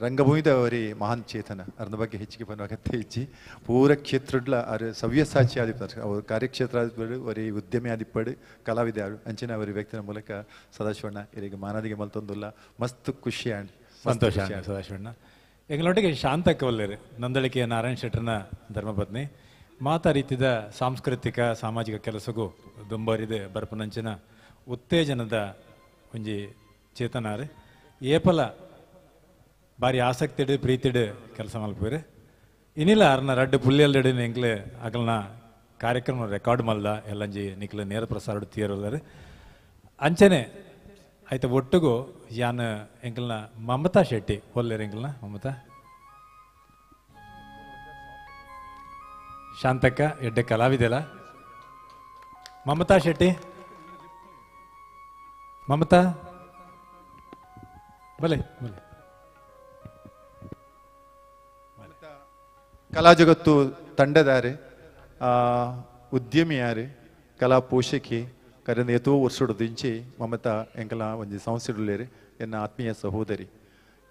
B: ರಂಗಭೂಮಿದವರಿ ಮಹಾನ್ ಚೇತನ. ಅದ್ರ ಬಗ್ಗೆ ಹೆಚ್ಚಿಗೆ ಬರುವ ಅಗತ್ಯ ಇಚ್ಚಿ ಪೂರ ಕ್ಷೇತ್ರಡ್ಲ ಅರು ಸವ್ಯಸಾಚಿ ಆದಿಪ್ಪರು, ಅವರು ಕಾರ್ಯಕ್ಷೇತ್ರ ಆದಿಪ್ಪಡು, ಅವರಿ ಉದ್ಯಮಿ ಆದಿಪ್ಪಡು, ಕಲಾವಿದ ಯಾರು ಅಂಚನೆ ಅವರಿ ವ್ಯಕ್ತಿನ ಮೂಲಕ ಸದಾಶಿವಣ್ಣ ಇವರಿಗೆ ಮಾನದಿಗೆ ಮಲ್ತೊಂದುಲ್ಲ. ಮಸ್ತ್ ಖುಷಿ ಆಂಡ್
A: ಸಂತೋಷ ಸದಾಶಿವಣ್ಣ. ಎಂಗಳೊಟ್ಟಿಗೆ ಶಾಂತಕ್ಕ ಒಲ್ಲೇರು ನಂದಳಿಕೆಯ ನಾರಾಯಣ ಶೆಟ್ಟರ್ನ ಧರ್ಮಪತ್ನಿ. ಮಾತಾ ರೀತಿಯ ಸಾಂಸ್ಕೃತಿಕ ಸಾಮಾಜಿಕ ಕೆಲಸಗೂ ದುಂಬರಿದೆ ಬರ್ಪನಂಚಿನ ಉತ್ತೇಜನದ ಒಂಜಿ ಚೇತನಾರು. ಏಪಲ ಬಾರಿ ಆಸಕ್ತಿಡು ಪ್ರೀತಿಡು ಕೆಲಸ ಮಲ್ಪೇರು. ಇನ್ನಿಲ್ಲ ಅರ್ನ ರಡ್ಡು ಪುಲ್ಯಲ್ಲೆಡು ಎಂಕ್ಲೆ ಅಗಲ್ನ ಕಾರ್ಯಕ್ರಮ ರೆಕಾರ್ಡ್ ಮಲ್ದ ಎಲ್ಲಂಜಿ ನಿಕ್ಲೆ ನೇರ ಪ್ರಸಾರ ತೀರಲ್ಲರು. ಅಂಚನೆ ಆಯ್ತ ಒಟ್ಟಿಗೂ ಯಾನ್ ಎಂಕಲ್ನ ಮಮತಾ ಶೆಟ್ಟಿ ಒಲ್ಲೇರು ಎಂಕಲ್ನ ಮಮತಾ ಶಾಂತಕ್ಕ ಎಡ್ಡೆ ಕಲಾವಿದೆಲ್ಲ ಮಮತಾ ಶೆಟ್ಟಿ. ಮಮತಾ ಬಲೆ ಬಲೆ.
B: ಕಲಾ ಜಗತ್ತು ತಂಡದಾರೆ, ಉದ್ಯಮಿಯಾರೆ, ಕಲಾ ಪೋಷಕಿ ಕರೆಂದು ಎತೋ ವರ್ಷದಿಂಚಿ ಮಮತಾ ಎಂಕಲ ಒಂಜಿ ಸಂಸ್ಥೆಡುಲ್ಲೇರು ಎನ್ನ ಆತ್ಮೀಯ ಸಹೋದರಿ.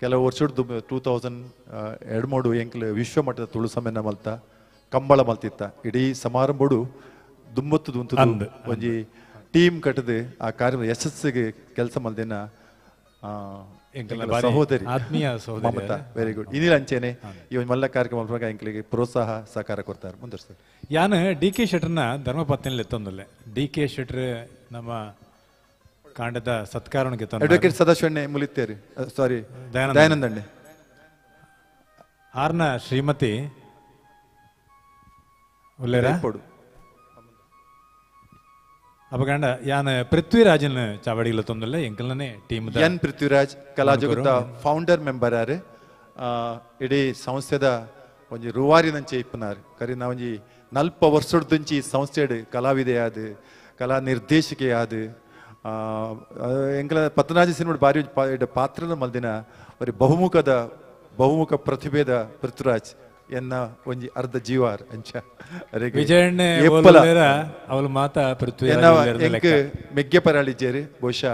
B: ಕೆಲವು ವರ್ಷದ 2002 ಎಂಕಲ ವಿಶ್ವಮಟ್ಟದ ತುಳು ಸಮ್ಮೇಳನ ಮಲ್ತ ಕಂಬಳ ಮಲ್ತಿತ್ತ ಇಡೀ ಸಮಾರಂಭಡು ದುಮ್ಮತ್ತು ಉಂತು ಒಂಜಿ ಟೀಮ್ ಕಟ್ಟದೆ ಆ ಕಾರ್ಯ ಯಶಸ್ಸಿಗೆ ಕೆಲಸ ಮಲ್ದಿನ ಸಹೋದರಿ
A: ಆತ್ಮೀಯ ಸಹೋದರಿ
B: ಮಮತಾ. Very good. ಇನ್ನಿಲ್ಲ ಅಂಚೇನೆ ಈ ಒಂದು ಮಲ್ಲ ಕಾರ್ಯಕ್ರಮ ಎಂಕಲಿಗೆ ಪ್ರೋತ್ಸಾಹ ಸಹಕಾರ ಕೊಡ್ತಾರೆ. ಮುಂದುವರ್ಸ್ತಾರೆ.
A: ಯಾನು ಡಿ ಕೆ ಶೆಟ್ಟರ್ನ ಧರ್ಮಪತ್ನಿಯಲ್ಲಿ ಎತ್ತೊಂದಲ್ಲೇ. ಡಿ ಕೆ ಶೆಟ್ಟರ್ ನಮ್ಮ ಕಾಂಡದ ಸತ್ಕಾರಣಕ್ಕೆ
B: ಅಡ್ವೊಕೇಟ್ ಸದಾಶಿವಣ್ಣೆ ಮುಲಿತೇರಿ, ಸಾರಿ ದಯಾನಂದಣ್ಣೆ
A: ಆರ್ನ ಶ್ರೀಮತಿ ಉಲ್ಲೇರ ಅಪಗಂಡ ಯಾನ್ ಪೃಥ್ವಿರಾಜನ್ ಚಾವಡಿಗಳ ತೊಂದಲ್ಲ ಎಂಕಲ್ನೇ ಟೀಮ್
B: ಎನ್ ಪೃಥ್ವಿರಾಜ್ ಕಲಾ ಜಗತ್ತ ಫೌಂಡರ್ ಮೆಂಬರ್ ಆರು, ಇಡೀ ಸಂಸ್ಥೆದ ಒಂಜಿ ರೂವಾರಿನಂಚೆ ಇಪ್ಪನಾರು. ಕರಿನ ಒಂಜಿ 40 ವರ್ಷದಂಚಿ ಸಂಸ್ಥೆಡ್ ಕಲಾವಿದೆಯಾದ ಕಲಾ ನಿರ್ದೇಶಕಿಯಾದ ಎಂಕಲ ಪತ್ತನಾಜಿ ಸಿನಿಮಾ ಬಾರಿ ಪಾತ್ರನ ಮಲ್ದಿನ ಒಂದು ಬಹುಮುಖ ಪ್ರತಿಭೆದ ಪೃಥ್ವಿರಾಜ್ ಎನ್ನ ಒಂಜಿ ಅರ್ಧ ಜೀವಾರ್ ಅಂಚ
A: ವಿಜಯಣ್ಣೆ ಅವಳು ಮಾತಾ
B: ಎಂಕ್ ಮೆಗ್ಗೆ ಪರಾಳಿಜೇರಿ ಬಹುಶಃ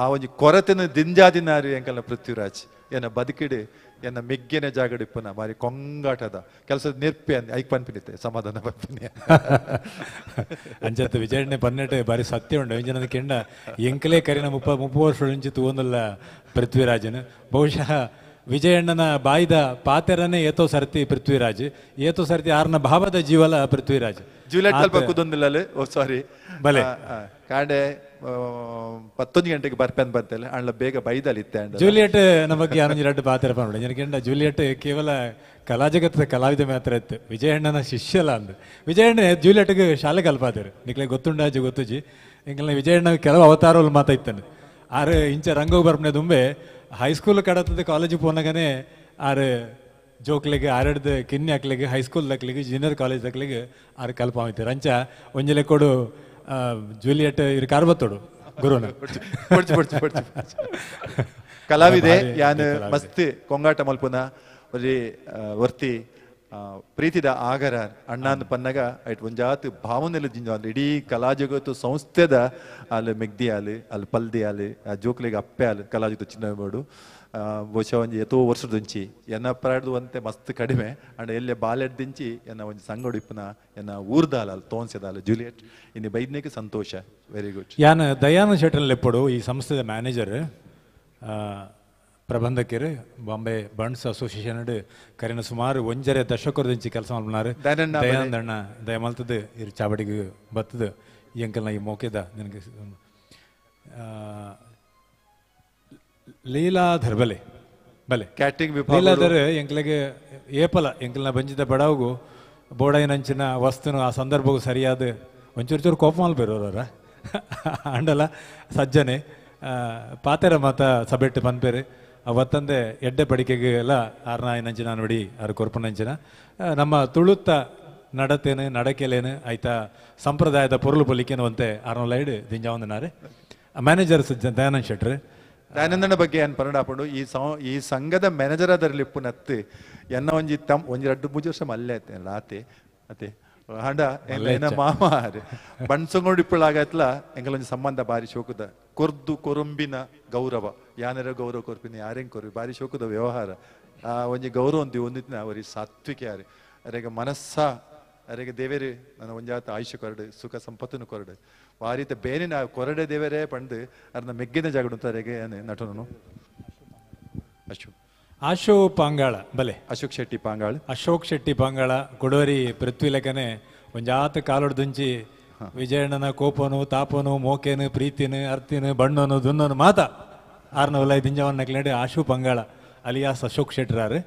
B: ಆ ಒಂಜಿ ಕೊರತೆನ ದಿಂಜಾದಿನಾರಿ ಎಂಕಲ್ನ ಪೃಥ್ವಿರಾಜ್ ಎನ್ನ ಬದುಕಿಡು ಎನ್ನ ಮೆಗ್ಗೆನ ಜಾಗಡಿಪ್ಪನ ಬಾರಿ ಕೊಂಗಾಟದ ಕೆಲಸದ ನೆರ್ಪೆ ಅಂದ್ ಐಕ್ ಪನ್ಪಿನಿತ್ತೆ ಸಮಾಧಾನ ಪನ್ಪಿನಿ
A: ಅಂಚತ್ತು ವಿಜಯಣ್ಣೆ ಪನ್ನೆಟ್ ಬಾರಿ ಸತ್ಯ ಉಂಡು. ಇಂಜನದ ಕೆಂಡ ಎಂಕಲೇ ಕರಿನ 30 ವರ್ಷ ಇಂಚಿ ತೂವೊಂದುಲ್ಲ ಪೃಥ್ವಿರಾಜನ್. ಬಹುಶಃ ವಿಜಯಣ್ಣನ ಬಾಯಿದ ಪಾತೆರನೇ ಏತೋ ಸರ್ತಿ ಪೃಥ್ವಿರಾಜ್, ಏತೋ ಸರ್ತಿ ಆರ್ನ ಭಾವದ ಜೀವಲ ಪೃಥ್ವಿರಾಜ್.
B: ಜೂಲಿಯಟ್ ಅಲ್ಪ ಕುದೊಂದಿಲ್ಲ, ಓ ಸಾರಿ ಬಲೆ ಕಾಂಡೆ 11 ಗಂಟೆಗೆ ಬರ್ಪೆನ್ ಬರ್ತಲ್ಲ ಅಣ್ಣ ಬೇಗ ಬೈದಲ್ಲಿ ಇತ್ತೆ.
A: ಜೂಲಿಯಟ್ ನಮ್ಮ ಬಗ್ಗೆ ಯಾರೊಂದು ಎರಡು ಪಾತ್ರ ಪನ್ಪುಂಡು. ಜನಕೆಂಡ ಜೂಲಿಯಟ್ ಕೇವಲ ಕಲಾ ಜಗತ್ತದ ಕಲಾವಿದ ಮಾತ್ರ ಇತ್ತು, ವಿಜಯಣ್ಣನ ಶಿಷ್ಯಲ ಅಂದು. ವಿಜಯಣ್ಣ ಜೂಲಿಯಟ್ಗೆ ಶಾಲೆ ಕಲ್ಪಾದರು ನಿಕ್ಲೆ ಗೊತ್ತುಂಡಾಜಿ ಗೊತ್ತುಜಿ. ಎಂಕಲ್ನ ವಿಜಯಣ್ಣ ಕೆಲವು ಅವತಾರಗಳು ಮಾತಾ ಇತ್ತಾನೆ. ಆರು ಇಂಚ ರಂಗೋಗ್ ಬರ್ಪನೆ ದುಂಬೆ ಹೈಸ್ಕೂಲ್ ಕಡತದ ಕಾಲೇಜ್ ಪೋನಾಗನೆ ಆರು ಜೋಕ್ಲಿಗೆ ಆರೆಡ್ದು ಕಿನ್ನಿ ಹಾಕ್ಲಿಗೆ ಹೈಸ್ಕೂಲ್ ದಕ್ಲಿಗೆ ಜೂನಿಯರ್ ಕಾಲೇಜ್ ದಕ್ಲಿಗೆ ಆರು ಕಲ್ಪಾಮಿತ್ತಾರೆ. ಅಂಚ ಒಂಜಿ ಲೆಕ್ಕೊಡು ಜೂಲಿಯಟ್ ಇರು ಕಾರ್ಬತ್ತೋಡು ಗುರುನ
B: ಕಲಾವಿದೆ ಯಾನ್ ಮಸ್ತ್ ಕೊಂಗಾಟ ಮಲ್ಪುನ ಒಂಜಿ ವರ್ತಿ ಪ್ರೀತಿದ ಆಗರ ಅಣ್ಣಾನ್ ಪನ್ನಗ ಐಟ್ ಒಂಜಾತ್ ಭಾವನೆಲು ಜಿಂಜ ಅಂದ್ರೆ ಇಡೀ ಕಲಾ ಜಗತ್ತು ಸಂಸ್ಥೆದ ಅಲ್ಲಿ ಮೆಗ್ದಿ ಆಲು ಅಲ್ಲಿ ಪಲ್ದಿ ಆಲು ಆ ಜೋಕ್ಲಿಗೆ ಅಪ್ಪೆ ಆಲು ಕಲಾ ಜಗತ್ತು ಚಿನ್ನ ಬೋಡು ಬಹುಶಃ ಒಂಜಿ ಎತೋ ವರ್ಷದಿಂಚಿ ಎನ್ನ ಪ್ರಾಡ್ದು ಅಂತೆ ಮಸ್ತ್ ಕಡಿಮೆ ಅಂಡ್ ಎಲ್ಲೆ ಬಾಲೆಡ್ದಿಂಚಿ ಎನ್ನ ಒಂಜಿ ಸಂಗಡು ಇಪ್ಪನ ಎನ್ನ ಊರ್ದಾಲ ಅಲ್ಲಿ ತೋನ್ಸೆದಾಲ ಜೂಲಿಯಟ್ ಇನ್ನು ಬೈದ್ನೇಕ ಸಂತೋಷ. Very good.
A: ಯಾನ್ ದಯಾನಂದ ಶೆಟ್ಟರ್ ಲೆಪ್ಪಡು ಈ ಸಂಸ್ಥೆದ ಮ್ಯಾನೇಜರ್. ಪ್ರಬಂಧಕರು ಬಾಂಬೆ ಬಂಡ್ಸ್ ಅಸೋಸಿಯೇಷನ್ ಕರಿನ ಸುಮಾರು 1.5 ದಶಕದಿಂಚಿ ಕೆಲಸ ಮಾಡ್ನಾರು ದಯಾನಂದಣ್ಣ ದಯಮಲ್ತದ್ದು ಇರು ಚಾವಡಿಗೆ ಬತ್ತದು ಈ ಅಂಕಲ್ನ ಈ ಮೋಕೆದ ನಿನಗೆ ಲೀಲಾಧರ್ ಬಲೆ ಬಲೆ
B: ಕ್ಯಾಟಿಂಗ್ ವಿಭಾಗ
A: ಲೀಲಾಧರ್ ಎಂಕ್ಲೆಗೆ ಏಪಲ ಎಂಕಲ್ನ ಬಂಜಿದ ಬಡವಗು ಬೋಡೈನಂಚಿನ ವಸ್ತುನು ಆ ಸಂದರ್ಭಕ್ಕೂ ಸರಿಯಾದ ಒಂಚೂರು ಚೂರು ಕೋಪ ಮಲ್ಪೇರು ಆಂಡಲ ಸಜ್ಜನೆ ಪಾತೆರ ಮಾತ ಸಬೆಟ್ಟು ಪನ್ಪೇರು ಅವತ್ತಂದೆ ಎಡ್ಡೆ ಪಡಿಕೆಗೆ ಎಲ್ಲ ಆರ್ನಾಯಿನಂಚಿನ ನೋಡಿ ಆರು ಕೊರ್ಪನಂಚಿನ ನಮ್ಮ ತುಳುತ್ತ ನಡತೇನು ನಡಕೆಲೇನು ಆಯ್ತಾ ಸಂಪ್ರದಾಯದ ಪೊರುಳು ಪೊಲಿಕೇನು ಅಂತೆ ಆರ್ನೋಲೈಡ್ ದಿಂಜಾವಂದನಾರೆ ಮ್ಯಾನೇಜರ್ ದಯಾನಂದ್ ಶೆಟ್ರು
B: ದಯಾನಂದನ ಬಗ್ಗೆ ಏನು ಪನ್ನಡಾಪಂಡು ಈ ಸಂಘದ ಮ್ಯಾನೇಜರ್ ಅದರಲ್ಲಿ ಪುನತ್ತು ಎನ್ನ ಒಂಜಿ ತಮ್ ಒಂಜಿ ರಡ್ಡು ಮೂಜಿ ವರ್ಷ ಮಲ್ಲೆ ಆತೆ ಅತೆ ಹಾಂಡ ಎನ್ನ ಮಾಮ ಬಣ್ಸಂಗೋಡು ಇಪ್ಪಳಾಗತ್ಲ ಎಂಗಲೊಂಜಿ ಸಂಬಂಧ ಬಾರಿ ಶೋಕದ ಕೊರ್ದು ಕೊರುಂಬಿನ ಗೌರವ ಯಾನೆರ ಗೌರವ ಕೊರ್ಪಿನ ಯಾರೇಂ ಕೊರ್ಪಿ ಬಾರಿ ಶೋಕದ ವ್ಯವಹಾರ ಆ ಒಂಜಿ ಗೌರವ ಒಂದಿ ಒಂದಿತ್ತಿನ ಅವರಿ ಸಾತ್ವಿಕ ಯಾರು ಅರೆಗ ಮನಸ್ಸ ಅರೆಗೆ ದೇವೇರು ನನ್ನ ಒಂಜಾತ ಆಯುಷ್ಯ ಕೊರಡು ಸುಖ ಸಂಪತ್ತನ್ನು ಕೊರಡು ವಾರಿತ ಬೇನಿನ ಕೊರಡೆ ದೇವರೇ ಪಂಡು ಅರ್ನ ಮೆಗ್ಗಿನ ಜಾಗಡು ಅರೆಗೆ ನಟನನು
A: ಅಶೋಕ್ ಪಾಂಗಾಳ ಬಲೆ
B: ಅಶೋಕ್ ಶೆಟ್ಟಿ ಪಾಂಗಾಳ
A: ಅಶೋಕ್ ಶೆಟ್ಟಿ ಪಾಂಗಾಳ ಕೊಡೋರಿ ಪೃಥ್ವಿ ಲೆಕ್ಕನೆ ಒಂಜಾತ ಕಾಲೊಡ್ದುಂಚಿ ವಿಜಯಣ್ಣನ ಕೋಪನು ತಾಪನು ಮೋಕೇನು ಪ್ರೀತಿನು ಅರ್ತಿನು ಬಣ್ಣನು ದುನ್ನನು ಮಾತ ಆರ್ನವಲ್ಲ ದಿಂಜವನ್ನ ಕ್ಲೇಡಿ ಆಶು ಪಂಗಾಳ ಅಲಿಯಾಸ್ ಅಶೋಕ್ ಶೆಟ್ಟರಾರು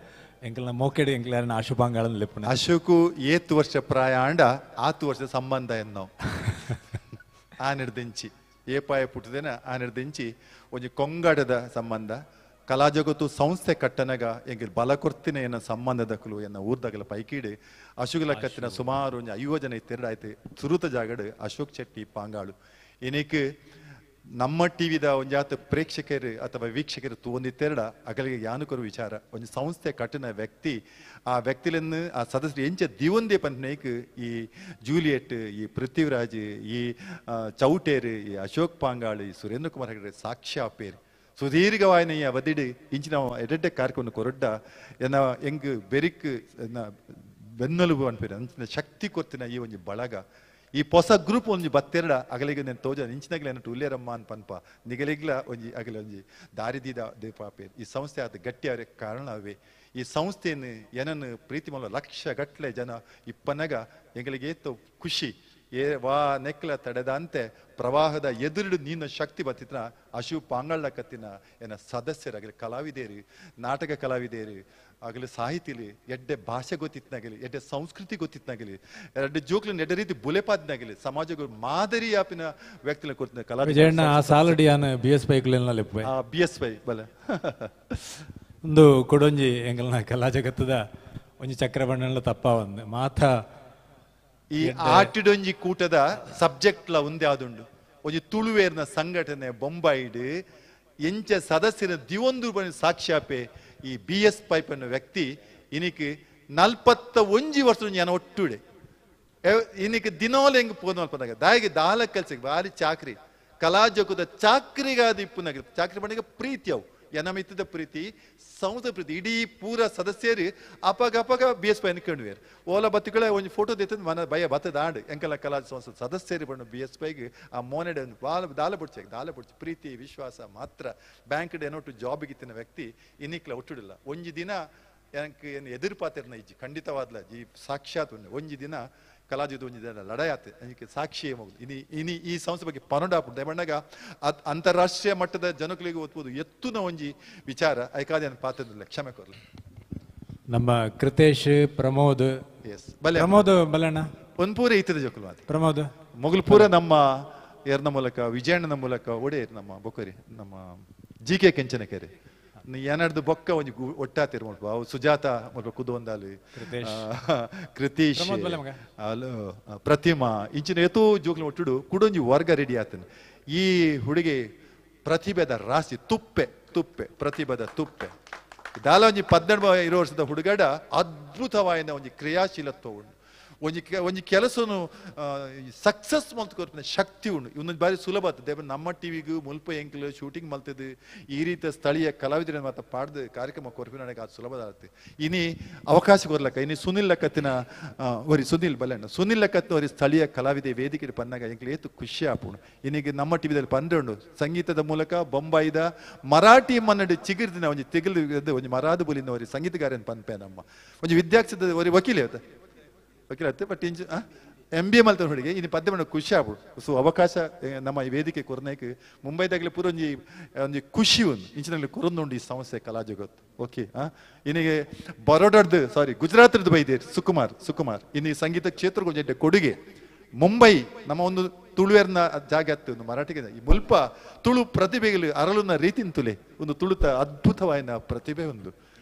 A: ಎಂಕಲ್ನ ಮೋಕೆಡಿ ಎಂಕಲಾರನ ಆಶು ಪಾಂಗಾಳನ ಲೆಪ್ಪುನ
B: ಅಶೋಕು ಏತು ವರ್ಷ ಪ್ರಾಯ ಆಂಡ ಆತು ವರ್ಷ ಸಂಬಂಧ ಎನ್ನೋ ಆ ನಿರ್ದಿಂಚಿ ಏಪಾಯ ಪುಟ್ಟದೇನ ಆ ನಿರ್ದಿಂಚಿ ಒಂಜಿ ಕೊಂಗಾಟದ ಸಂಬಂಧ ಕಲಾ ಜಗತ್ತು ಸಂಸ್ಥೆ ಕಟ್ಟನಗ ಎಂಗಿಲ್ ಬಲ ಕೊರ್ತಿನ ಎನ್ನ ಸಂಬಂಧದಕಲು ಎನ್ನ ಊರ್ದಗಲ ಪೈಕೀಡು ಅಶೋಕಲ ಕತ್ತಿನ ಸುಮಾರು ಒಂಜಿ 50 ಜನ ಇತ್ತೆರಡು ಆಯ್ತು ಸುರುತ ಜಾಗಡು ಅಶೋಕ್ ಶೆಟ್ಟಿ ಪಾಂಗಾಳು ಏನಕ್ಕೆ ನಮ್ಮ ಟಿವಿದ ಒಂಜಾತ ಪ್ರೇಕ್ಷಕರು ಅಥವಾ ವೀಕ್ಷಕರು ತೋಂದಿತ್ತೆರಡ ಅಗಲಿಗೆ ಯಾನುಕರು ವಿಚಾರ ಒಂಜಿ ಸಂಸ್ಥೆ ಕಟ್ಟಿನ ವ್ಯಕ್ತಿ ಆ ವ್ಯಕ್ತಿಲನ್ನು ಆ ಸದಸ್ಯರು ಎಂಚ ದಿವಂದೇ ಪಂತನೇಕ್ ಈ ಜೂಲಿಯೆಟ್ ಈ ಪೃಥ್ವಿರಾಜ್ ಈ ಚೌಟೇರು ಈ ಅಶೋಕ್ ಪಾಂಗಾಳು ಈ ಸುರೇಂದ್ರ ಕುಮಾರ್ ಹೆಗಡೆ ಸಾಕ್ಷ್ಯ ಪೇರು ಸುದೀರ್ಘವಾಯಿನ ಈ ಅವಧಿಡು ಇಂಚಿನ ಎಡೆಡ್ಡೆ ಕಾರ್ಯಕ್ರಮ ಕೊರಡ್ಡ ಎನ್ನ ಎಂಗ್ ಬೆರಿಕ್ ಎನ್ನ ಬೆನ್ನೆಲುಬು ಅನ್ಪೇರು ಅಂಚಿನ ಶಕ್ತಿ ಕೊರ್ತಿನ ಈ ಒಂಜಿ ಬಳಗ ಈ ಹೊಸ ಗ್ರೂಪ್ ಒಂಜಿ ಬತ್ತೆರಡ ಅಗಲಿಗೆ నేను ತೋಜ ಇಂಚಿನಗಲೆ ಅನ್ನಟ್ಟು ಉಲ್ಲೇರಮ್ಮ ಅನ್ ಪನ್ಪ ನಿಗಲಿಗ್ಲ ಒಂಜಿ ಅಗಲ ಒಂಜಿ ದಾರಿದೀದ ದೀಪಾಪೇರ್ ಈ ಸಂಸ್ಥೆ ಆದ ಗಟ್ಟಿಯಾರ ಕಾರಣವೇ ಈ ಸಂಸ್ಥೆಯನ್ನು ಏನನ್ನು ಪ್ರೀತಿ ಮಾಡೋ ಲಕ್ಷ ಗಟ್ಟಲೆ ಜನ ಇಪ್ಪನಗ ಎಂಗಳಿಗೆ ಏತೋ ಖುಷಿ ಏ ವಾ ನೆಕ್ಲ ತಡೆದಂತೆ ಪ್ರವಾಹದ ಎದುರು ನೀನು ಶಕ್ತಿ ಬತ್ತಿನ ಅಶು ಪಾಂಗಳ್ಳ ಕತ್ತಿನ ಏನ ಸದಸ್ಯರಾಗಲಿ ಕಲಾವಿದೇರು ನಾಟಕ ಕಲಾವಿದೇರು ಆಗಲಿ ಸಾಹಿತಿಲಿ ಎಡ್ಡೆ ಭಾಷೆ ಗೊತ್ತಿತ್ನಾಗಲಿ ಎಡ್ಡೆ ಸಂಸ್ಕೃತಿ ಗೊತ್ತಿತ್ನಾಗಲಿ ಎಡ್ಡೆ ಜೋಕ್ಲಿನ ಎಡ್ಡೆ ರೀತಿ ಬುಲೆಪಾದ್ನಾಗಲಿ ಸಮಾಜಕ್ಕೆ ಮಾದರಿ ಆಪಿನ ವ್ಯಕ್ತಿನ ಕೊಡ್ತಿನ ಕಲಾ
A: ವಿಜಯಣ್ಣ ಆ ಸಾಲಡಿಯಾನ ಬಿ ಎಸ್ ಪೈಕ್ಲೆಲ್ಲ ಲೆಪ್ಪೆ
B: ಬಿ ಎಸ್ ಪೈ ಬಲೆ
A: ಒಂದು ಕೊಡೊಂಜಿ ಎಂಗಲ್ನ ಕಲಾ ಜಗತ್ತದ ಒಂಜಿ ಚಕ್ರಬಣ್ಣಲ ತಪ್ಪ ಒಂದು ಮಾಥ
B: ಈ ಆಟಿಡೊಂಜಿ ಕೂಟದ ಸಬ್ಜೆಕ್ಟ್ಲ ಒಂದೇ ಆದುಂಡು ಒಂಜಿ ತುಳುವೇರ್ನ ಸಂಘಟನೆ ಬೊಂಬಾಯಿಡ್ ಎಂಚ ಸದಸ್ಯರ ದಿವೊಂದು ಬಣ್ಣ ಸಾಕ್ಷ್ಯಾಪೆ ಈ ಬಿ ಎಸ್ ಪೈಪ್ ಅನ್ನೋ ವ್ಯಕ್ತಿ ಇನಿಕ್ 41 ವರ್ಷ ಜನ ಒಟ್ಟುಡೆ ಇನಿಕ್ ದಿನೋಲ ಹೆಂಗ್ ಪೋದ ಪಂದಾಗ ದಾಯಿಗೆ ದಾಲ ಕೆಲ್ಸಕ್ಕೆ ಬಾರಿ ಚಾಕ್ರಿ ಕಲಾ ಜಗದ ಚಾಕ್ರಿಗಾದ ಇಪ್ಪುನಾಗ ಚಾಕ್ರಿ ಬಣ್ಣಿಗೆ ಪ್ರೀತಿ ಅವು ಎನಮಿತ್ತದ ಪ್ರೀತಿ ಸಂಸ್ಥೆ ಪ್ರೀತಿ ಇಡೀ ಪೂರ ಸದಸ್ಯರು ಅಪಗ ಅಪಗ ಬಿ ಎಸ್ ಪೈ ಕಂಡುವೇರು ಓಲ ಬತ್ತಿಗಳ ಒಂಜಿ ಫೋಟೋ ದೇತದ ಮನ ಭಯ ಬತ್ತದ ಆಂಡ್ ಎಂಕಲ ಕಲಾ ಸಂಸ್ಥೆ ಸದಸ್ಯರು ಬಣ್ಣ ಬಿ ಎಸ್ ಪೈಗೆ ಆ ಮೋನೆಡೆ ಬಾಲ ದಾಲ ಬುಡ್ಚೆ ದಾಲ ಬುಡ್ಚೆ ಪ್ರೀತಿ ವಿಶ್ವಾಸ ಮಾತ್ರ ಬ್ಯಾಂಕ್ ಏನೊಟ್ಟು ಜಾಬಿಗೆ ಇತ್ತಿನ ವ್ಯಕ್ತಿ ಇನ್ನಿಕ್ಲ ಒಟ್ಟುಡಿಲ್ಲ ಒಂಜಿ ದಿನ ಏನಕ್ಕೆ ಏನು ಎದುರುಪಾತಿರ್ನ ಇಜ್ಜಿ ಖಂಡಿತವಾದ್ಲ ಈ ಸಾಕ್ಷಾತ್ ಒಂಜಿ ದಿನ ಕಲಾಜಿದ ಒಂಜಿ ದಿನ ಲಡಾಯಾತ್ ಅದಕ್ಕೆ ಸಾಕ್ಷಿ ಮಗು ಇನಿ ಇನಿ ಈ ಸಂಸ್ಥೆ ಬಗ್ಗೆ ಪನಡಾಪುಂಡು ಬಣ್ಣಗ ಅಂತಾರಾಷ್ಟ್ರೀಯ ಮಟ್ಟದ ಜನಗಳಿಗೆ ಒತ್ಬೋದು ಎತ್ತುನ ಒಂಜಿ ವಿಚಾರ ಐಕಾದ ಪಾತ್ರದಿಲ್ಲ ಕ್ಷಮೆ ಕೊರಲಿ
A: ನಮ್ಮ ಕೃತೇಶ್ ಪ್ರಮೋದ್
B: ಎಸ್ ಬಲೆ
A: ಪ್ರಮೋದ್ ಬಲಣ್ಣ
B: ಒಂದು ಪೂರ ಇತ್ತದ ಜೋಕುಲ್ ಮಾತು
A: ಪ್ರಮೋದ್
B: ಮೊಗಲು ಪೂರ ನಮ್ಮ ಏರ್ನ ಮೂಲಕ ವಿಜಯಣ್ಣನ ಮೂಲಕ ಒಡೆಯರ್ ನಮ್ಮ ಬೊಕ್ಕರಿ ನಮ್ಮ ಜಿ ಕೆ ಕೆಂಚನಕೆರೆ ಏನಾಡ್ದು ಬೊಕ್ಕ ಒಂಜಿ ಒಟ್ಟಾತಿರ್ ಮುಲ್ಪ ಅವು ಸುಜಾತ ಮುಲ್ಪ ಕುದೊಂದಾಲಿ ಕೃತೀಶ್ ಪ್ರತಿಮಾ ಇಂಚಿನ ಏತೋ ಜೋಕ್ಲ ಒಟ್ಟುಡು ಕುಡೊಂಜಿ ವರ್ಗ ರೆಡಿ ಆತನ ಈ ಹುಡುಗಿ ಪ್ರತಿಭೆದ ರಾಶಿ ತುಪ್ಪೆ ತುಪ್ಪೆ ಪ್ರತಿಭೆದ ತುಪ್ಪೆ ದಾಲ ಒಂಜಿ 18 20 ವರ್ಷದ ಹುಡುಗಡ ಅದ್ಭುತವಾಯಿನ ಒಂಜಿ ಕ್ರಿಯಾಶೀಲತ್ವ ಉಂಡು ಒಂಜಿ ಒಂಜಿ ಕೆಲಸನು ಸಕ್ಸಸ್ ಮಲ್ತು ಕೊರ್ಪಿನ ಶಕ್ತಿ ಉಂಡು. ಇನ್ನೊಂದು ಬಾರಿ ಸುಲಭ ಆತದೆ. ನಮ್ಮ ಟಿವಿಗೂ ಮುಲ್ಪ ಎಂಕ್ಲು ಶೂಟಿಂಗ್ ಮಲ್ತದ್ದು ಈ ರೀತಿಯ ಸ್ಥಳೀಯ ಕಲಾವಿದರನ್ನ ಮಾತ್ರ ಪಾಡ್ದು ಕಾರ್ಯಕ್ರಮ ಕೊರ್ಪಿನ ಅದು ಸುಲಭ ಆಗುತ್ತೆ. ಇನಿ ಅವಕಾಶ ಕೊರ್ಲಕ್ಕ ಇನಿ ಸುನಿಲ್ ಲಕ್ಕತ್ತಿನ ಒರಿ ಸುನಿಲ್ ಬಲ್ಲಣ್ಣ ಸುನಿಲ್ ಲಕ್ಕತ್ತಿನ ಒರಿ ಸ್ಥಳೀಯ ಕಲಾವಿದೆ ವೇದಿಕೆ ಪನ್ನಾಗ ಎಂಕ್ಲು ಏತು ಖುಷಿ ಆಪುಂಡು. ಇನ್ನೀಗ ನಮ್ಮ ಟಿವಿದಲ್ಲಿ ಪಂದ್ರುಂಡು ಸಂಗೀತದ ಮೂಲಕ ಬೊಂಬಾಯಿದ ಮರಾಠಿ ಮನ್ನಡಿ ಚಿಗಿರ್ದಿನ ಒಂಜಿ ತೆಗಲು ಒಂಜಿ ಮರಾದು ಬುಲಿನ ಒರಿ ಸಂಗೀತಗಾರನ ಪನ್ಪೆ ನಮ್ಮ ಒಂಜಿ ವಿದ್ಯಾರ್ಥಿದ ಒರಿ ವಕೀಲೆ ವಕೀಲ ಬಟ್ ಇಂಚ ಎಂ ಬಿ ಎ ಮಲ್ತ ಹುಡುಗಿ ಇನ್ನು ಪದ್ಯ ಮಾಡೋ ಖುಷಿ ಆಗ್ಬಿಡು. ಸೊ ಅವಕಾಶ ನಮ್ಮ ಈ ವೇದಿಕೆ ಕೊರನೇಕ್ ಮುಂಬೈದಾಗಲೇ ಪೂರ ಒಂಜಿ ಒಂಜಿ ಖುಷಿ ಒಂದು ಇಂಚಿನಲ್ಲಿ ಕೊರೊಂದುಂಡು ಈ ಸಮಸ್ಯೆ ಕಲಾ ಜಗತ್ತು. ಓಕೆ ಇನ್ನಿಗೆ ಬರೋಡರ್ದು ಸಾರಿ ಗುಜರಾತ್ರದ್ದು ಬೈದೇರಿ ಸುಕುಮಾರ್ ಸುಕುಮಾರ್ ಇನ್ನು ಸಂಗೀತ ಕ್ಷೇತ್ರಕ್ಕೆ ಒಂಜಿ ಕೊಡುಗೆ. ಮುಂಬೈ ನಮ್ಮ ಒಂದು ತುಳುವೆರ್ನ ಜಾಗ ಅತ್ತು ಒಂದು ಮರಾಠಿಗೆ ಈ ಮುಲ್ಪ ತುಳು ಪ್ರತಿಭೆಗಳು ಅರಳುನ ರೀತಿನ ತುಲೆ ಒಂದು ತುಳುತ ಅದ್ಭುತವಾದ ಪ್ರತಿಭೆ ಒಂದು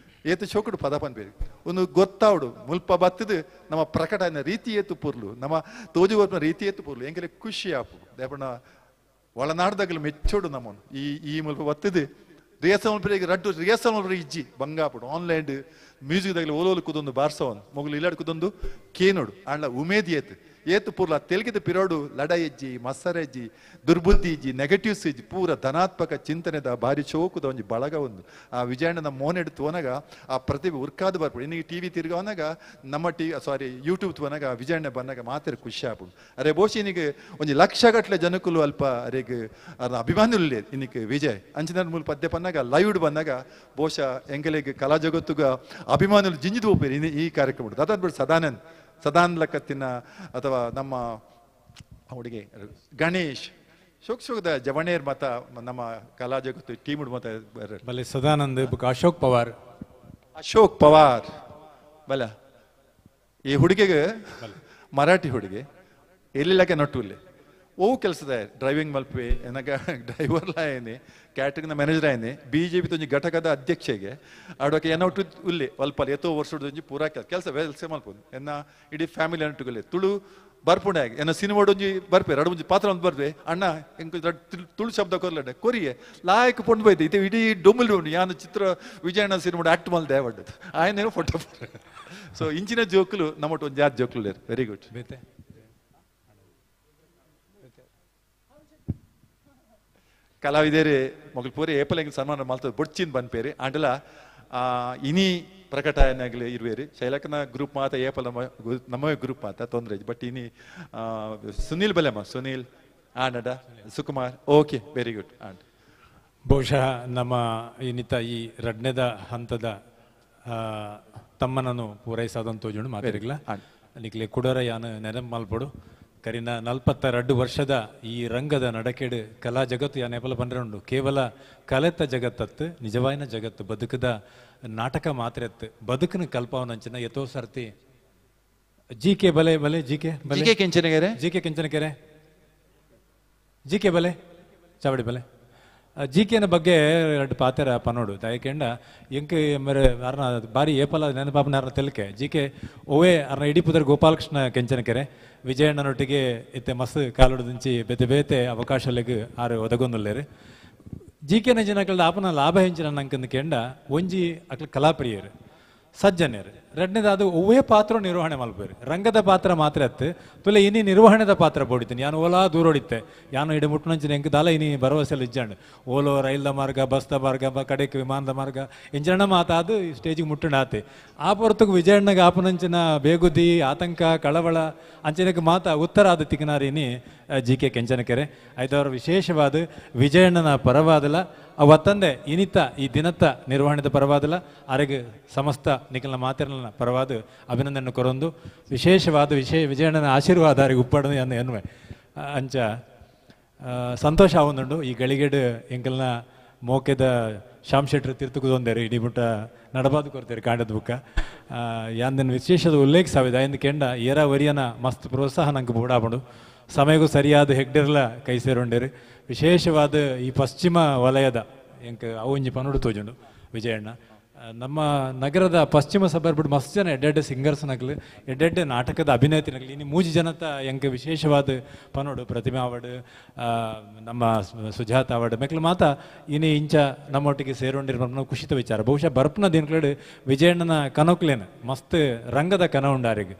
B: ಏತು ಶೋಕುಡು ಪದ ಪನ್ಪೇರು ಒಂದು ಗೊತ್ತಾವಡು ಮುಲ್ಪ ಬತ್ತದು ನಮ್ಮ ಪ್ರಕಟನ ರೀತಿ ಏತು ಪೊರ್ಲು ನಮ್ಮ ತೋಜು ಬರ್ಪಿನ ರೀತಿ ಏತು ಪೊರ್ಲು ಎಂಕಲೆ ಖುಷಿ ಆಪು ದೇಪಣ್ಣ ಒಳನಾಡ್ದಾಗಲು ಮೆಚ್ಚೋಡು ನಮ್ಮನು ಈ ಈ ಮುಲ್ಪ ಬತ್ತದು ರಿಹರ್ಸಲ್ ಮಲ್ಪರಿಗೆ ರಡ್ಡು ರಿಹರ್ಸಲ್ ಮಲ್ಪರಿಗೆ ಇಜ್ಜಿ ಬಂಗಾಪುಡು ಆನ್ಲೈನ್ ಮ್ಯೂಸಿಕ್ ದಾಗಲಿ ಓಲೋಲು ಕುದೊಂದು ಬಾರ್ಸವನ್ ಮೊಗಲು ಇಲ್ಲಾಡ್ ಕುದೊಂದು ಕೇನೋಡು ಆಂಡ ಉಮೇದಿ ಏತು ಏತು ಪೂರ್ಲ ತೆಲುಗಿದ ಪಿರೋಡು ಲಡಾಯಿ ಮಸರಜ್ಜಿ ದುರ್ಬುದ್ಧಿ ಇಜ್ಜಿ ನೆಗೆಟಿವ್ಸ್ ಇಜ್ಜಿ ಪೂರ ಧನಾತ್ಮಕ ಚಿಂತನೆದ ಭಾರಿ ಚೌಕದ ಒಂಜಿ ಬಳಗ ಒಂದು ಆ ವಿಜಯಣ್ಣನ ಮೋನೆಡ್ ತೋನಾಗ ಆ ಪ್ರತಿಭೆ ಉರ್ಕಾದ ಬರ್ಪುಡು. ಇನ್ನೀಗ ಟಿ ವಿ ತಿರ್ಗವನಾಗ ನಮ್ಮ ಟಿ ಸಾರಿ ಯೂಟ್ಯೂಬ್ ತೋನಾಗ ವಿಜಯಣ್ಣ ಬಂದಾಗ ಮಾತ್ರ ಖುಷಿ ಆಪುಡು. ಅರೆ ಬಹುಶಃ ಇನ್ನೀಗ ಒಂಜಿ ಲಕ್ಷಗಟ್ಟಲೆ ಜನಕುಲು ಅಲ್ಪ ಅರೆಗ್ ಅರ್ನ ಅಭಿಮಾನುలు ಇನ್ನಿಕ್ ವಿಜಯ್ ಅಂಚಿನ ಮೂಲ ಪದ್ಯ ಪನ್ನಾಗ ಲೈವ್ಡ್ ಬಂದಾಗ ಬಹುಶಃ ಎಂಕಲೆಗ್ ಕಲಾ ಜಗತ್ತುಗ ಅಭಿಮಾನುಲು ಜಿಂಜಿದು ಹೋಗ್ಬೇರು ಇನ್ನು ಈ ಕಾರ್ಯಕ್ರಮ. ಅದಾದ್ಬಿಟ್ಟು ಸದಾನಂದ್ ಸದಾನ್ ಲಕ್ಕತ್ತಿನ ಅಥವಾ ನಮ್ಮ ಹುಡುಗಿ ಗಣೇಶ್ ಶೋಕ್ ಶೋಕದ ಜವಣೇರ್ ಮತ ನಮ್ಮ ಕಲಾ ಜಗತ್ತು ಟೀಮ್ ಮತ
A: ಬಲೆ ಸದಾನಂದ್ ಅಶೋಕ್ ಪವಾರ್
B: ಅಶೋಕ್ ಪವಾರ್ ಬಲ ಈ ಹುಡುಗಿಗೆ ಮರಾಠಿ ಹುಡುಗಿ ಎಲ್ಲಿಲ್ಲಕ್ಕೆ ನಟ್ಟುಲ್ಲೆ ಓ ಕೆಲಸದ ಡ್ರೈವಿಂಗ್ ಮಲ್ಪೆ ಎನಗ ಡ್ರೈವರ್ಲ ಏನೆ ಕ್ಯಾಟರಿಂಗ್ನ ಮ್ಯಾನೇಜರ್ ಆಯ್ನೆ ಬಿ ಜೆ ಪಿ ತೊಂಜಿ ಘಟಕದ ಅಧ್ಯಕ್ಷೆಗೆ ಆಡೋಕೆ ಏನೊಟ್ಟು ಉಲ್ಲೆ ಅಲ್ಪ ಎತ್ತೋ ವರ್ಷದೊಂಜಿ ಪೂರಾ ಕೆಲಸ ಕೆಲಸ ಮಲ್ಪೊಂದು ಎನ್ನ ಇಡೀ ಫ್ಯಾಮಿಲಿ ಅನ್ನಟ್ಟುಗಲ್ಲೆ ತುಳು ಬರ್ಪುಂಡೆ ಆಗಿ ಎನ್ನ ಸಿನಿಮಾಡೊಂಜಿ ಬರ್ಪೆ ರಡು ಮುಂಜಿ ಪಾತ್ರ ಒಂದು ಬರ್ಪೆ ಅಣ್ಣ ಎಂಕ್ ತುಳು ಶಬ್ದ ಕೊರ್ಲಂಡೆ ಕೊರಿಯೆ ಲಾಯಕ್ ಪೊಂಡು ಬೈತೆ ಇತ್ತೆ ಇಡೀ ಡೊಮ್ಮಲ್ ಯಾನು ಚಿತ್ರ ವಿಜಯಣ್ಣ ಸಿನಿಮಾಡ್ ಆಕ್ಟ್ ಮಲ್ದೆ ಪಡ್ಡದು ಆಯನೇನೋ ಫೋಟೋ ಸೊ ಇಂಚಿನ ಜೋಕುಲು ನಮ್ಮೊಟ್ಟು ಒಂದು ಜಾತಿ ಜೋಕುಲು ವೆರಿ ಗುಡ್.
A: ಬೇತೆ
B: ಕಲಾವಿದೇರಿ ಮೊಗಲು ಪೂರಿ ಏಪಲ್ ಸನ್ಮಾನ ಮಲ್ತದ ಬೊಡ್ಚಿನ್ ಬನ್ಪೇರಿ ಆಂಡಲ ಇನಿ ಪ್ರಕಟನಾಗಲಿ ಇರುವೇರಿ ಶೈಲಕನ ಗ್ರೂಪ್ ಮಾತ ಏಪಲ್ ನಮ್ಮ ನಮ್ಮ ಗ್ರೂಪ್ ಮಾತ ತೊಂದರೆ ಬಟ್ ಇನಿ ಸುನೀಲ್ ಬಲೆಮ್ಮ ಸುನೀಲ್ ಆಂಡ ಸುಕುಮಾರ್ ಓಕೆ ವೆರಿ ಗುಡ್ ಆಂಡ್.
A: ಬಹುಶಃ ನಮ್ಮ ಇನ್ನಿತ ಈ ರಡ್ನೆದ ಹಂತದ ತಮ್ಮನನ್ನು ಪೂರೈಸಾದಂತ ಜೋಡು ಮಾತಾಡಿಲ್ಲ ನಿಕ್ಲೆ ಕುಡರ ಯಾನು ನೆನಪು ಮಲ್ಪಡು ಕರಿನ 42 ವರ್ಷದ ಈ ರಂಗದ ನಡಕೆಡು ಕಲಾ ಜಗತ್ತು ಯಾನ್ ಏಪಲ ಪಂಡ್ರೆ ಉಂಡು ಕೇವಲ ಕಲೆತ ಜಗತ್ತತ್ತು ನಿಜವಾಯಿನ ಜಗತ್ತು ಬದುಕದ ನಾಟಕ ಮಾತ್ರ ಎತ್ತು ಬದುಕಿನ ಕಲ್ಪವನಂಚಿನ ಎತೋ ಸರ್ತಿ ಜಿ ಕೆ ಬಲೆ ಬಲೆ G K
B: G K Kenchanakere
A: G K Kenchanakere G K ಬಲೆ ಚಾವಡಿ ಬಲೆ ಜಿ ಕೆನ ಬಗ್ಗೆ ಎರಡು ಪಾತೆರ ಪನೋಡು ದಯಕೆಂಡ ಎಂಕ್ ಮೇರೆ ಅರ್ನ ಬಾರಿ ಏಪಲ ನೆನಪಾಪನ ಅರ್ನ ತೆಲಕೆ ಜಿ ಕೆ ಓವೇ ಅರ್ನ ಇಡೀ ಪುದರ್ ಗೋಪಾಲಕೃಷ್ಣ ಕೆಂಚನಕೆರೆ ವಿಜಯಣ್ಣನೊಟ್ಟಿಗೆ ಇತ್ತೆ ಮಸ್ತ್ ಕಾಲುಡ್ದಿಂಚಿ ಬೇತೆ ಬೇತೆ ಅವಕಾಶಲೆಗ್ ಆರು ಒದಗೊಂದುಲ್ಲೇರು ಜಿ ಕೆ ಜನಕಲ್ದ ಆಪನ ಲಾಭ ಹೆಂಚಿನ ನಂಕಂದು ಕೆಂಡ ಒಂಜಿ ಅಕ್ಲ ಕಲಾಪ್ರಿಯರು ಸಜ್ಜನರು ಎರಡನೇದಾದ ಒವ್ವೇ ಪಾತ್ರ ನಿರ್ವಹಣೆ ಮಲ್ಪೇರು ರಂಗದ ಪಾತ್ರ ಮಾತ್ರ ಅತ್ತು ತುಲೆ ಇನಿ ನಿರ್ವಹಣೆದ ಪಾತ್ರ ಬೋಡಿತೀನಿ ಯಾನು ಓಲಾ ದೂರೋಡಿತ್ತೆ ಯಾನು ಇಡ ಮುಟ್ಟುನಂಚಿನ ಎಂಕ್ ದಾಲ ಇನಿ ಭರವಸೆಲ್ಲ ಇಜ್ಜಾಂಡ್ ಓಲೋ ರೈಲ್ದ ಮಾರ್ಗ ಬಸ್ದ ಮಾರ್ಗ ಕಡೆಕ್ ವಿಮಾನದ ಮಾರ್ಗ ಇಂಜನ ಮಾತಾದು ಸ್ಟೇಜಿಗೆ ಮುಟ್ಟುಂಡಾತೆ ಆ ಪೊರ್ತಕ್ಕೆ ವಿಜಯಣ್ಣಗೆ ಆಪನಂಚಿನ ಬೇಗುದಿ ಆತಂಕ ಕಳವಳ ಅಂಚನಕ್ಕೆ ಮಾತಾ ಉತ್ತರ ಆದ ತಿಕ್ಕನಾರಿನಿ ಜಿ ಕೆ ಕೆಂಚನಕೆರೆ ಐದವರ ವಿಶೇಷವಾದ ವಿಜಯಣ್ಣನ ಪರವಾದಲ ಅವತ್ತಂದೆ ಇನಿತ ಈ ದಿನತ್ತ ನಿರ್ವಹಣೆದ ಪರವಾದಲ ಅರೆಗೆ ಸಮಸ್ತ ನಿಖಲ್ನ ಮಾತಿರನ ಪರವಾದ ಅಭಿನಂದನೆ ಕೊರೊಂದು ವಿಶೇಷವಾದ ವಿಜಯಣ್ಣನ ಆಶೀರ್ವಾದ ಅರೆಗೆ ಉಪ್ಪಡದು ಎನ್ನುವೆ ಅಂಚ ಸಂತೋಷ ಆವೊಂದುಂಡು ಈ ಗಳಿಗೆಡು ಎಂಕಲ್ನ ಮೋಕೆದ ಶ್ಯಾಮ್ ಶೆಟ್ರು ತೀರ್ಥಕುದೊಂದೇರು ಇಡೀ ಮುಟ್ಟ ನಡಬಾದು ಕೊರ್ತೀರಿ ಕಾಂಡದ ಬುಕ್ಕ ಯಾಂದನ್ ವಿಶೇಷದ ಉಲ್ಲೇಖ ಸಾವಿದ ಆಯ್ದು ಕೆಂಡ ಏರ ವರಿಯನ ಮಸ್ತ್ ಪ್ರೋತ್ಸಾಹ ನಂಗೆ ಬೋಡಾಪುಂಡು ಸಮಯಕ್ಕೂ ಸರಿಯಾದ ಹೆಗ್ಡೆರ್ಲ ಕೈ ಸೇರುಂಡೇರು ವಿಶೇಷವಾದ ಈ ಪಶ್ಚಿಮ ವಲಯದ ಎಂಕ್ ಅವು ಒಂಜಿ ಪನುಡು ತೋಜುಂಡು ವಿಜಯಣ್ಣ ನಮ್ಮ ನಗರದ ಪಶ್ಚಿಮ ಸಬರ್ಬಿಡ್ ಮಸ್ತ್ ಜನ ಎಡ್ಡೆಡ್ಡೆ ಸಿಂಗರ್ಸ್ ನಗಲು, ಎಡ್ಡೆಡ್ಡೆ ನಾಟಕದ ಅಭಿನೇತ್ರಿನಗಲು. ಇನ್ನು ಮೂಜಿ ಜನತ ಎಂಕ್ ವಿಶೇಷವಾದ ಪನೋಡು ಪ್ರತಿಮಾ ಅವಡು, ನಮ್ಮ ಸುಜಾತ ಅವಡು ಮೆಕ್ಲು ಮಾತ ಇನಿ ಇಂಚ ನಮ್ಮೊಟ್ಟಿಗೆ ಸೇರೊಂಡಿರುವ ಖುಷಿತ ವಿಚಾರ. ಬಹುಶಃ ಬರ್ಪನ ದಿನಕ್ಲೆಡ್ ವಿಜಯಣ್ಣನ ಕನೋಕ್ಲೇನು ಮಸ್ತ್ ರಂಗದ ಕನ ಉಂಡು ಆರಿಗೆ.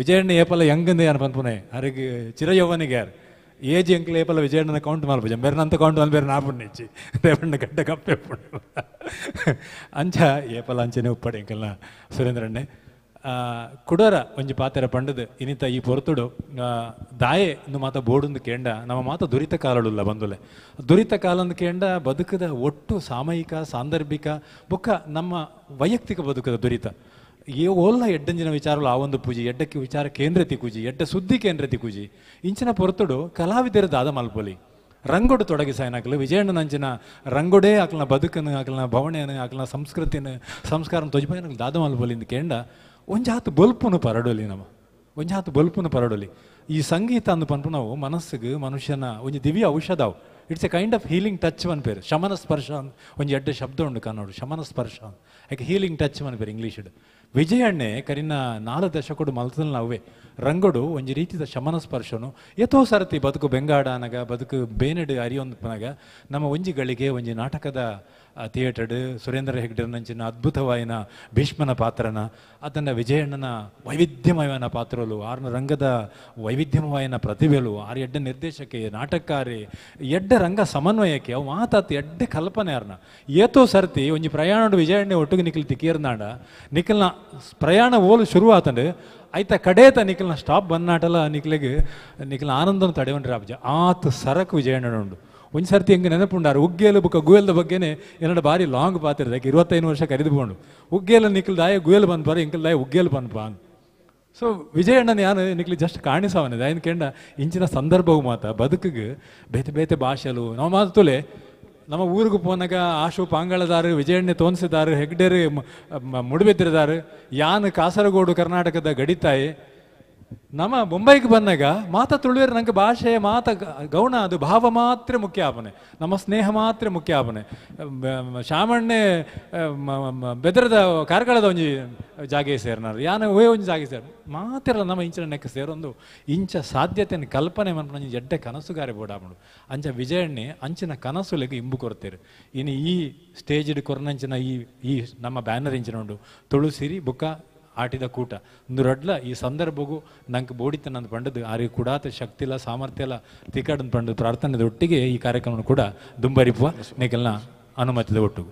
A: ವಿಜಯಣ್ಣ ಏಪಲ ಯಂಗಂದೆ ಯಾರು ಪನ್ಪುನೆ ಆರಿಗೆ ಚಿರಯೌವನಿಗೆ ಯಾರು ಏಜ್ ಎಂಕ್ಲ ಏಪಲ ವಿಜಯಣ್ಣನ ಕೌಂಟ್ ಮಲ್ಪುಜ ಬೇರೆನಂತ ಕೌಂಟ್ ಮಲ್ ಬೇರೆ ನಾಪುಣ್ಣೆಚ್ಚಿ ದೇವಣ್ಣ ಗಡ್ಡ ಕಪ್ಪೆ ಅಂಚ ಏಪಲ ಅಂಚನೆ ಉಪ್ಪಡೆ ಎಂಕಲ್ನ ಸುರೇಂದ್ರಣ್ಣೆ ಕುಡೋರ ಒಂಜಿ ಪಾತೆರ ಪಂಡದು ಇನಿತ ಈ ಪೊರ್ತುಡು ದಾಯೆ ಇಂದು ಮಾತ ಬೋಡುಂದು ಕೇಂಡ ನಮ್ಮ ಮಾತ ದುರಿತ ಕಾಲಡುಲ್ಲ ಬಂದುಲೆ ದುರಿತ ಕಾಲಂದು ಕೇಂಡ ಬದುಕದ ಒಟ್ಟು ಸಾಮಯಿಕ ಸಾಂದರ್ಭಿಕ ಬೊಕ್ಕ ನಮ್ಮ ವೈಯಕ್ತಿಕ ಬದುಕದ ದುರಿತ ಏ ಓಲ್ಲ ಎಡ್ಡಂಜಿನ ವಿಚಾರಗಳು ಆ ಒಂದು ಪೂಜೆ ಎಡ್ಡಕ್ಕೆ ವಿಚಾರ ಕೇಂದ್ರ ತಿಕ್ಕುಜಿ ಎಡ್ಡ ಸುದ್ದಿ ಕೇಂದ್ರ ತಿಕ್ಕುಜಿ ಇಂಚಿನ ಪೊರ್ತುಡು ಕಲಾವಿದರ ದಾದ ಮಲ್ಪೊಲಿ ರಂಗೋಡು ತೊಡಗಿಸಾಯನಾಕಲು ವಿಜಯಣ್ಣನಂಚಿನ ರಂಗೋಡೇ ಆಕಲ್ನ ಬದುಕನ್ನು ಆಕಲ್ನ ಭವಣೆಯನ್ನು ಆಕಲ್ನ ಸಂಸ್ಕೃತಿನ ಸಂಸ್ಕಾರ ತೊಜಪಾಯನ ದಾದ ಮಲ್ಪೊಲಿ ಇಂದು ಕೇಂಡ ಒಂಜಾತು ಬೊಲ್ಪುನು ಪರಡೊಲಿ ನಮ್ಮ ಒಂಜಾತು ಬೊಲ್ಪುನು ಪರಡೊಲಿ. ಈ ಸಂಗೀತ ಅಂದು ಪನ್ಪು ನಾವು ಮನಸ್ಸಿಗೆ ಮನುಷ್ಯನ ಒಂಜಿ ದಿವ್ಯ ಔಷಧ. It's a kind of healing touch ಪನ್ಪೇರು ಶಮನ ಸ್ಪರ್ಶ ಒಂಜಿ ಎಡ್ಡೆ ಶಬ್ದ ಉಂಡು ಕನ್ನಡ ಶಮನ ಸ್ಪರ್ಶ ಯಾಕೆ ಹೀಲಿಂಗ್ ಟಚ್ ಪನ್ಪೇರು ಇಂಗ್ಲೀಷ್. ವಿಜಯಣ್ಣೆ ಕರಿನ 4 ದಶಕಡು ಮಲ್ತಲ್ ನಾವೇ ರಂಗೋಡು ಒಂಜಿ ರೀತಿದ ಶಮನ ಸ್ಪರ್ಶನು ಎತೋ ಸರತಿ ಬದುಕು ಬೆಂಗಾಡನಗ ಬದುಕು ಬೇನೆಡು ಅರಿಯೊಂದನಾಗ ನಮ್ಮ ಒಂಜಿ ಗಳಿಗೆ ಒಂಜಿ ನಾಟಕದ ಥಿಯೇಟರ್ಡ್ ಸುರೇಂದ್ರ ಹೆಗ್ಡೆರ್ನಂಚಿನ ಅದ್ಭುತವಾಯಿನ ಭೀಷ್ಮನ ಪಾತ್ರನ ಅದನ್ನು ವಿಜಯಣ್ಣನ ವೈವಿಧ್ಯಮಯವಾದ ಪಾತ್ರಲು ಆರ್ನ ರಂಗದ ವೈವಿಧ್ಯಮವಾಯಿನ ಪ್ರತಿಭೆಲು ಆರ್ ಎಡ್ಡೆ ನಿರ್ದೇಶಕ್ಕೆ ನಾಟಕಾರಿ ಎಡ್ಡೆ ರಂಗ ಸಮನ್ವಯಕ್ಕೆ ಅವು ಮಾತಾತ್ ಎಡ್ಡೆ ಕಲ್ಪನೆ ಆರ್ನ ಏತೋ ಸರ್ತಿ ಒಂಜಿ ಪ್ರಯಾಣ ವಿಜಯಣ್ಣೆ ಒಟ್ಟಿಗೆ ನಿಖಲ್ ತಿಕ್ಕೇರ್ನಾಡ ನಿಖಲ್ನ ಪ್ರಯಾಣ ಓಲು ಶುರು ಆತಂಡು ಐತ ಕಡೇತ ನಿಖಲ್ನ ಸ್ಟಾಪ್ ಬನ್ನಾಟಲ ನಿಖಲಿಗೆ ನಿಖಲ್ನ ಆನಂದನ ತಡೆವಂಡ್ರೆ ಆಬ್ಜ ಆತ ಸರಕು ವಿಜಯಣ್ಣನುಂಡು. ಒಂದು ಸರ್ತಿ ಹೆಂಗೆ ನೆನಪುಂಡಾರು ಉಗ್ಗೇಲು ಬುಕ್ಕ ಗುಯಲ್ದ ಬಗ್ಗೆನೆ ಏನಡ ಭಾರಿ ಲಾಂಗ್ ಪಾತಿರ್ದ ಯಾಕೆ 25 ವರ್ಷ ಕರಿದುಕೊಂಡು ಉಗ್ಗೇಲು ನಿಖಲ್ದಾಯ ಗುಯಲ್ ಬಂದ್ಪಾರ ಇಂಕಲ್ದಾಯ ಉಗ್ಗೇಲು ಬಂದ್ಪ ಅಂತ. ಸೊ ವಿಜಯಣ್ಣನ ಯಾನು ನಿಕ್ಲಿ ಜಸ್ಟ್ ಕಾಣಿಸವನಿದೆ ಆಯ್ನ ಕೇಂಡ ಇಂಚಿನ ಸಂದರ್ಭವು ಮಾತ ಬದುಕಿಗೆ ಬೇತೆ ಬೇತೆ ಭಾಷೆಲು ನಾವು ಮಾತುಲೆ ನಮ್ಮ ಊರಿಗೆ ಪೋನಾಗ ಆಶು ಪಾಂಗಳದಾರು ವಿಜಯಣ್ಣೆ ತೋನ್ಸಿದಾರು ಹೆಗ್ಡೇರು ಮುಡುಬೆದ್ರಿದಾರು ಯಾನು ಕಾಸರಗೋಡು ಕರ್ನಾಟಕದ ಗಡಿತಾಯಿ ನಮ್ಮ ಮುಂಬೈಗೆ ಬಂದಾಗ ಮಾತ ತುಳುವೇರು ನಂಗೆ ಭಾಷೆ ಮಾತ ಗೌಣ ಅದು ಭಾವ ಮಾತ್ರ ಮುಖ್ಯ ಆಪನೆ ನಮ್ಮ ಸ್ನೇಹ ಮಾತ್ರ ಮುಖ್ಯ ಆಪನೆ. ಶಾಮಣ್ಣೆ ಬೆದರದ ಕಾರ್ಕಳದ ಒಂಜಿ ಜಾಗೆ ಸೇರ್ನಾರು ಯಾನ ಓಯ್ ಒಂಜಿ ಜಾಗೆ ಸೇರ್ ಮಾತಿರಲ್ಲ ನಮ್ಮ ಇಂಚಿನ ನೆಕ್ಕ ಸೇರೊಂದು ಇಂಚ ಸಾಧ್ಯತೆಯನ್ನು ಕಲ್ಪನೆ ಮನ್ಪು ಎಡ್ಡೆ ಕನಸುಗಾರೆ ಬೋಡಾಪುಂಡು ಅಂಚ ವಿಜಯಣ್ಣೆ ಅಂಚಿನ ಕನಸುಲೆಗೆ ಇಂಬು ಕೊರ್ತೀರು. ಇನ್ನು ಈ ಸ್ಟೇಜ್ ಕೊರ್ನಂಚಿನ ಈ ಈ ನಮ್ಮ ಬ್ಯಾನರ್ ಇಂಚಿನ ಉಂಡು ತುಳು ಸಿರಿ ಬುಕ್ಕ ಆಟಿದ ಕೂಟ ಒಂದು ರಡ್ಲ ಈ ಸಂದರ್ಭಗೂ ನಂಗೆ ಬೋಡಿತ ನಂದು ಪಂಡದು ಆರಿಗೆ ಕೂಡಾತ ಶಕ್ತಿ ಇಲ್ಲ ಸಾಮರ್ಥ್ಯ ಇಲ್ಲ ತಿಕ್ಕಡನ್ ಪಂಡದು ಪ್ರಾರ್ಥನೆದ ಒಟ್ಟಿಗೆ ಈ ಕಾರ್ಯಕ್ರಮ ಕೂಡ ದುಂಬರಿಪುವ ನಿಖಲ್ನ ಅನುಮತಿದ ಒಟ್ಟಿಗೆ.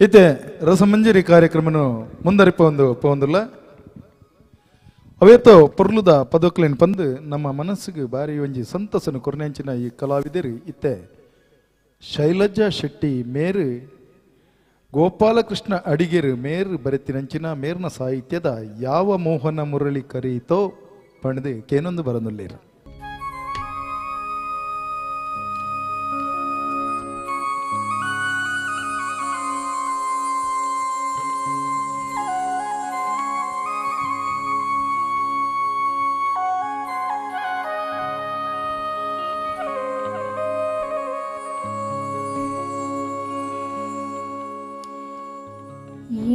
D: ಇತ್ತೆ ರಸಮಂಜರಿ ಕಾರ್ಯಕ್ರಮನು ಮುಂದರಿಪ ಒಂದು ಪೋಂದುಲ್ಲ ಅವೇತೋ ಪೊರ್ಲುದ ಪದೊಕ್ಲೆನ್ ಪಂದು ನಮ್ಮ ಮನಸ್ಸಿಗೆ ಬಾರಿ ಒಂಜಿ ಸಂತಸನು ಕೊರ್ನೆಂಚಿನ ಈ ಕಲಾವಿದರು ಇತ್ತೆ ಶೈಲಜಾ ಶೆಟ್ಟಿ ಮೇರು ಗೋಪಾಲಕೃಷ್ಣ ಅಡಿಗೆರು ಮೇರು ಬರೆತಿನಂಚಿನ ಮೇರ್ನ ಸಾಹಿತ್ಯದ ಯಾವ ಮೋಹನ ಮುರಳಿ ಕರೀತೋ ಪಣದು ಕೇನೊಂದು ಬರನುಲ್ಲೇರು.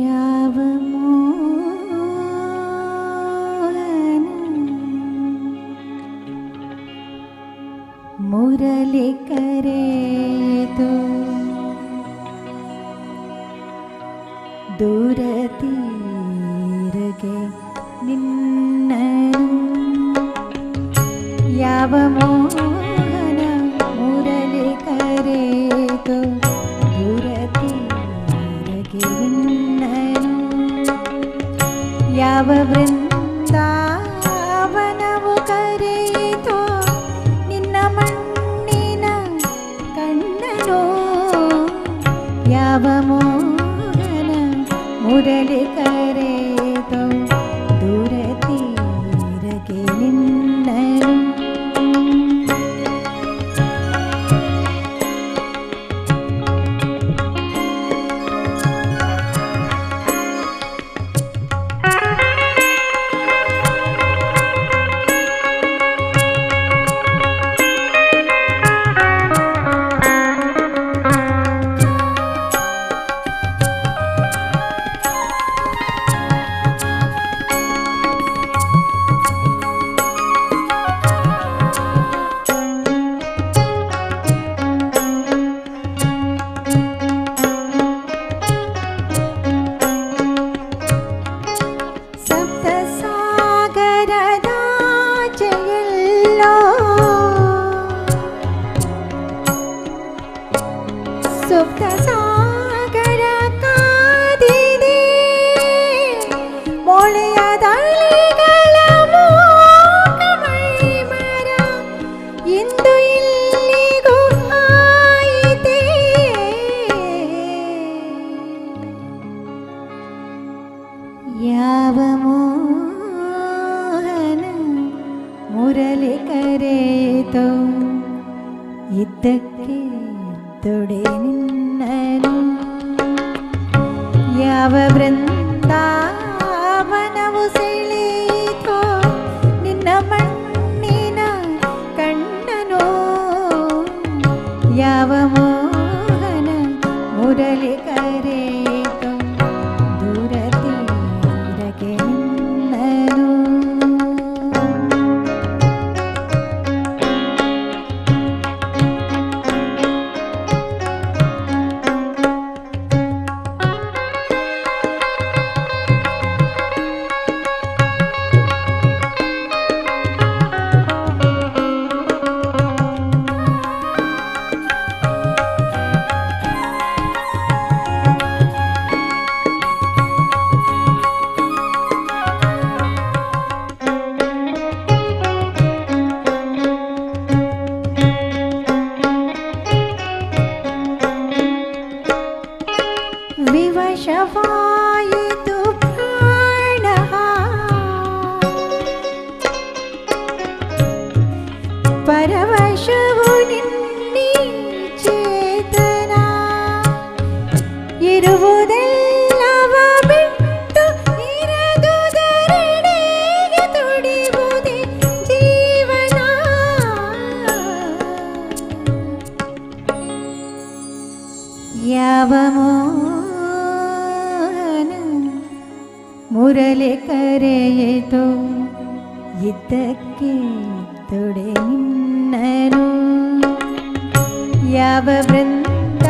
G: ಯಾವ ಮೋಹನ ಮುರಳಿ ಕರೆಯಿತು ದೂರ ತೀರಗೆ ನಿನ್ನನು ಯಾವ ಮೋಹನ ಮುರಳಿ ಕರೆಯಿತು ದೂರ ತೀರಗೆ ನಿನ್ನನು ಯಾವ ವೃಂದಾವನವು ಕರೆಯಿತೋ ನಿನ್ನ ಮಣ್ಣಿನ ಕಣ್ಣನು ಯಾವ ಮೋಹನ ಮುರಳಿ ಕರೆಯಿತೋ ದೂರ ತೀರಗೆ ನಿನ್ನನು. ಸಪ್ತಸಾಗರದಾಚೆಯಲ್ಲೋ ಸುಪ್ತಸಾಗರ ಕಾದಿದೆ ಮೊಳೆಯ ದಳಿಗಳ ಮೂಕಮೈಮರ ಇಂದು ಇಲ್ಲಿಗೂ ಆಯಿತೇ. ಯಾವ ಮೋಹನ ಮುರಳಿ ಕರೆಯಿತೋ ಇದ್ದಕ್ಕೆ ತೊಡೆ ನಿನ್ನನು ಯಾವ ವೃಂದಾವನವು ಸೆಳೆಯಿತೋ ನಿನ್ನ ಮಣ್ಣಿನ ಕಣ್ಣನು ಯಾವ ಮೋಹನ ಮುರಳಿ ಕರೆಯಿತೋ ದೂರ ತೀರಗೆ ನಿನ್ನನು. ವಿವಶವಾಯಿತು ಪ್ರಾಣಃ ಪರವಶವು ನಿನ್ನೀ ಚೇತನ ಇರುವುದೆಲ್ಲವ ಬಿಟ್ಟು ಇರದುದರೆಡೆಗೆ ತುಡಿಯುವುದೇ ಜೀವನ. ಯಾವ ಮೋಹನ ಮುರಳಿ ಕರೆಯಿತೋ ಇದ್ದಕ್ಕೆ ತೊಡೆ ನಿನ್ನನು ಯಾವ ವೃಂದಾವನವು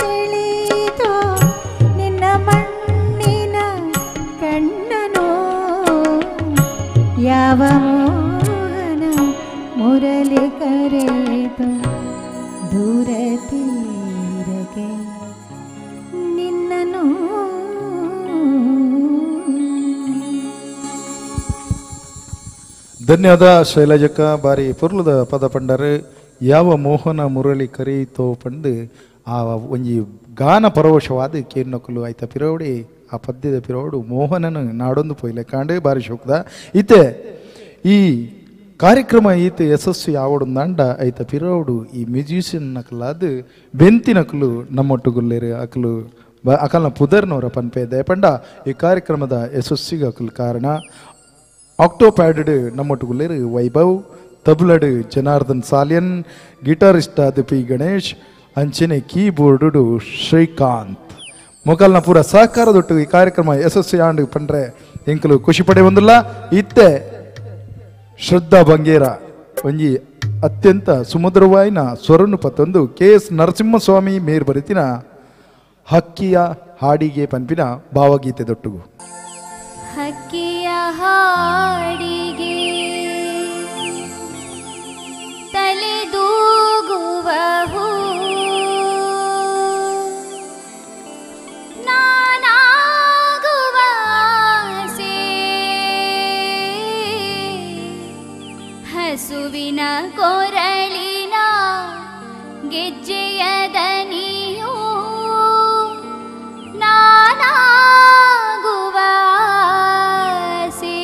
G: ಸೆಳೆಯಿತೋ ನಿನ್ನ ಮಣ್ಣಿನ ಕಣ್ಣನು ಯಾವ ಮೋಹನ ಮುರಳಿ ಕರೆಯಿತೋ ದೂರ ತೀರಗೆ
D: ಧನ್ಯವಾದ ಶೈಲಜಕ್ಕ ಬಾರಿ ಪೊರ್ಲುದ ಪದ ಪಂಡರು ಯಾವ ಮೋಹನ ಮುರಳಿ ಕರೆಯಿತೋ ಪಂಡು ಆ ಒಂಜಿ ಗಾನ ಪರವಶವಾದ ಕೇನ್ನೊಕುಲು ಆಯ್ತ ಪಿರೋಡಿ ಆ ಪದ್ಯದ ಪಿರೋಡು ಮೋಹನನು ನಾಡೊಂದು ಪೊಯ್ಲೆ ಕಾಂಡು ಬಾರಿ ಶೋಕ್ದ ಇತ್ತೆ ಈ ಕಾರ್ಯಕ್ರಮ ಈತ ಯಶಸ್ವಿ ಆವಡುಂದಾಂಡ ಐತ ಪಿರೋಡು ಈ ಮ್ಯೂಸಿಷಿಯನ್ ನಕಲಾದ ಬೆಂತಿನಕುಲು ನಮ್ಮೊಟ್ಟುಗುಲ್ಲೇರು ಅಕಲು ಅಕಲ್ನ ಪುದರ್ನವರ ಪನ್ಪೆ ದಯಪಂಡ ಈ ಕಾರ್ಯಕ್ರಮದ ಯಶಸ್ಸಿಗೆ ಅಕಲು ಕಾರಣ ಆಕ್ಟೋಪ್ಯಾಡ್ ನಮ್ಮೊಟ್ಟುಗುಲ್ಲೇರು ವೈಭವ್ ತಬಲಡು ಜನಾರ್ದನ್ ಸಾಲಿಯನ್ ಗಿಟಾರಿಸ್ಟ್ ಆದ ಪಿ ಗಣೇಶ್ ಅಂಚನೆ ಕೀಬೋರ್ಡು ಶ್ರೀಕಾಂತ್ ಮೊಕಲ್ನ ಪೂರ ಸಹಕಾರದೊಟ್ಟು ಈ ಕಾರ್ಯಕ್ರಮ ಯಶಸ್ವಿ ಆಂಡು ಪಂಡ್ರೆ ಎಂಕಲು ಖುಷಿ ಪಡೆ ಒಂದಿಲ್ಲ ಇತ್ತೆ ಶ್ರದ್ಧಾ ಬಂಗೇರ ಒಂಜಿ ಅತ್ಯಂತ ಸುಮಧುರವಾಯಿನ ಸ್ವರನು ಪತ್ತೊಂದು ಕೆ ಎಸ್ ನರಸಿಂಹಸ್ವಾಮಿ ಮೇರ್ ಬರಿತಿನ ಹಕ್ಕಿಯ ಹಾಡಿಗೆ ಪನ್ಪಿನ ಭಾವಗೀತೆ ದೊಟ್ಟುಗು.
J: ಹಕ್ಕಿಯ ಹಾಡಿಗೆ ತಲೆದೂಗುವ ಹೂ ನಾನಾಗುವ ಆಸೆ ಹಸುವಿನ ಕೊರಳಿನ ಗೆಜ್ಜೆಯ ದನಿಯೂ ನಾನಾಗುವ ಆಸೆ.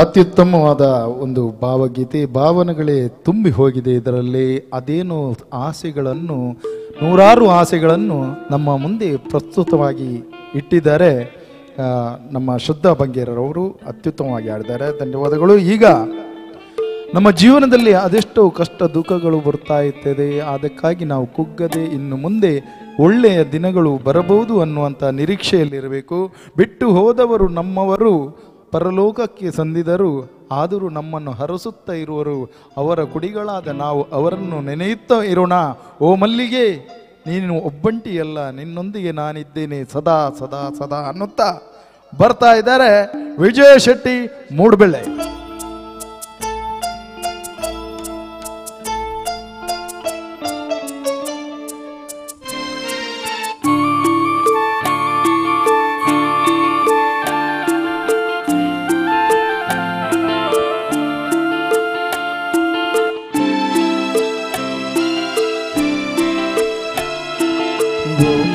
D: ಅತ್ಯುತ್ತಮವಾದ ಒಂದು ಭಾವಗೀತೆ, ಭಾವನೆಗಳೇ ತುಂಬಿ ಹೋಗಿದೆ ಇದರಲ್ಲಿ. ಅದೇನು ಆಸೆಗಳನ್ನು, ನೂರಾರು ಆಸೆಗಳನ್ನು ನಮ್ಮ ಮುಂದೆ ಪ್ರಸ್ತುತವಾಗಿ ಇಟ್ಟಿದ್ದಾರೆ ನಮ್ಮ ಶ್ರದ್ಧಾ ಬಂಗೇರರವರು. ಅತ್ಯುತ್ತಮವಾಗಿ ಆಡಿದ್ದಾರೆ, ಧನ್ಯವಾದಗಳು. ಈಗ ನಮ್ಮ ಜೀವನದಲ್ಲಿ ಅದೆಷ್ಟೋ ಕಷ್ಟ ದುಃಖಗಳು ಬರ್ತಾ ಇರ್ತದೆ, ಅದಕ್ಕಾಗಿ ನಾವು ಕುಗ್ಗದೆ ಇನ್ನು ಮುಂದೆ ಒಳ್ಳೆಯ ದಿನಗಳು ಬರಬಹುದು ಅನ್ನುವಂಥ ನಿರೀಕ್ಷೆಯಲ್ಲಿರಬೇಕು. ಬಿಟ್ಟು ಹೋದವರು ನಮ್ಮವರು ಪರಲೋಕಕ್ಕೆ ಸಂದಿದರು, ಆದರೂ ನಮ್ಮನ್ನು ಹರಸುತ್ತಾ ಇರುವರು. ಅವರ ಕುಡಿಗಳಾದ ನಾವು ಅವರನ್ನು ನೆನೆಯುತ್ತಾ ಇರೋಣ. ಓ ಮಲ್ಲಿಗೆ, ನೀನು ಒಬ್ಬಂಟಿಯಲ್ಲ, ನಿನ್ನೊಂದಿಗೆ ನಾನಿದ್ದೇನೆ ಸದಾ ಸದಾ ಸದಾ ಅನ್ನುತ್ತಾ ಬರ್ತಾ ಇದ್ದಾರೆ ವಿಜಯ ಶೆಟ್ಟಿ ಮೂಡಬೆಳ್ಳೆ.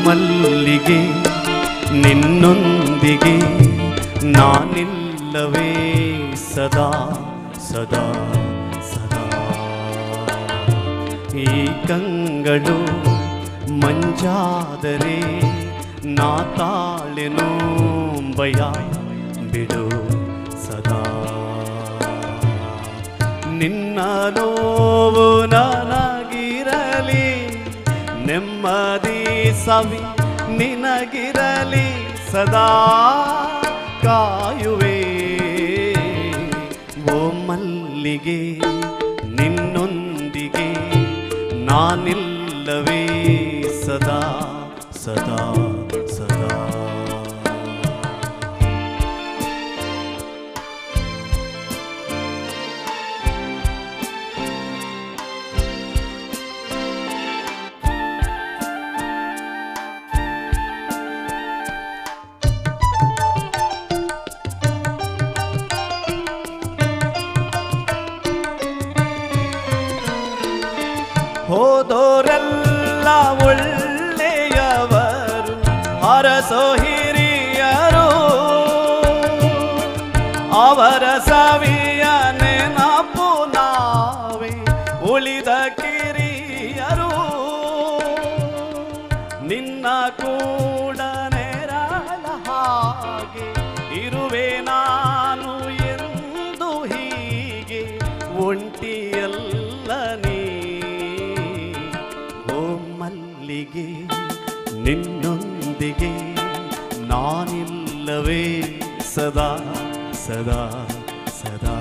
F: ಮಲ್ಲಿಗೆ ನಿನ್ನೊಂದಿಗೆ ನಾನಿಲ್ಲವೇ ಸದಾ ಸದಾ ಸದಾ. ಈ ಕಂಗಳು ಮಂಜಾದರೆ ನಾ ತಾಳೆನೋ ಭಯ ಬಿಡು ಸದಾ. ನಿನ್ನ ನೋವು ನನಗಿರಲಿ, ನೆಮ್ಮದಿ ಸವಿ ನಿನಗಿರಲಿ ಸದಾ ಕಾಯುವೆ. ಓ ಮಲ್ಲಿಗೆ ನಿನ್ನೊಂದಿಗೆ ನಾನಿಲ್ಲವೇ ಸದಾ ಸದಾ ಸದಾ. ಹೋದೋರೆಲ್ಲ ಒಳ್ಳೆಯವರು ಹರಸೋ ಹಿರಿಯರು, ಅವರ ಸವಿಯ ನೆನಪು ನಾವೇ ಉಳಿದ ಕಿರಿಯರು. ನಿನ್ನ ಕೂಡ ನೆರಳ ಹಾಗೆ ಇರುವೆ ನಾನು ಎಂದು ಹೀಗೆ ಒಂಟಿಯಲ್ಲ ನೀ. ಮಲ್ಲಿಗೆ ನಿನ್ನೊಂದಿಗೆ ನಾನಿಲ್ಲವೇ ಸದಾ ಸದಾ ಸದಾ.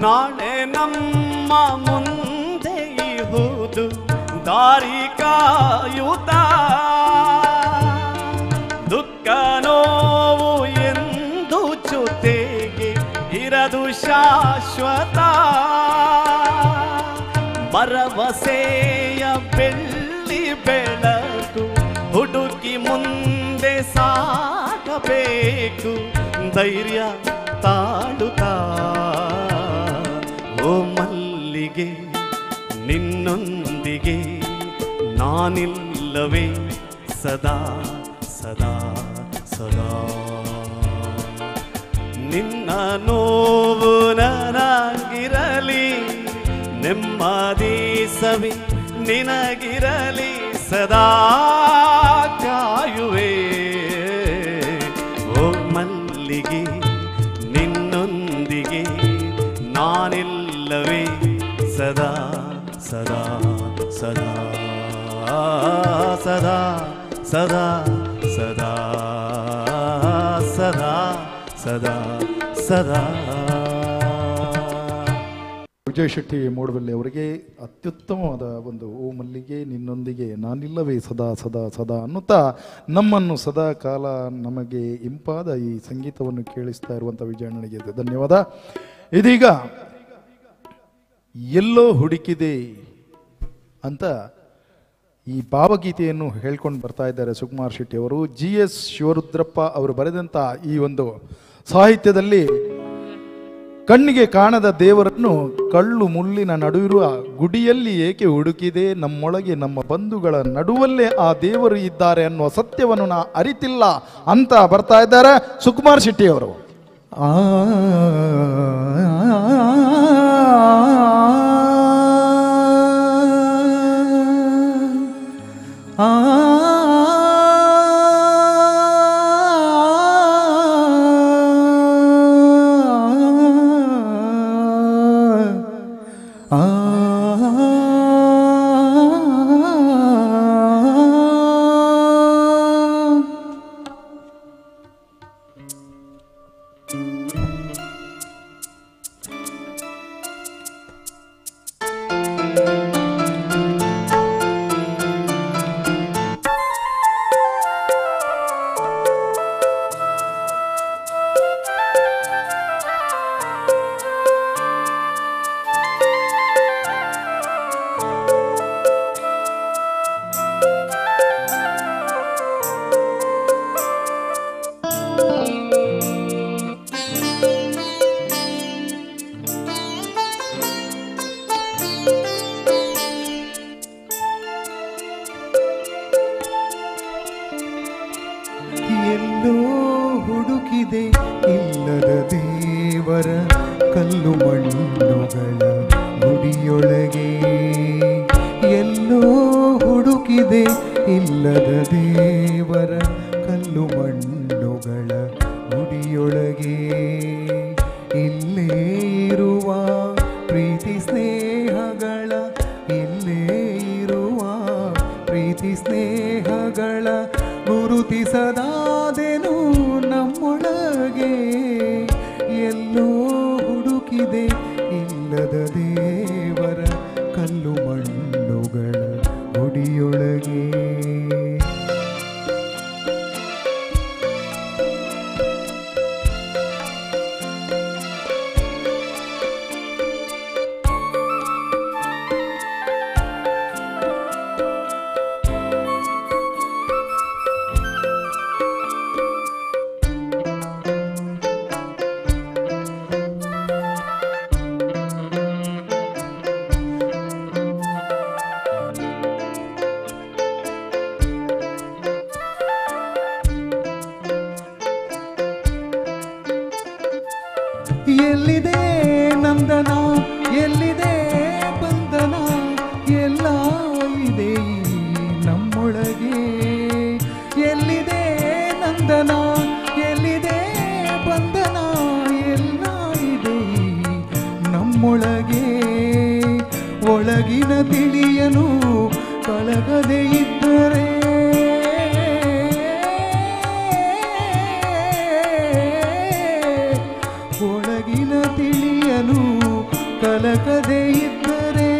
F: ನಾಳೆ ನಮ್ಮ ಮುಂದೆ ಇಹುದು ದಾರಿ ಕಾಯುತ್ತ, ದುಃಖ ನೋವು ಎಂದು ಜೊತೆಗೆ ಇರದು ಶಾಶ್ವತ. ಭರವಸೆಯ ಬೆಳ್ಳಿ ಬೆಳಕು ಹುಡುಕಿ ಮುಂದೆ ಸಾಗಬೇಕು, ಧೈರ್ಯ ತಾಳುತ್ತಾ. ಓ ಮಲ್ಲಿಗೆ ನಿನ್ನೊಂದಿಗೆ ನಾನಿಲ್ಲವೇ ಸದಾ ಸದಾ ಸದಾ. ನಿನ್ನ ನೋವು ನನಗಿರಲಿ, ನೆಮ್ಮದಿ ಸವಿ ನಿನಗಿರಲಿ ಸದಾ ಕಾಯುವೆ. ಓ ಮಲ್ಲಿಗೆ ನಿನ್ನೊಂದಿಗೆ ನಾನಿಲ್ಲವೇ ಸದಾ ಸದಾ ಸದಾ ಸದಾ ಸದಾ ಸದಾ ಸದಾ ಸದಾ ಸದಾ.
D: ವಿಜಯ ಶೆಟ್ಟಿ ಮೂಡಬೆಳ್ಳೆ ಅವರಿಗೆ ಅತ್ಯುತ್ತಮವಾದ ಒಂದು ಓ ಮಲ್ಲಿಗೆ ನಿನ್ನೊಂದಿಗೆ ನಾನಿಲ್ಲವೇ ಸದಾ ಸದಾ ಸದಾ ಅನ್ನುತ್ತಾ ನಮ್ಮನ್ನು ಸದಾ ಕಾಲ ನಮಗೆ ಇಂಪಾದ ಈ ಸಂಗೀತವನ್ನು ಕೇಳಿಸ್ತಾ ಇರುವಂಥ ವಿಜಯಣ್ಣನಿಗೆ ಧನ್ಯವಾದ. ಇದೀಗ ಎಲ್ಲೋ ಹುಡುಕಿದೆ ಅಂತ ಈ ಭಾವಗೀತೆಯನ್ನು ಹೇಳ್ಕೊಂಡು ಬರ್ತಾ ಇದ್ದಾರೆ ಸುಕುಮಾರ್ ಶೆಟ್ಟಿ ಅವರು. ಜಿ ಎಸ್ ಶಿವರುದ್ರಪ್ಪ ಅವರು ಬರೆದಂಥ ಈ ಒಂದು ಸಾಹಿತ್ಯದಲ್ಲಿ ಕಣ್ಣಿಗೆ ಕಾಣದ ದೇವರನ್ನು ಕಳ್ಳು ಮುಳ್ಳಿನ ನಡುವಿರುವ ಗುಡಿಯಲ್ಲಿ ಏಕೆ ಹುಡುಕಿದೆ, ನಮ್ಮೊಳಗೆ ನಮ್ಮ ಬಂಧುಗಳ ನಡುವಲ್ಲೇ ಆ ದೇವರು ಇದ್ದಾರೆ ಅನ್ನುವ ಸತ್ಯವನ್ನು ನಾ ಅರಿತಿಲ್ಲ ಅಂತ ಬರ್ತಾ ಇದ್ದಾರೆ ಸುಕುಮಾರ್ ಶೆಟ್ಟಿ ಅವರು.
E: ಎಲ್ಲೋ ಹುಡುಕಿದೆ ಇಲ್ಲದ ದೇವರ ಕಲ್ಲು ಮಣ್ಣುಗಳ ಗುಡಿಯೊಳಗೆ, ಎಲ್ಲೋ ಹುಡುಕಿದೆ ಇಲ್ಲದ ದೇವರ ಕಲ್ಲು ಮಣ್ಣುಗಳ ಗುಡಿಯೊಳಗೆ, ಇಲ್ಲೇ ಇರುವ ಪ್ರೀತಿ ಸ್ನೇಹಗಳ, ಇಲ್ಲೇ ಇರುವ ಪ್ರೀತಿ ಸ್ನೇಹಗಳ ಗುರುತಿಸದಾದೆನು ನಮ್ಮೊಳಗೆ, ಎಲ್ಲೋ ಹುಡುಕಿದೆ ಇಲ್ಲದ ದೇವರ ಕಲ್ಲು ಮಣ್ಣುಗಳ ಗುಡಿಯೊಳಗೆ. ಎಲ್ಲಿದೆ ನಂದನ, ಎಲ್ಲಿದೆ ಬಂಧನ, ಎಲ್ಲ ಇದೆ ಈ ನಮ್ಮೊಳಗೆ, ಎಲ್ಲಿದೆ ನಂದನ, ಎಲ್ಲಿದೆ ಬಂಧನ, ಎಲ್ಲ ಇದೆ ಈ ನಮ್ಮೊಳಗೆ, ಒಳಗಿನ ತಿಳಿಯನು ಕಳಗದೆ ಇದ್ದರೆ, ಒಳಗಿನ ತಿಳಿಯನು ಕಲಕದೆ ಇದ್ದರೆ,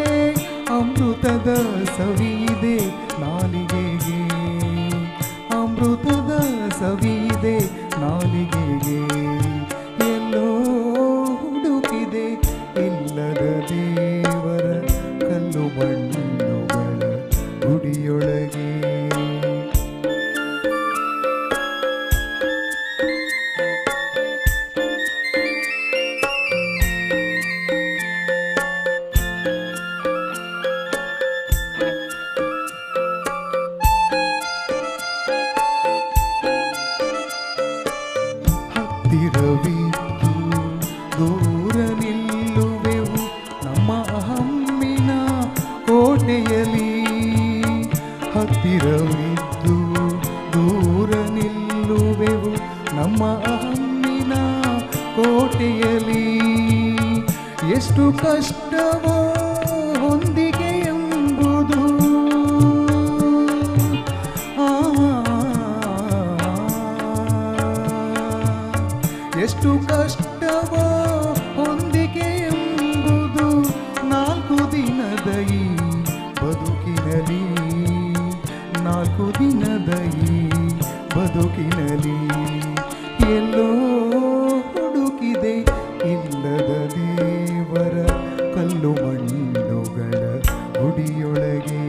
E: ಅಮೃತದ ಸವಿಯಿದೆ ನಾಲಿಗೆಗೆ, ಅಮೃತದ ಸವಿಯಿದೆ ನಾಲಿಗೆಗೆ, ಎಲ್ಲೋ ಹುಡುಕಿದೆ ಇಲ್ಲದ ದೇವರ ಕಲ್ಲು ಮಣ್ಣುಗಳ ಗುಡಿಯೊಳಗೆ. ಹತ್ತಿರವಿದ್ದು ದೂರ ನಿಲ್ಲುವೆವು ನಮ್ಮ ಅಹಮ್ಮಿನ ಕೋಟೆಯಲ್ಲಿ, ಹತ್ತಿರವಿದ್ದು ದೂರ ನಿಲ್ಲುವೆವು ನಮ್ಮ ಅಹಮ್ಮಿನ ಕೋಟೆಯಲ್ಲಿ, ಎಷ್ಟು ಕಷ್ಟವೋ ಹೊಂದಿಕೆ ಎಂಬುದು, ಎಷ್ಟು ಕಷ್ಟವೋ ಹೊಂದಿಕೆ ಎಂಬುದು, ನಾಲ್ಕು ದಿನದ ಈ ಬದುಕಿನಲಿ, ನಾಲ್ಕು ದಿನದ ಈ ಬದುಕಿನಲಿ, ಎಲ್ಲೋ ಹುಡುಕಿದೆ ಇಲ್ಲದ ದೇವರ ಕಲ್ಲು ಮಣ್ಣುಗಳ ಗುಡಿಯೊಳಗೆ,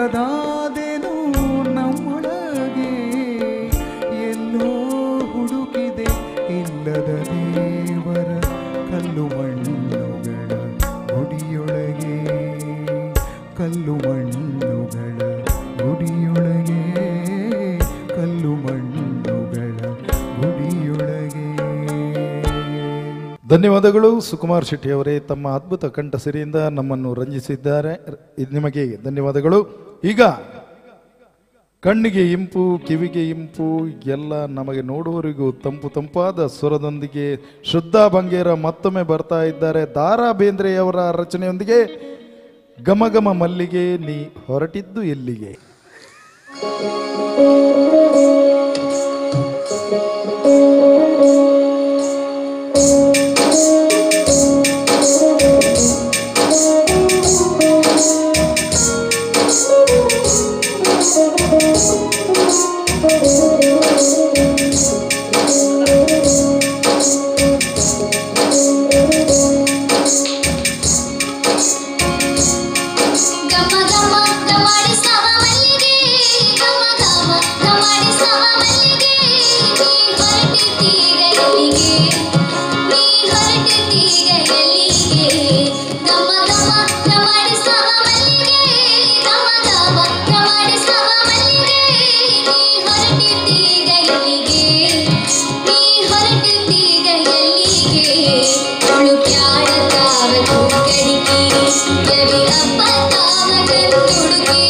E: ಇಲ್ಲದಾದೆನು ನಮ್ಮೊಳಗೆ, ಎಲ್ಲೋ ಹುಡುಕಿದೆ ಇಲ್ಲದ ದೇವರ ಕಲ್ಲು ಮಣ್ಣುಗಳ ಗುಡಿಯೊಳಗೆ, ಕಲ್ಲು ಮಣ್ಣುಗಳ ಗುಡಿಯೊಳಗೆ, ಕಲ್ಲು ಮಣ್ಣುಗಳ ಗುಡಿಯೊಳಗೆ.
D: ಧನ್ಯವಾದಗಳು ಸುಕುಮಾರ್ ಶೆಟ್ಟಿ ಅವರೇ, ತಮ್ಮ ಅದ್ಭುತ ಕಂಠಸಿರಿಯಿಂದ ನಮ್ಮನ್ನು ರಂಜಿಸಿದ್ದಾರೆ. ಇದು ನಿಮಗೆ ಧನ್ಯವಾದಗಳು. ಈಗ ಕಣ್ಣಿಗೆ ಇಂಪು, ಕಿವಿಗೆ ಇಂಪು, ಎಲ್ಲ ನಮಗೆ ನೋಡುವವರಿಗೂ ತಂಪು ತಂಪಾದ ಸ್ವರದೊಂದಿಗೆ ಶ್ರದ್ಧಾ ಬಂಗೇರ ಮತ್ತೊಮ್ಮೆ ಬರ್ತಾ ಇದ್ದಾರೆ. ದಾರಾ ಬೇಂದ್ರೆಯವರ ರಚನೆಯೊಂದಿಗೆ ಘಮ ಘಮ ಮಲ್ಲಿಗೆ ನೀ ಹೊರಟಿದ್ದು ಎಲ್ಲಿಗೆ.
J: ಗಮ ಗಮ ಗಮಾಡಿಸವ ಮಲ್ಲಿಗೆ, ಗಮ ಗಮ ಗಮಾಡಿಸವ ಮಲ್ಲಿಗೆ, ನೀ ಹೊರಟಿದ್ದೀಗ ಎಲ್ಲಿಗೆ, ನೀ ಹೊರಟಿದ್ದೀಗ ಎಲ್ಲಿಗೆ? ಗಮ ಗಮ ಗಮಾಡಿಸವ ಮಲ್ಲಿಗೆ, ಗಮ ಗಮ ಗಮಾಡಿಸವ ಮಲ್ಲಿಗೆ, ನೀ ಹೊರಟಿದ್ದೀಗ ಎಲ್ಲಿಗೆ, ನೀ ಹೊರಟಿದ್ದೀಗ ಎಲ್ಲಿಗೆ? ತುಳುಕ್ಯಾಳ ತಾವ ತೂಕಡಿಕೆ, ರವಿ ಅಪ್ಪ ತಾವ ಕತ್ತುಡುಕಿ,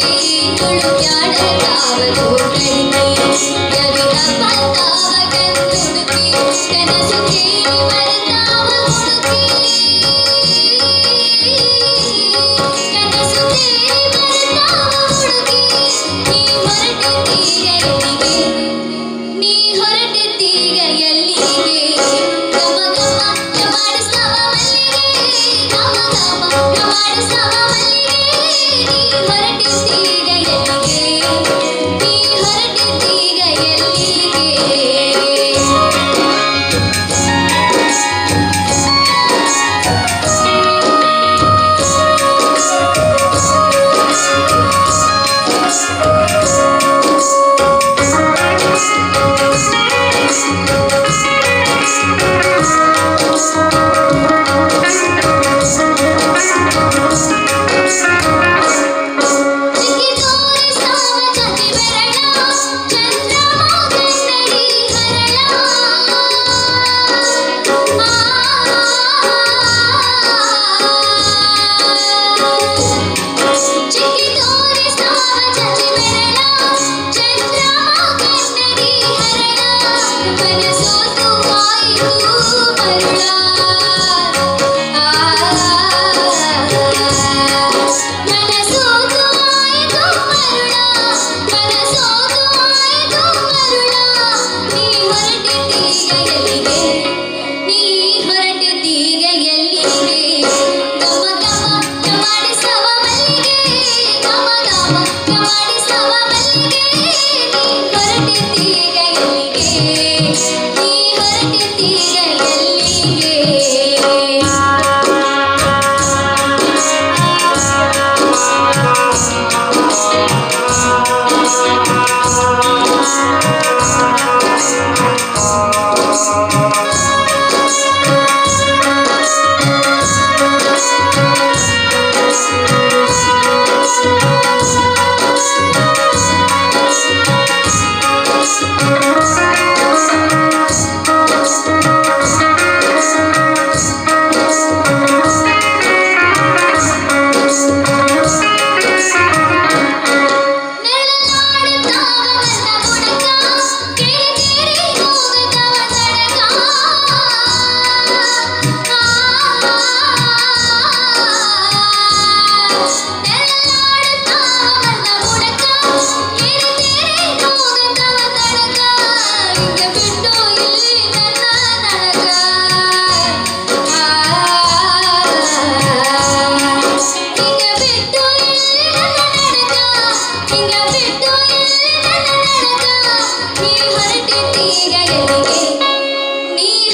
J: ತುಳುಕ್ಯಾಳ ತಾವ ತೂಕಡಿಕೆ, ರವಿ ಅಪ್ಪ ತಾವ ಕತ್ತುಡುಕಿ, ಕನಸು ಕೇಳಿ ಬರ್ತಾವ ಹುಡುಕಿ, ಕನಸು ಕೇಳಿ ಬರ್ತಾವ ಹುಡುಕಿ, ನೀ ಹೊರಟಿದ್ದೀಗ ಎಲ್ಲಿಗೆ, ನೀ ಹೊರಟಿದ್ದೀಗ ಎಲ್ಲಿಗೆ? ಗಮ ಗಮ ಗಮಾಡಿಸವ ಮಲ್ಲಿಗೆ, ಗಮ ಗಮ ಗಮಾಡಿಸವ ಮಲ್ಲಿಗೆ, ನೀ ಹೊರಟಿದ್ದೀಗ ಎಲ್ಲಿಗೆ, ನೀ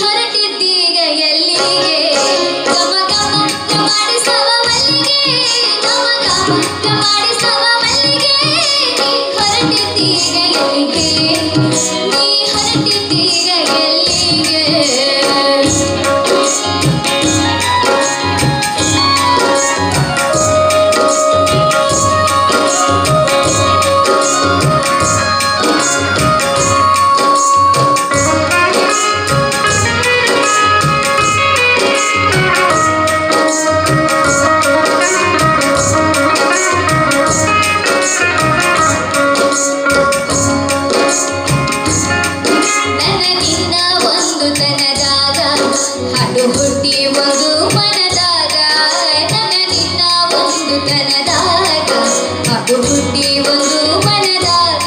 J: ಹೊರಟಿದ್ದೀಗ ಎಲ್ಲಿಗೆ? ಗಮ ಗಮ ಗಮಾಡಿಸವ ಮಲ್ಲಿಗೆ, ಗಮ ಗಮ ಗಮಾಡಿಸವ ಮಲ್ಲಿಗೆ, ಹುಟ್ಟಿ ಒಂದು ಮನದಾಗ ನನ್ನ ನಿನ್ನ ಒಂದು ತನದಾಗ ಅದು ಹುಟ್ಟಿ ಒಂದು ಮನದಾಗ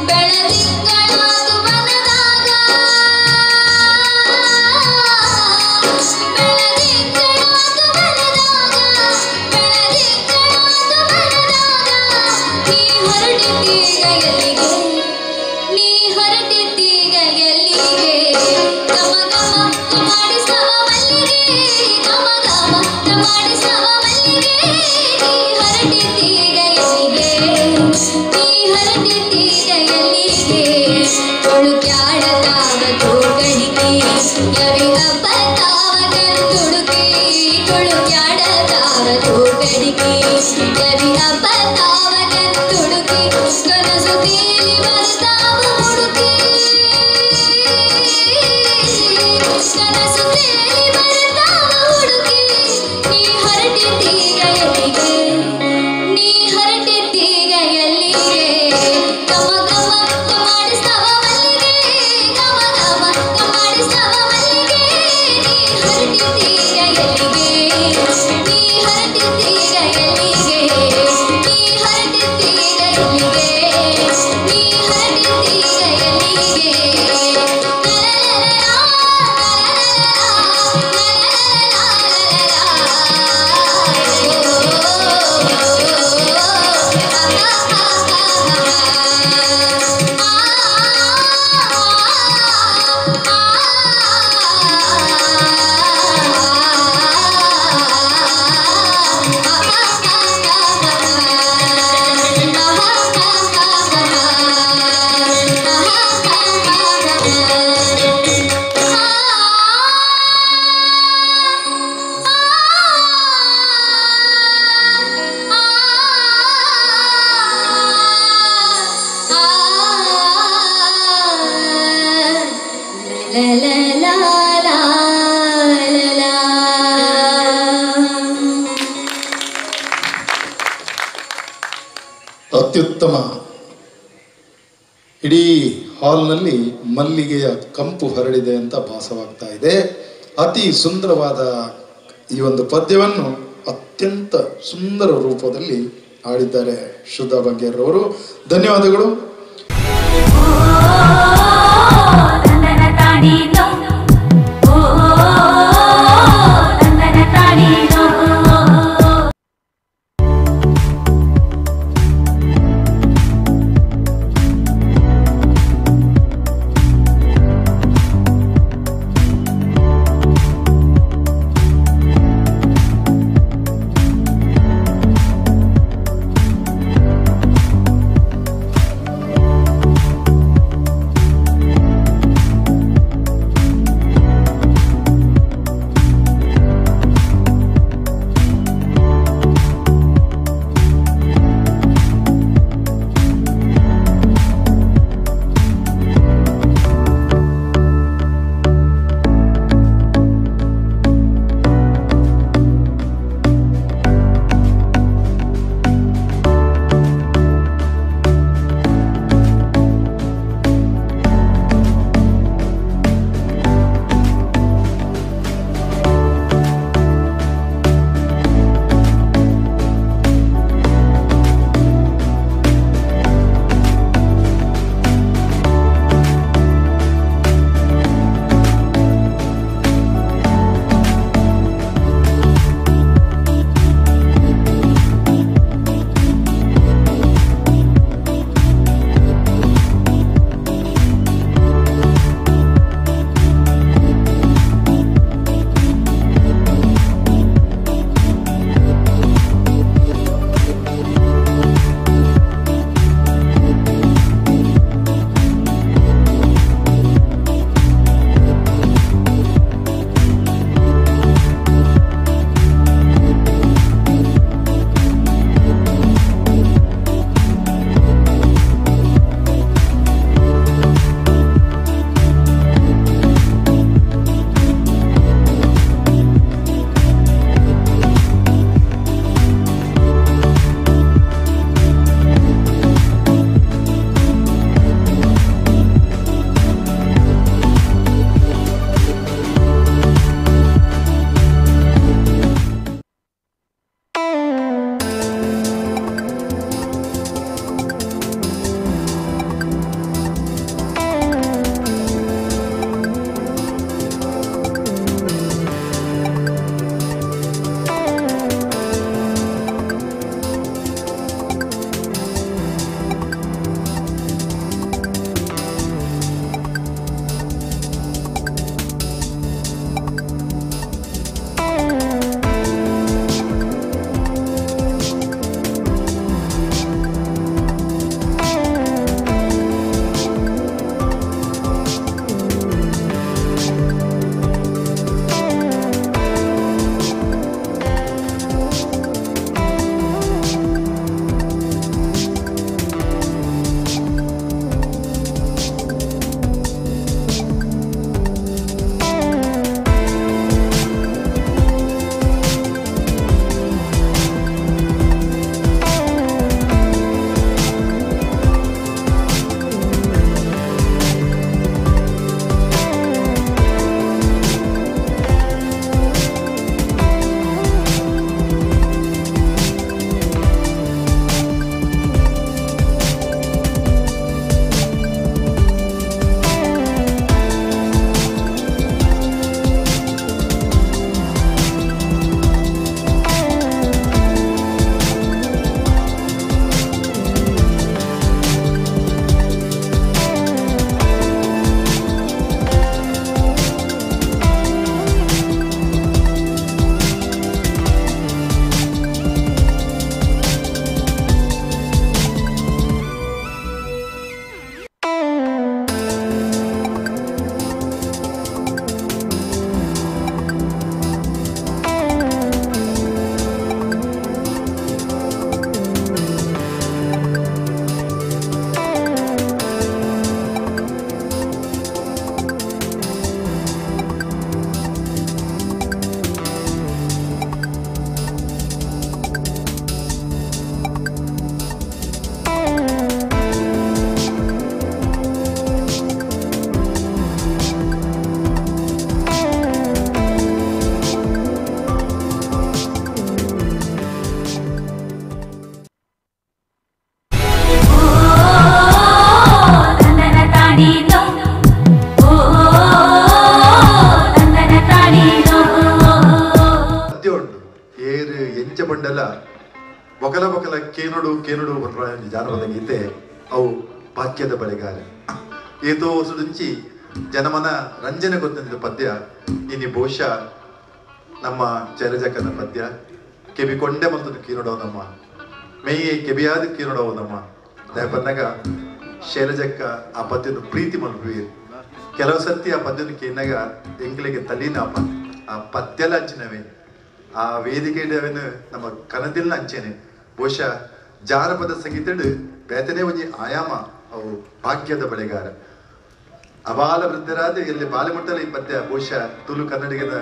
J: ಬೆಳದಿಂಗಳಾಗು ಮನದಾಗ ಬೆಳದಿಂಗಳಾಗು ಮನದಾಗ ಬೆಳದಿಂಗಳಾಗು ಮನದಾಗ ನೀ ಹೊರಟಿದ್ದೀಗ ಎಲ್ಲಿಗೆ ನೀ ಹೊರಟಿದ್ದೀಗ ಎಲ್ಲಿಗೆ ಗಮ ಗಮ ಮಾಡಿಸವ ಮಲ್ಲಿಗೆ ಗಮ ಗಮ ಮಾಡಿಸವ ಮಲ್ಲಿಗೆ ನೀ ಹೊರಟಿದ್ದೀಗ ಎಲ್ಲಿಗೆ ನೀ ಹೊರಟಿದ್ದೀಗ ಎಲ್ಲಿಗೆ ಕೊಳುಕ್ಯಾಡ ತಾವ ತೋಗಡಿಕೆ ಯವಿ ಹಬ್ಬ ತಾವ ಗಂದುಡುಕೆ ಕೊಳುಕ್ಯಾಡ ತಾವ ತೋಗಡಿಕೆ ಯವಿ ಹಬ್ಬ ತಾವ ಗಂದುಡುಕೆ ಕನಸು ತೇಲಿ ಬರ್ತಾವ ಮುಡುಕಿ ಕನಸು ತೇಲಿ ಬರ್ತಾವ ಹುಡುಕಿ ನೀ ಹೊರಟಿದ್ದೀಗ ಎಲ್ಲಿಗೆ ನೀ ಹೊರಟಿದ್ದೀಗ ಎಲ್ಲಿಗೆ ಗಮ ಗಮ ಮಾಡಿಸ್ತವ ಮಲ್ಲಿಗೆ ಗಮ ಗಮ ಮಾಡಿಸ್ತವ ಮಲ್ಲಿಗೆ ನೀ ಹೊರಟಿದ್ದೀಗ ಎಲ್ಲಿಗೆ ನೀ ಹೊರಟಿದ್ದೀಗ ಎಲ್ಲಿಗೆ ನೀ ಹೊರಟಿದ್ದೀಗ ಎಲ್ಲಿಗೆ ನೀ ಹೊರಟಿದ್ದೀಗ ಎಲ್ಲಿಗೆ La la la la la.
K: ಅತ್ಯುತ್ತಮ. ಇಡೀ ಹಾಲ್ನಲ್ಲಿ ಮಲ್ಲಿಗೆಯ ಕಂಪು ಹರಡಿದೆ ಅಂತ ಭಾಸವಾಗ್ತಾ ಇದೆ. ಅತಿ ಸುಂದರವಾದ ಈ ಒಂದು ಪದ್ಯವನ್ನು ಅತ್ಯಂತ ಸುಂದರ ರೂಪದಲ್ಲಿ ಆಡಿದ್ದಾರೆ ಶ್ರದ್ಧಾ ಬಂಗೇರವರು. ಧನ್ಯವಾದಗಳು.
B: ಪಂಡೆಲ್ಲ ಬೊಕಲ ಬೊಕಲ ಕೇನುಡು ಕೇನುಡು ಪನ್ಪುನ ಜಾನಪದ ಗೀತೆ ಅವು ಭಾಗ್ಯದ ಬಳೆಗಾರ. ಏತೋ ವರ್ಷದಿಂಚಿ ಜನಮನ ರಂಜನೆ ಗೊತ್ತಿದ್ದ ಪದ್ಯ ಇನಿ ಬಹುಶಃ ನಮ್ಮ ಶೈಲಜಕ್ಕನ ಪದ್ಯ. ಕೆಬಿ ಕೊಂಡೆ ಮಂತದ್ದು ಕೀನುಡವು ನಮ್ಮ ಮೇಯೆ ಕೆಬಿಯಾದ ಕೀನುಡವು ನಮ್ಮ ದಯಪನ್ನಾಗ ಶೈಲಜಕ್ಕ ಆ ಪದ್ಯದ ಪ್ರೀತಿ ಮಲ್ಪುವೀರ್. ಕೆಲವು ಸರ್ತಿ ಆ ಪದ್ಯದ ಕೇನಾಗ ಎಂಕ್ಲಿಗೆ ತಲೀನ ಆ ಪದ್ಯಲ ಅಂಚಿನವೇ ಆ ವೇದಿಕೆ ನಮ್ಮ ಕನದಿಲ್ನ ಅಂಚೆನೆ. ಬಹುಶಃ ಜಾನಪದ ಸಂಗೀತಡು ಬೇತನೇ ಒಂಜಿ ಆಯಾಮ ಅವು ಭಾಗ್ಯದ ಬಳೆಗಾರ. ಅಬಾಲ ವೃದ್ಧರಾದ ಎಲ್ಲಿ ಬಾಲೆಮುಟ್ಟಲ ಈ ಪದ್ಯ ಬಹುಶಃ ತುಳು ಕನ್ನಡಿಗನ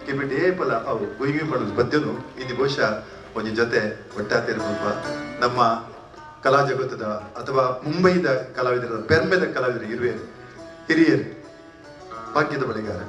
B: ಕಿಬಿಟೇ ಪಲ ಅವು ಗುಯ್ಮಿ ಪಡೋದು ಪದ್ಯನು ಇದು ಬಹುಶಃ ಒಂಜಿ ಜೊತೆ ಒಟ್ಟಾತಿರ್ಬೋದು. ನಮ್ಮ ಕಲಾ ಜಗತ್ತದ ಅಥವಾ ಮುಂಬೈದ ಕಲಾವಿದರ ಪೆರ್ಮೆದ ಕಲಾವಿದರು ಇರುವೆರು ಹಿರಿಯರು ಭಾಗ್ಯದ ಬಳೆಗಾರ.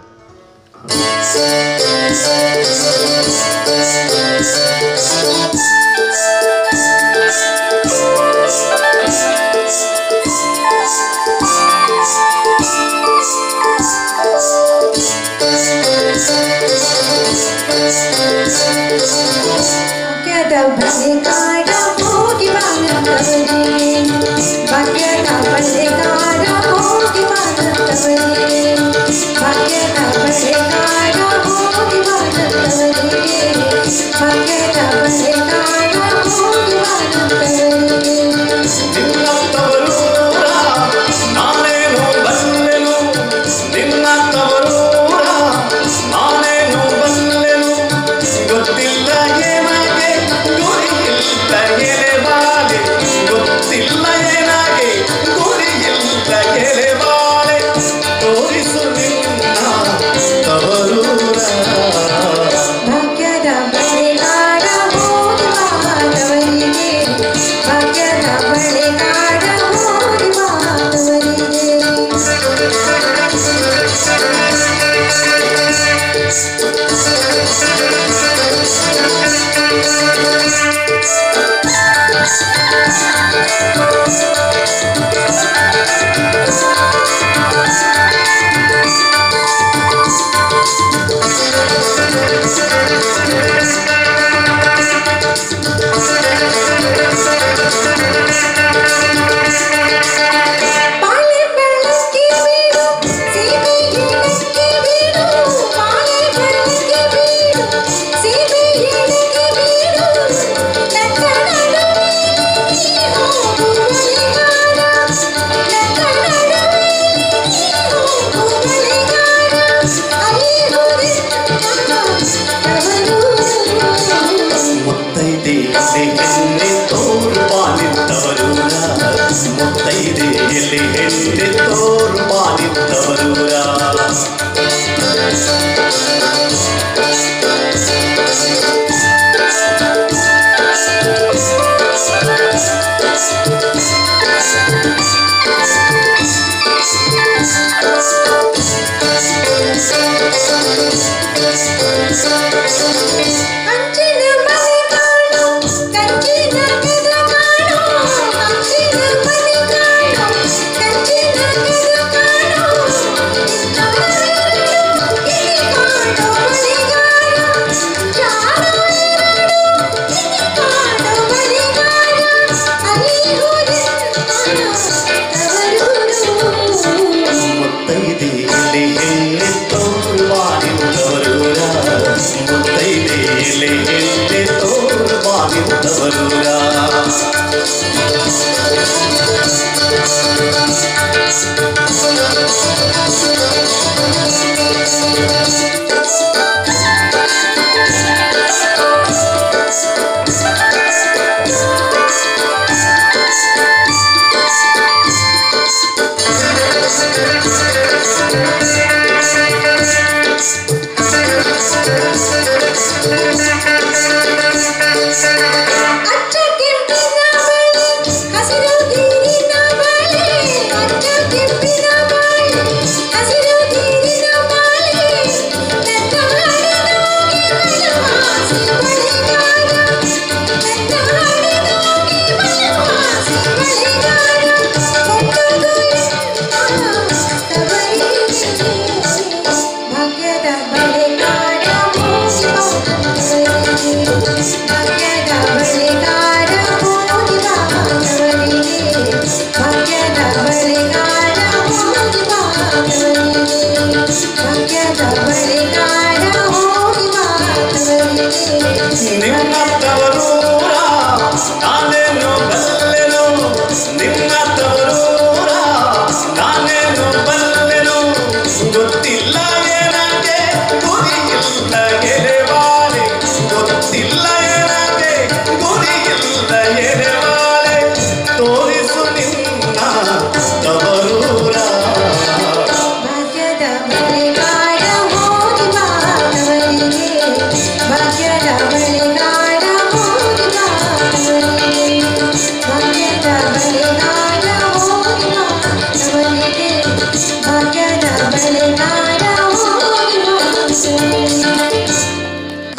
G: ಭಾಗ್ಯದ ಬಳೆಗಾರ ಹೋಗಿ ಬಾನತವರೇ, ಭಾಗ್ಯದ ಬಳೆಗಾರ ಹೋಗಿ ಬಾನತವರೇ, ಭಾಗ್ಯದ ಬಳೆಗಾರ ಹೋಗಿ ಬಾನತವರೇ, ಭಾಗ್ಯದ ಬಳೆಗಾರ ಹೋಗಿ ಬಾನತವರೇ.
L: ನಿನ್ನ ತವರೂರ ನಾನೇನು ಬಲ್ಲೆನು, ನಿನ್ನ ತವರೂರ ನಾನೇನು ಬಲ್ಲೆನು, ಗೊತ್ತಿಲ್ಲ ಏನಾಗೆ ಗುರಿಯಿಲ್ಲ ಎಲೆ ಬಾಲೆ, ಗೊತ್ತಿಲ್ಲ ಏನಾಗೆ ಗುರಿಯಿಲ್ಲ ಎಲೆ ಬಾಲೆ, ತೋರಿಸು ನಿನ್ನ ತವರೂರ.
G: ಭಾಗ್ಯದ ಬಳೆಗಾರ ಹೋಗಿ ಬಾನತವರಿಗೆ, ಭಾಗ್ಯದ ಬಳೆಗಾರ ಹೋಗಿ ಬಾನತವರಿಗೆ. ಪಾಲೆ ಬೆಳಕಿ ಬೀಡು ಸೀಮೆಯೇ ನಕ್ಕಿ ಬೀಡು, ಪಾಲೆ ಬೆಳಕಿ ಬೀಡು ಸೀಮೆಯೇ ನಕ್ಕಿ ಬೀಡು, ನನ್ನ ನಡುವೆ ನೀ ಹೋಗು ಬಳೆಗಾರ, ನನ್ನ ನಡುವೆ ನೀ ಹೋಗು ಬಳೆಗಾರ, ಅಲ್ಲಿ ಹೋದೆನ್ನ ತವರೂರು.
L: ಮುತ್ತೈದೆಯಲ್ಲಿ ಹೆಣ್ಣೆ ತೋರು ಪಾಲಿದ್ದವರೂರ, ಮುತ್ತೈದೆಯಲ್ಲಿ ಹೆಣ್ಣೆ ತೋರು ಪಾಲಿದ್ದವರೂರ.
G: ಅಂಚಿನ ಮನೆ ಕಾಣು ಕಂಚಿನ ಕದ ಕಾಣು, ಅಂಚಿನ ಮನೆ ಕಾಣು ಕಂಚಿನ ಕದ ಕಾಣು, ಗಿಳಿ ಕಾಣು ಬಳೆಗಾರ, ಜಾರು ಎರಡು ಗಿಳಿ ಕಾಣು ಬಳೆಗಾರ, ಅಲ್ಲಿ ಹೋದೆನ್ನ ತವರೂರು.
L: ಮುತ್ತೈದೆಯಲ್ಲಿ ಹೆಣ್ಣೆ ತೋರು ಪಾಲಿದ್ದವರೂರ, ಮುತ್ತೈದೆಯಲ್ಲಿ ಹೆಣ್ಣೆ ತೋರು ಪಾಲಿದ್ದವರೂರ.
G: Thank you.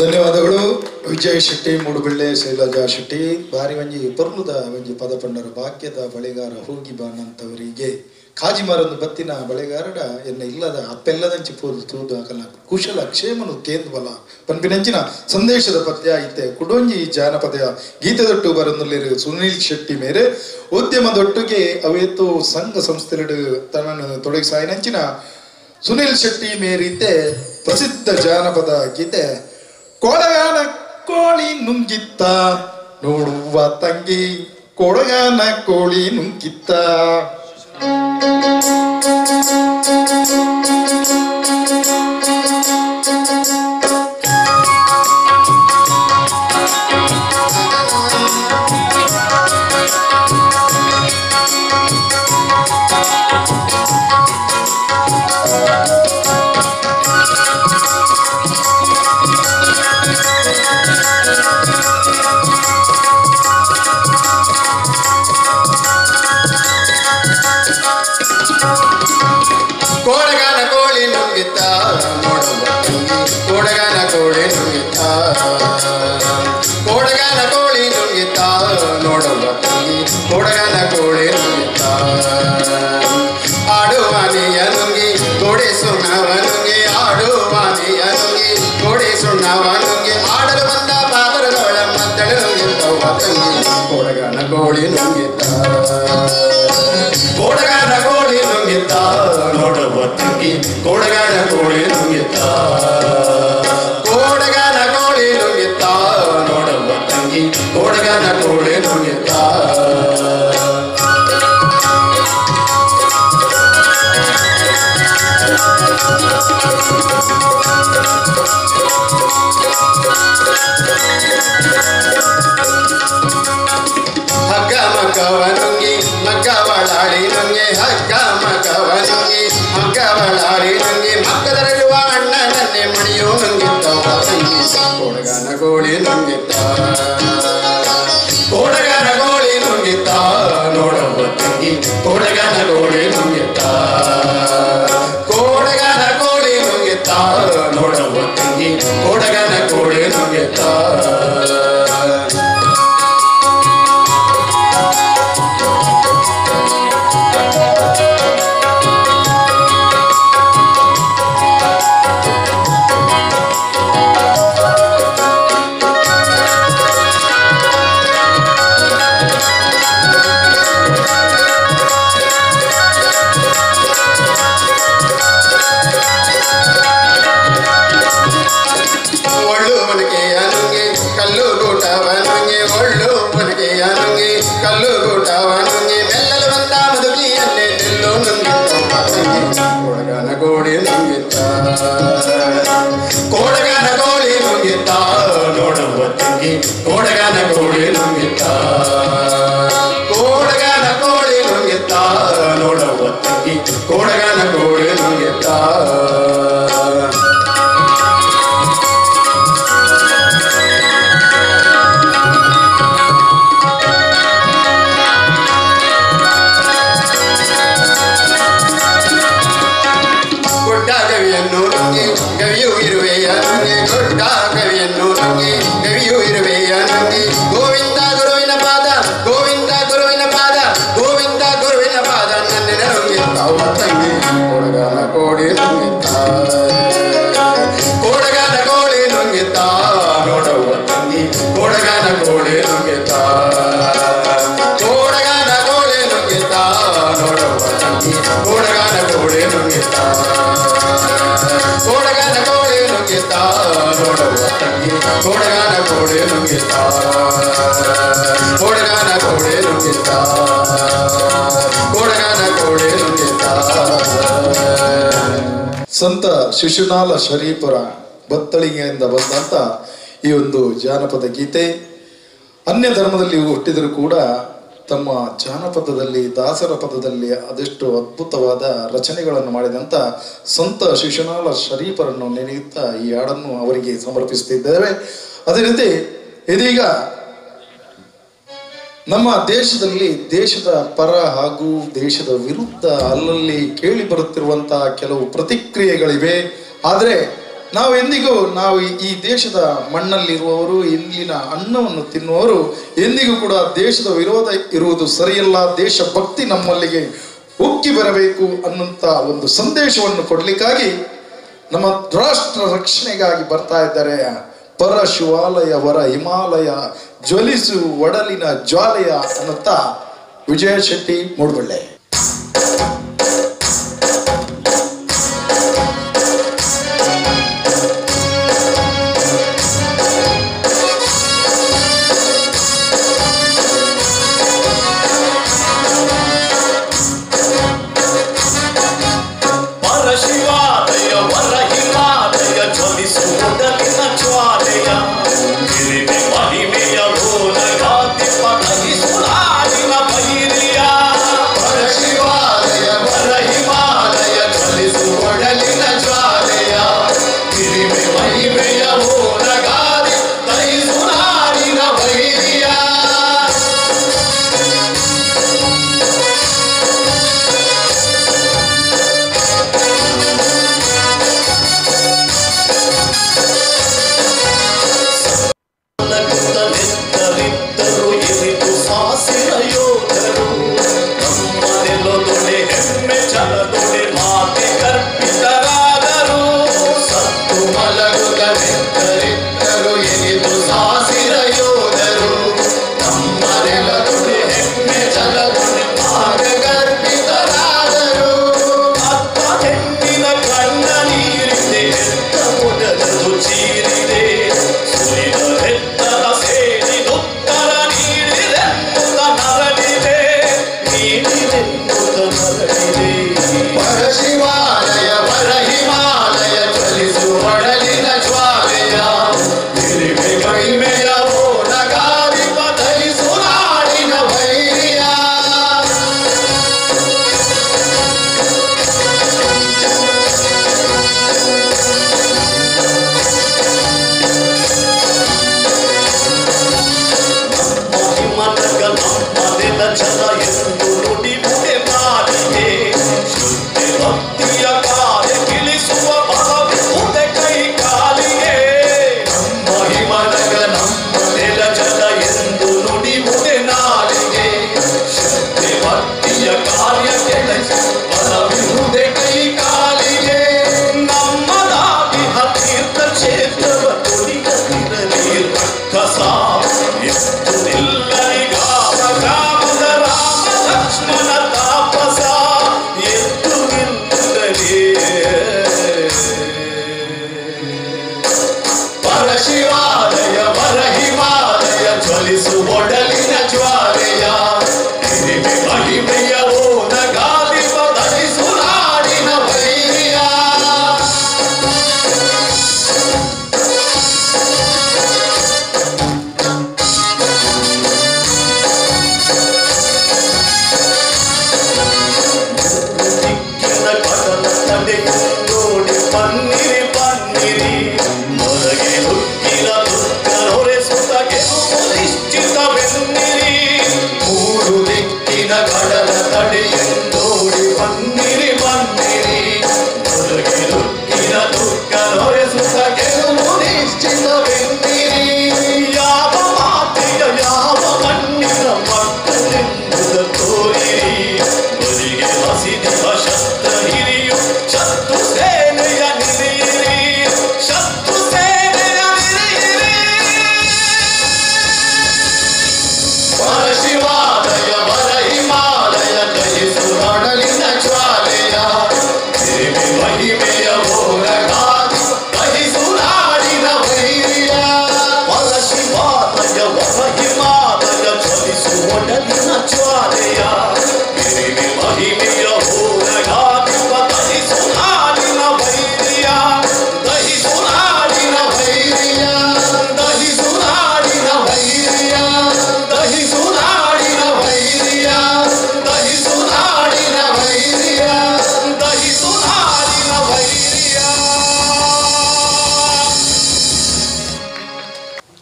K: ಧನ್ಯವಾದಗಳು ವಿಜಯ್ ಶೆಟ್ಟಿ ಮೂಡುಬಿಳ್ಳೆ, ಶೈಲಜಾ ಶೆಟ್ಟಿ. ಬಾರಿ ಒಂಜಿ ಪೊರ್ಲುದ ಒಂಜಿ ಪದ ಪಂಡರು. ಭಾಗ್ಯದ ಬಳೆಗಾರ ಹೋಗಿ ಬಾನಂತವರಿಗೆ ಕಾಜಿಮಾರೊಂದು ಬತ್ತಿನ ಬಳೆಗಾರಡ ಎನ್ನ ಇಲ್ಲದ ಅಪ್ಪೆಲ್ಲದಂಚಿ ಪೋದು ತೂದು ಅಕಲ ಕುಶಲ ಕ್ಷೇಮನು ಕೇಂದ್ಬಲ ಪನ್ಪಿನಂಚಿನ ಸಂದೇಶದ ಪದ್ಯ ಇತ್ತೆ ಕುಡೊಂಜಿ ಜಾನಪದ ಗೀತೆದೊಟ್ಟು ಬರೊಂದುಲ್ಲೆರ್ ಸುನೀಲ್ ಶೆಟ್ಟಿ ಮೇರೆ. ಉದ್ಯಮದೊಟ್ಟಿಗೆ ಅವೇತು ಸಂಘ ಸಂಸ್ಥೆಲೆಡ್ ತನ್ನನ್ನು ತೊಡಗಿಸಾಯಿನಂಚಿನ ಸುನೀಲ್ ಶೆಟ್ಟಿ ಮೇರಿತೆ ಪ್ರಸಿದ್ಧ ಜಾನಪದ ಗೀತೆ ಕೊಡಗಾನ ಕೋಳಿ ನುಂಗಿತ್ತ ನೋಡುವ ತಂಗಿ, ಕೊಡಗಾನ ಕೋಳಿ ನುಂಗಿತ್ತ.
H: ಕೋಡಗಾನ ಕೋಳಿ ನುಂಗಿತ್ತ ನೋಡುವ ತಂಗಿ, ಕೋಡಗಾನ ಕೋಳಿ ನುಂಗಿತ್ತ, ಕೋಡಗಾನ ಕೋಳಿ ನುಂಗಿತ್ತ ನೋಡುವ ತಂಗಿ, ಕೋಡಗಾನ ಕೋಳಿ ನುಂಗಿತ್ತ. ಆಡುವಾನಿಯ ನುಂಗಿ ಗೋಡೆ ಸುಣ್ಣವ ನುಂಗಿ, ಆಡುವಾನಿಯ ನುಂಗಿ ಗೋಡೆ ಸುಣ್ಣವ ನುಂಗಿ, ಆಡಲು ಬಂದ ಪಾದರದೊಳ ಮದ್ದಳು ನುಂಗಿತ್ತವ್ವ ತಂಗಿ, ಕೋಡಗಾನ ಕೋಳಿ ನುಂಗಿತ್ತ, ಕೋಡಗಾನ ಕೋಳಿ ನುಂಗಿತ್ತ ನೋಡುವ ತಂಗಿ, ಕೋಡಗಾನ ಕೋಳಿ ನುಂಗಿತ್ತ, ಕೋಡಗಾನ ಕೋಳಿ ನುಂಗಿತ್ತ ನೋಡುವ ತಂಗಿ, ಕೋಡಗಾನ ಕೋಳಿ ನುಂಗಿತ್ತ. ಹಗ್ಗ ಮಕ್ಕವ ನುಂಗಿ ಮಕ್ಕವಳಾಡಿ ನುಂಗಿ, ಹಗ್ಗ ಮಕ್ಕವ ನುಂಗಿ ಮಕ್ಕವಳಾಡಿ ನುಂಗಿ, ಮಕ್ಕದಲ್ಲಿರುವ ಅಣ್ಣನನ್ನೇ ಮಣಿಯು ನುಂಗಿತ್ತವ್ವ ತಂಗಿ, ಕೋಡಗಾನ ಕೋಳಿ ನುಂಗಿತ್ತ, ಕೋಡಗಾನ ಕೋಳಿ ನುಂಗಿತ್ತ ನೋಡುವ ತಂಗಿ, ಕೋಡಗಾನ ಕೋಳಿ ನುಂಗಿತ್ತ, ಕೋಡಗಾನ ಕೋಳಿ ನುಂಗಿತ್ತ ನೋಡುವ ತಂಗಿ, ಕೋಡಗಾನ ಕೋಳಿ ನುಂಗಿತ್ತ. ಕೋಡಗಾನ ಕೋಳಿ ನುಂಗಿತ್ತ ನೋಡುವ ತಂಗಿ, ಕೋಡಗಾನ ಕೋಳಿ ನುಂಗಿತ್ತ, ಕೋಡಗಾನ ಕೋಳಿ ನುಂಗಿತ್ತ ನೋಡುವ ತಂಗಿ, ಕೋಡಗಾನ ಕೋಳಿ ನುಂಗಿತ್ತ. ಗವಿಯು ಇರುವೆಯ ನುಂಗಿ, ದೊಡ್ಡ ಗವಿಯನ್ನು ನುಂಗಿ ಗವಿಯು ಇರುವೆಯ ನುಂಗಿ, ಗೋವಿಂದ ಗುರುವಿನ ಪಾದ, ಗೋವಿಂದ ಗುರುವಿನ ಪಾದ, ಗೋವಿಂದ ಗುರುವಿನ ಪಾದ ನನ್ನ ನುಂಗಿತ್ತವ್ವ ತಂಗಿ, ಕೋಡಗಾನ ಕೋಳಿ ನುಂಗಿತ್ತ, ಕೋಡಗಾನ ಕೋಳಿ ನುಂಗಿತ್ತ ನೋಡುವ ತಂಗಿ, ಕೋಡಗಾನ ಕೋಳಿ ನುಂಗಿತ್ತ, ಕೋಡಗಾನ ಕೋಳಿ ನುಂಗಿತ್ತ ನೋಡುವ ತಂಗಿ, ಕೋಡಗಾನ ಕೋಳಿ ನುಂಗಿತ್ತ, ಕೋಡಗಾನ ಕೋಳಿ ನುಂಗಿತ್ತ ನೋಡುವ ತಂಗಿ, ಕೋಡಗಾನ ಕೋಳಿ ನುಂಗಿತ್ತ, ಕೋಡಗಾನ ಕೋಳಿ ನುಂಗಿತ್ತ, ಕೋಡಗಾನ ಕೋಳಿ ನುಂಗಿತ್ತ.
K: ಸಂತ ಶಿಶುನಾಲ ಶರೀಫರ ಬತ್ತಳಿಗೆಯಿಂದ ಬಂದಂತ ಈ ಒಂದು ಜಾನಪದ ಗೀತೆ. ಅನ್ಯ ಧರ್ಮದಲ್ಲಿ ಹುಟ್ಟಿದರೂ ಕೂಡ ತಮ್ಮ ಜಾನಪದದಲ್ಲಿ ದಾಸರ ಪದದಲ್ಲಿ ಅದೆಷ್ಟು ಅದ್ಭುತವಾದ ರಚನೆಗಳನ್ನು ಮಾಡಿದಂಥ ಸಂತ ಶಿಶುನಾಳ ಶರೀಫರನ್ನು ನೆನೆಯುತ್ತಾ ಈ ಹಾಡನ್ನು ಅವರಿಗೆ ಸಮರ್ಪಿಸುತ್ತಿದ್ದೇವೆ. ಅದೇ ರೀತಿ ಇದೀಗ ನಮ್ಮ ದೇಶದಲ್ಲಿ ದೇಶದ ಪರ ಹಾಗೂ ದೇಶದ ವಿರುದ್ಧ ಅಲ್ಲಲ್ಲಿ ಕೇಳಿ ಬರುತ್ತಿರುವಂತಹ ಕೆಲವು ಪ್ರತಿಕ್ರಿಯೆಗಳಿವೆ. ಆದರೆ ನಾವು ಎಂದಿಗೂ ನಾವು ಈ ದೇಶದ ಮಣ್ಣಲ್ಲಿರುವವರು, ಇಲ್ಲಿನ ಅನ್ನವನ್ನು ತಿನ್ನುವವರು ಎಂದಿಗೂ ಕೂಡ ದೇಶದ ವಿರೋಧ ಇರುವುದು ಸರಿಯಲ್ಲ, ದೇಶಭಕ್ತಿ ನಮ್ಮಲ್ಲಿಗೆ ಉಕ್ಕಿ ಬರಬೇಕು ಅನ್ನುವಂಥ ಒಂದು ಸಂದೇಶವನ್ನು ಕೊಡಲಿಕ್ಕಾಗಿ ನಮ್ಮ ರಾಷ್ಟ್ರ ರಕ್ಷಣೆಗಾಗಿ ಬರ್ತಾ ಇದ್ದಾರೆ. ಪರ ಶಿವಾಲಯ ವರ ಹಿಮಾಲಯ ಜ್ವಲಿಸು ಒಡಲಿನ ಜ್ವಾಲೆಯ ಅನ್ನುತ್ತಾ ವಿಜಯ ಶೆಟ್ಟಿ ಮೂಡಬಳ್ಳೆ.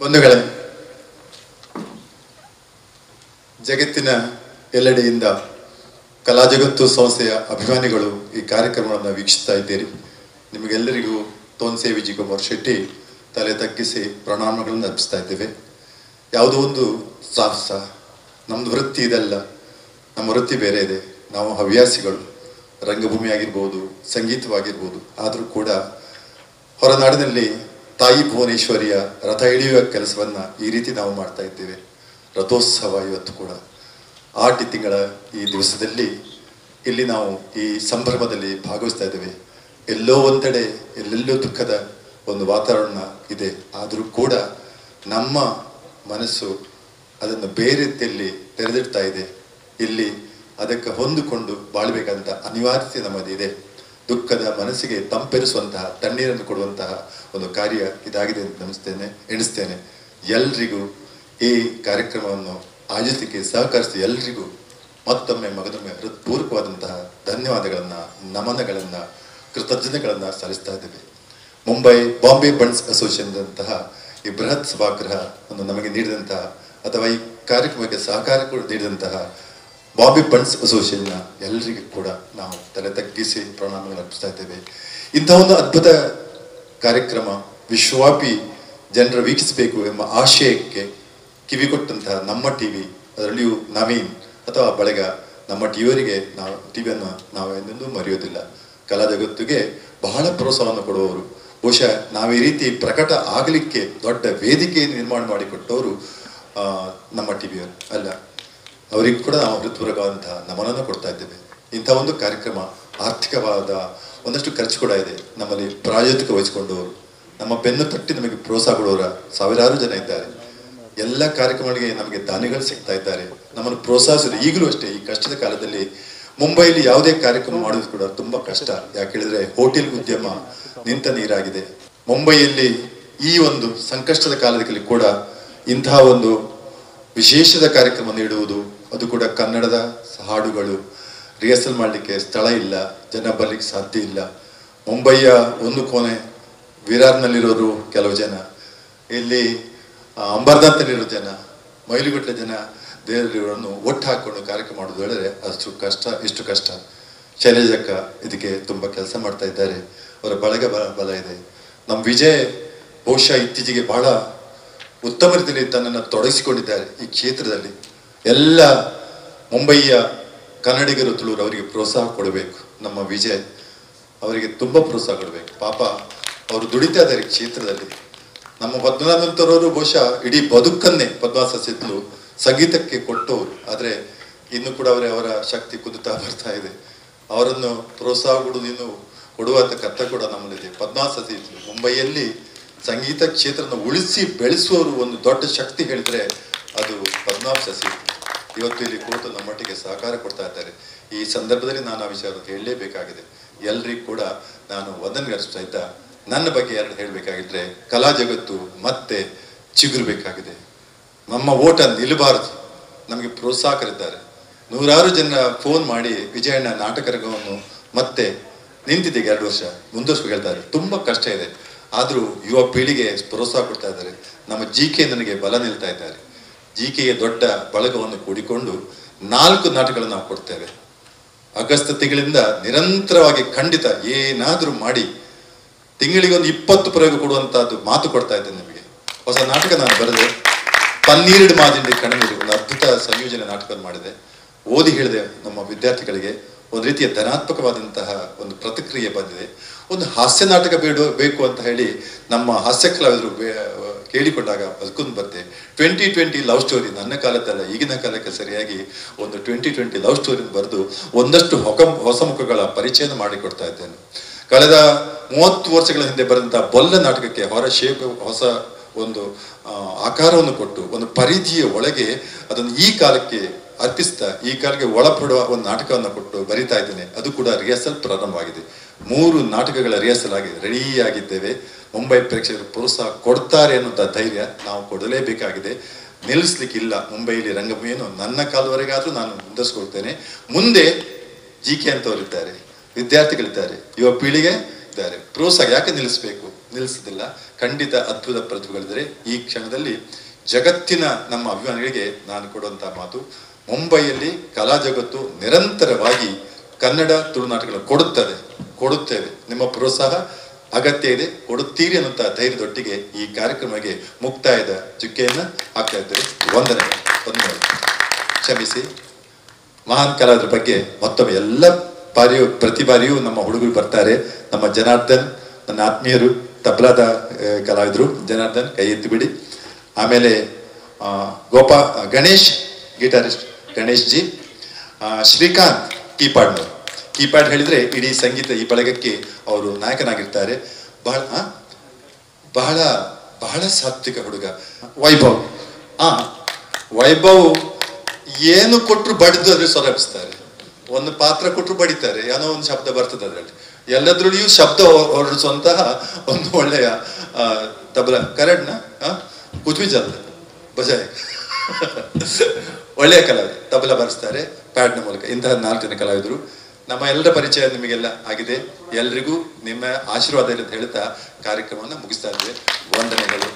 B: ಬಂಧುಗಳೇ, ಜಗತ್ತಿನ ಎಲ್ಲೆಡೆಯಿಂದ ಕಲಾ ಜಗತ್ತು ಸಂಸ್ಥೆಯ ಅಭಿಮಾನಿಗಳು ಈ ಕಾರ್ಯಕ್ರಮವನ್ನು ವೀಕ್ಷಿಸ್ತಾ ಇದ್ದೀರಿ. ನಿಮಗೆಲ್ಲರಿಗೂ ತೋನ್ಸೆ ವಿಜಯಕುಮಾರ್ ಶೆಟ್ಟಿ ತಲೆ ತಗ್ಗಿಸಿ ಪ್ರಣಾಮಗಳನ್ನು ಅರ್ಪಿಸ್ತಾ ಇದ್ದೇವೆ. ಯಾವುದೋ ಒಂದು ಸಾಹಸ, ನಮ್ಮದು ವೃತ್ತಿ ಇದಲ್ಲ, ನಮ್ಮ ವೃತ್ತಿ ಬೇರೆ ಇದೆ. ನಾವು ಹವ್ಯಾಸಿಗಳು, ರಂಗಭೂಮಿ ಆಗಿರ್ಬೋದು, ಸಂಗೀತವಾಗಿರ್ಬೋದು. ಆದರೂ ಕೂಡ ಹೊರನಾಡಿನಲ್ಲಿ ತಾಯಿ ಭುವನೇಶ್ವರಿಯ ರಥ ಎಳೆಯುವ ಕೆಲಸವನ್ನು ಈ ರೀತಿ ನಾವು ಮಾಡ್ತಾ ಇದ್ದೇವೆ. ರಥೋತ್ಸವ ಇವತ್ತು ಕೂಡ ಆಟಿ ತಿಂಗಳ ಈ ದಿವಸದಲ್ಲಿ ಇಲ್ಲಿ ನಾವು ಈ ಸಂಭ್ರಮದಲ್ಲಿ ಭಾಗವಹಿಸ್ತಾ ಇದ್ದೇವೆ. ಎಲ್ಲೋ ಒಂದೆಡೆ ಎಲ್ಲೆಲ್ಲೋ ದುಃಖದ ಒಂದು ವಾತಾವರಣ ಇದೆ. ಆದರೂ ಕೂಡ ನಮ್ಮ ಮನಸ್ಸು ಅದನ್ನು ಬೇರೆ ರೀತಿಯಲ್ಲಿ ತೆರೆದಿಡ್ತಾ ಇದೆ. ಇಲ್ಲಿ ಅದಕ್ಕೆ ಹೊಂದಿಕೊಂಡು ಬಾಳಬೇಕಂತ ಅನಿವಾರ್ಯತೆ ನಮ್ಮದಿದೆ. ದುಃಖದ ಮನಸ್ಸಿಗೆ ತಂಪೆರಿಸುವಂತಹ, ತಣ್ಣೀರನ್ನು ಕೊಡುವಂತಹ ಒಂದು ಕಾರ್ಯ ಇದಾಗಿದೆ ಅಂತ ಎಣಿಸ್ತೇನೆ. ಎಲ್ರಿಗೂ ಈ ಕಾರ್ಯಕ್ರಮವನ್ನು ಆಯೋಜಿಸಲಿಕ್ಕೆ ಸಹಕರಿಸಿ ಎಲ್ರಿಗೂ ಮತ್ತೊಮ್ಮೆ ಮಗದೊಮ್ಮೆ ಹೃತ್ಪೂರ್ವಕವಾದಂತಹ ಧನ್ಯವಾದಗಳನ್ನು, ನಮನಗಳನ್ನು, ಕೃತಜ್ಞತೆಗಳನ್ನು ಸಲ್ಲಿಸ್ತಾ ಇದ್ದೇವೆ. ಮುಂಬೈ ಬಾಂಬೆ ಬಂಡ್ಸ್ ಅಸೋಸಿಯೇಷನ್ದಂತಹ ಈ ಬೃಹತ್ ಸಭಾಗೃಹವನ್ನು ನಮಗೆ ನೀಡಿದಂತಹ ಅಥವಾ ಈ ಕಾರ್ಯಕ್ರಮಕ್ಕೆ ಸಹಕಾರ ಕೂಡ ನೀಡಿದಂತಹ ಬಾಂಬೆ ಬಂಡ್ಸ್ ಅಸೋಸಿಯೇಷನ್ನ ಎಲ್ಲರಿಗೂ ಕೂಡ ನಾವು ತಲೆ ತಗ್ಗಿಸಿ ಪ್ರಣಾಮಗಳನ್ನು ಅರ್ಪಿಸ್ತಾ ಇದ್ದೇವೆ. ಇಂಥ ಒಂದು ಅದ್ಭುತ ಕಾರ್ಯಕ್ರಮ ವಿಶ್ವವ್ಯಾಪಿ ಜನರು ವೀಕ್ಷಿಸಬೇಕು ಎಂಬ ಆಶಯಕ್ಕೆ ಕಿವಿಕೊಟ್ಟಂತಹ ನಮ್ಮ ಟಿ ವಿ, ಅದರಲ್ಲಿಯೂ ನವೀನ್ ಅಥವಾ ಬಳಗ ನಮ್ಮ ಟಿವಿಯವರಿಗೆ ನಾವು ಟಿವಿಯನ್ನು ನಾವು ಎಂದೆಂದೂ ಮರೆಯೋದಿಲ್ಲ. ಕಲಾ ಜಗತ್ತಿಗೆ ಬಹಳ ಪ್ರೋತ್ಸಾಹವನ್ನು ಕೊಡುವವರು, ಬಹುಶಃ ನಾವು ಈ ರೀತಿ ಪ್ರಕಟ ಆಗಲಿಕ್ಕೆ ದೊಡ್ಡ ವೇದಿಕೆಯನ್ನು ನಿರ್ಮಾಣ ಮಾಡಿಕೊಟ್ಟವರು ನಮ್ಮ ಟಿ ವಿಯವರು ಅಲ್ಲ. ಅವರಿಗೂ ಕೂಡ ನಾವು ಹೃತ್ಪೂರ್ವಕವಾದಂತಹ ನಮನವನ್ನು ಕೊಡ್ತಾ ಇದ್ದೇವೆ. ಇಂಥ ಒಂದು ಕಾರ್ಯಕ್ರಮ ಆರ್ಥಿಕವಾದ ಒಂದಷ್ಟು ಖರ್ಚು ಕೂಡ ಇದೆ. ನಮ್ಮಲ್ಲಿ ಪ್ರಾಯೋಜಕ ವಹಿಸಿಕೊಂಡವರು, ನಮ್ಮ ಬೆನ್ನು ತಟ್ಟಿ ನಮಗೆ ಪ್ರೋತ್ಸಾಹ ಕೊಡೋರ ಸಾವಿರಾರು ಜನ ಇದ್ದಾರೆ. ಎಲ್ಲ ಕಾರ್ಯಕ್ರಮಗಳಿಗೆ ನಮಗೆ ದಾನಿಗಳು ಸಿಗ್ತಾ ಇದ್ದಾರೆ, ನಮ್ಮನ್ನು ಪ್ರೋತ್ಸಾಹಿಸಿದ್ರು. ಈಗಲೂ ಅಷ್ಟೇ ಈ ಕಷ್ಟದ ಕಾಲದಲ್ಲಿ ಮುಂಬೈಲಿ ಯಾವುದೇ ಕಾರ್ಯಕ್ರಮ ಮಾಡೋದು ಕೂಡ ತುಂಬ ಕಷ್ಟ. ಯಾಕೆ ಹೇಳಿದ್ರೆ ಹೋಟೆಲ್ ಉದ್ಯಮ ನಿಂತ ನೀರಾಗಿದೆ. ಮುಂಬೈಯಲ್ಲಿ ಈ ಒಂದು ಸಂಕಷ್ಟದ ಕಾಲದಲ್ಲಿ ಕೂಡ ಇಂತಹ ಒಂದು ವಿಶೇಷದ ಕಾರ್ಯಕ್ರಮ ನೀಡುವುದು, ಅದು ಕೂಡ ಕನ್ನಡದ ಹಾಡುಗಳು, ರಿಹರ್ಸಲ್ ಮಾಡಲಿಕ್ಕೆ ಸ್ಥಳ ಇಲ್ಲ, ಜನ ಬರಲಿಕ್ಕೆ ಸಾಧ್ಯ ಇಲ್ಲ. ಮುಂಬೈಯ ಒಂದು ಕೋಣೆ ವಿರಾರ್ನಲ್ಲಿರೋರು ಕೆಲವು ಜನ, ಇಲ್ಲಿ ಅಂಬರ್ನಾಥಲ್ಲಿರೋ ಜನ, ಮೈಲುಗಟ್ಟಲೆ ಜನ ದೇವರನ್ನು ಒಟ್ಟು ಹಾಕ್ಕೊಂಡು ಕಾರ್ಯಕ್ರಮ ಮಾಡೋದು ಹೇಳಿದ್ರೆ ಅಷ್ಟು ಕಷ್ಟ, ಇಷ್ಟು ಕಷ್ಟ. ಶೈಲಜಕ್ಕ ಇದಕ್ಕೆ ತುಂಬ ಕೆಲಸ ಮಾಡ್ತಾ ಇದ್ದಾರೆ, ಅವರ ಬಳಗ ಬಲ ಇದೆ. ನಮ್ಮ ವಿಜಯ್ ಬಹುಶಃ ಇತ್ತೀಚೆಗೆ ಬಹಳ ಉತ್ತಮ ರೀತಿಯಲ್ಲಿ ತನ್ನನ್ನು ತೊಡಗಿಸಿಕೊಂಡಿದ್ದಾರೆ ಈ ಕ್ಷೇತ್ರದಲ್ಲಿ. ಎಲ್ಲ ಮುಂಬಯಿಯ ಕನ್ನಡಿಗರು, ತುಳುವರು ಅವರಿಗೆ ಪ್ರೋತ್ಸಾಹ ಕೊಡಬೇಕು. ನಮ್ಮ ವಿಜಯ್ ಅವರಿಗೆ ತುಂಬ ಪ್ರೋತ್ಸಾಹ ಕೊಡಬೇಕು. ಪಾಪ ಅವರು ದುಡಿತಾ ಇದ್ದಾರೆ ಕ್ಷೇತ್ರದಲ್ಲಿ. ನಮ್ಮ ಪದ್ಮನಾಭಂತರವರು ಬಹುಶಃ ಇಡೀ ಬದುಕನ್ನೇ ಪದ್ಮಾಸ ಸಿದ್ಲು ಸಂಗೀತಕ್ಕೆ ಕೊಟ್ಟವರು. ಆದರೆ ಇನ್ನು ಕೂಡ ಅವರ ಶಕ್ತಿ ಕುದುತ್ತಾ ಬರ್ತಾ ಇದೆ. ಅವರನ್ನು ಪ್ರೋತ್ಸಾಹ ಕೊಡುವುದು ಇನ್ನು ಕೊಡುವಂಥ ಕರ್ತವ್ಯ ಕೂಡ ನಮ್ಮಲ್ಲಿದೆ. ಪದ್ಮಾಸ ಸಿದ್ಲು ಮುಂಬೈಯಲ್ಲಿ ಸಂಗೀತ ಕ್ಷೇತ್ರನ ಉಳಿಸಿ ಬೆಳೆಸುವವರು ಒಂದು ದೊಡ್ಡ ಶಕ್ತಿ ಹೇಳಿದರೆ ಅದು ಪದ್ಮನಾಭ ಸಸಿಹಿತ್ಲು. ಇವತ್ತು ಇಲ್ಲಿ ಕೂತು ನಮ್ಮೊಟ್ಟಿಗೆ ಸಹಕಾರ ಕೊಡ್ತಾ ಇದ್ದಾರೆ. ಈ ಸಂದರ್ಭದಲ್ಲಿ ನಾನು ಆ ವಿಚಾರ ಹೇಳಲೇಬೇಕಾಗಿದೆ. ಎಲ್ರಿಗೂ ಕೂಡ ನಾನು ವಂದನೆ ಅರ್ಪಿಸ್ತಾ ಇದ್ದ. ನನ್ನ ಬಗ್ಗೆ ಎರಡು ಹೇಳಬೇಕಾಗಿದ್ರೆ, ಕಲಾ ಜಗತ್ತು ಮತ್ತೆ ಚಿಗುರಬೇಕಾಗಿದೆ. ನಮ್ಮ ಓಟ ನಿಲ್ಲಬಾರದು. ನಮಗೆ ಪ್ರೋತ್ಸಾಹಕರಿದ್ದಾರೆ. ನೂರಾರು ಜನ ಫೋನ್ ಮಾಡಿ ವಿಜಯಣ್ಣ ನಾಟಕ ರಂಗವನ್ನು ಮತ್ತೆ ನಿಂತಿದೆ 2 ವರ್ಷ ಮುಂದುವರ್ಸ್ಬೇಕು ಹೇಳ್ತಾರೆ. ತುಂಬ ಕಷ್ಟ ಇದೆ, ಆದರೂ ಯುವ ಪೀಳಿಗೆ ಪ್ರೋತ್ಸಾಹ ಕೊಡ್ತಾ ಇದ್ದಾರೆ. ನಮ್ಮ ಜಿ ಕೆ ನನಗೆ ಬಲ ನಿಲ್ತಾ ಇದ್ದಾರೆ. ಜಿ ಕೆಯ ದೊಡ್ಡ ಬಳಗವನ್ನು ಕೂಡಿಕೊಂಡು 4 ನಾಟಕಗಳನ್ನು ನಾವು ಕೊಡ್ತೇವೆ. ಆಗಸ್ಟ್ ತಿಂಗಳಿಂದ ನಿರಂತರವಾಗಿ ಖಂಡಿತ ಏನಾದರೂ ಮಾಡಿ ತಿಂಗಳಿಗೆ ಒಂದು 20 ಪ್ರಯೋಗ ಕೊಡುವಂತಹದ್ದು ಮಾತು ಕೊಡ್ತಾ ಇದ್ದೇನೆ ನಿಮಗೆ. ಹೊಸ ನಾಟಕ ನಾನು ಬರೆದೆ, ಪನ್ನೀರು ಮಾದಿಂಡಿ ಕಣ್ಣೀರು, ಒಂದು ಅದ್ಭುತ ಸಂಯೋಜನೆ ನಾಟಕವನ್ನು ಮಾಡಿದೆ. ಓದಿ ಹೇಳಿದೆ ನಮ್ಮ ವಿದ್ಯಾರ್ಥಿಗಳಿಗೆ. ಒಂದು ರೀತಿಯ ಧನಾತ್ಮಕವಾದಂತಹ ಒಂದು ಪ್ರತಿಕ್ರಿಯೆ ಬಂದಿದೆ. ಒಂದು ಹಾಸ್ಯ ನಾಟಕ ಬೇಕು ಅಂತ ಹೇಳಿ ನಮ್ಮ ಹಾಸ್ಯ ಕಲಾವಿದರು ಕೇಳಿಕೊಂಡಾಗ ಅದಕ್ಕೊಂದು ಬರ್ತೆ 2020 ಲವ್ ಸ್ಟೋರಿ, ನನ್ನ ಕಾಲದ್ದಲ್ಲ ಈಗಿನ ಕಾಲಕ್ಕೆ ಸರಿಯಾಗಿ ಒಂದು 2020 ಲವ್ ಸ್ಟೋರಿ ಬರೆದು ಒಂದಷ್ಟು ಹೊಸ ಮುಖಗಳ ಪರಿಚಯ ಮಾಡಿಕೊಡ್ತಾ ಇದ್ದೇನೆ. ಕಳೆದ 30 ವರ್ಷಗಳ ಹಿಂದೆ ಬರೆದಂತಹ ಬೊಲ್ಲ ನಾಟಕಕ್ಕೆ ಹೊಸ ಒಂದು ಆಕಾರವನ್ನು ಕೊಟ್ಟು ಒಂದು ಪರಿಧಿಯ ಒಳಗೆ ಅದನ್ನು ಈ ಕಾಲಕ್ಕೆ ಅರ್ಪಿಸ್ತಾ ಈ ಕಾಲಕ್ಕೆ ಒಳಪಡುವ ಒಂದು ನಾಟಕವನ್ನು ಕೊಟ್ಟು ಬರಿತಾ ಇದ್ದೇನೆ. ಅದು ಕೂಡ ರಿಹರ್ಸಲ್ ಪ್ರಾರಂಭವಾಗಿದೆ. 3 ನಾಟಕಗಳ ರಿಹರ್ಸಲ್ ಆಗಿ ರೆಡಿಯಾಗಿದ್ದೇವೆ. ಮುಂಬೈ ಪ್ರೇಕ್ಷಕರು ಪ್ರೋತ್ಸಾಹ ಕೊಡ್ತಾರೆ ಅನ್ನುವಂಥ ಧೈರ್ಯ ನಾವು ಕೊಡಲೇಬೇಕಾಗಿದೆ. ನಿಲ್ಲಿಸ್ಲಿಕ್ಕಿಲ್ಲ ಮುಂಬೈಯಲ್ಲಿ ರಂಗಭೂಮಿಯನ್ನು. ನನ್ನ ಕಾಲವರೆಗಾದರೂ ನಾನು ಮುಂದುವರಿಸ್ಕೊಳ್ತೇನೆ. ಮುಂದೆ ಜಿ ಕೆ ಅಂತವರಿದ್ದಾರೆ, ವಿದ್ಯಾರ್ಥಿಗಳಿದ್ದಾರೆ, ಯುವ ಪೀಳಿಗೆ ಇದ್ದಾರೆ. ಪ್ರೋತ್ಸಾಹ ಯಾಕೆ ನಿಲ್ಲಿಸಬೇಕು? ನಿಲ್ಲಿಸೋದಿಲ್ಲ. ಖಂಡಿತ ಅದ್ಭುತ ಪ್ರತಿಭೆಗಳಿದ್ದಾರೆ. ಈ ಕ್ಷಣದಲ್ಲಿ ಜಗತ್ತಿನ ನಮ್ಮ ಅಭಿಮಾನಿಗಳಿಗೆ ನಾನು ಕೊಡುವಂಥ ಮಾತು, ಮುಂಬೈಯಲ್ಲಿ ಕಲಾ ಜಗತ್ತು ನಿರಂತರವಾಗಿ ಕನ್ನಡ ತುಳುನಾಟಕಗಳನ್ನು ಕೊಡುತ್ತೇವೆ. ನಿಮ್ಮ ಪ್ರೋತ್ಸಾಹ ಅಗತ್ಯ ಇದೆ, ಕೊಡುತ್ತೀರಿ ಅನ್ನುವಂಥ ಧೈರ್ಯದೊಟ್ಟಿಗೆ ಈ ಕಾರ್ಯಕ್ರಮಕ್ಕೆ ಮುಕ್ತಾಯದ ಚುಕ್ಕೆಯನ್ನು ಹಾಕ್ತಾ ಇದ್ದಾರೆ. ವಂದನೆ, ವಂದನೆ. ಕ್ಷಮಿಸಿ, ಮಹಾನ್ ಕಲಾವಿದರ ಬಗ್ಗೆ ಮತ್ತೊಮ್ಮೆ ಎಲ್ಲ ಬಾರಿಯೂ ಪ್ರತಿ ಬಾರಿಯೂ ನಮ್ಮ ಹುಡುಗರು ಬರ್ತಾರೆ. ನಮ್ಮ ಜನಾರ್ದನ್, ನನ್ನ ಆತ್ಮೀಯರು, ತಬ್ಲಾದ ಕಲಾವಿದರು ಜನಾರ್ದನ್, ಕೈ ಎತ್ತಿ ಬಿಡಿ. ಆಮೇಲೆ ಗೋಪಾ ಗಣೇಶ್, ಗಿಟಾರಿಸ್ಟ್ ಗಣೇಶ್ ಜಿ, ಶ್ರೀಕಾಂತ್ ಕೀಪ್ಯಾಡ್ನವರು. ಕೀಪ್ಯಾಡ್ ಹೇಳಿದರೆ ಇಡೀ ಸಂಗೀತ ಈ ಬಳಗಕ್ಕೆ ಅವರು ನಾಯಕನಾಗಿರ್ತಾರೆ. ಬಹಳ ಬಹಳ ಬಹಳ ಸಾತ್ವಿಕ ಹುಡುಗ ವೈಭವ್. ವೈಭವ್ ಏನು ಕೊಟ್ಟರು ಬಡಿದು ಅದ್ರ ಸ್ವರ ಎಬ್ಬಿಸ್ತಾರೆ. ಒಂದು ಪಾತ್ರ ಕೊಟ್ಟರು ಬಡಿತಾರೆ, ಏನೋ ಒಂದು ಶಬ್ದ ಬರ್ತದೆ ಅದರಲ್ಲಿ. ಎಲ್ಲದರಲ್ಲಿಯೂ ಶಬ್ದ ಹೊರಡಿಸುವಂತಹ ಒಂದು ಒಳ್ಳೆಯ ತಬಲ ಕರೆಕ್ಟ್ನ ಕುಚ್ ಚಲ್ತ ಬಜಾಯ್ ಒಳ್ಳೆಯ ಕಲಾವಿದರು, ತಬಲ ಬಾರಿಸ್ತಾರೆ ಪ್ಯಾಡ್ನ ಮೂಲಕ. ಇಂತಹ 4 ಜನ ಕಲಾವಿದರು. ನಮ್ಮ ಎಲ್ಲರ ಪರಿಚಯ ನಿಮಗೆಲ್ಲ ಆಗಿದೆ. ಎಲ್ರಿಗೂ ನಿಮ್ಮ ಆಶೀರ್ವಾದ ಅಂತ ಹೇಳ್ತಾ ಕಾರ್ಯಕ್ರಮವನ್ನು ಮುಗಿಸ್ತಾ ಇದ್ದೇವೆ. ವಂದನೆಗಳು.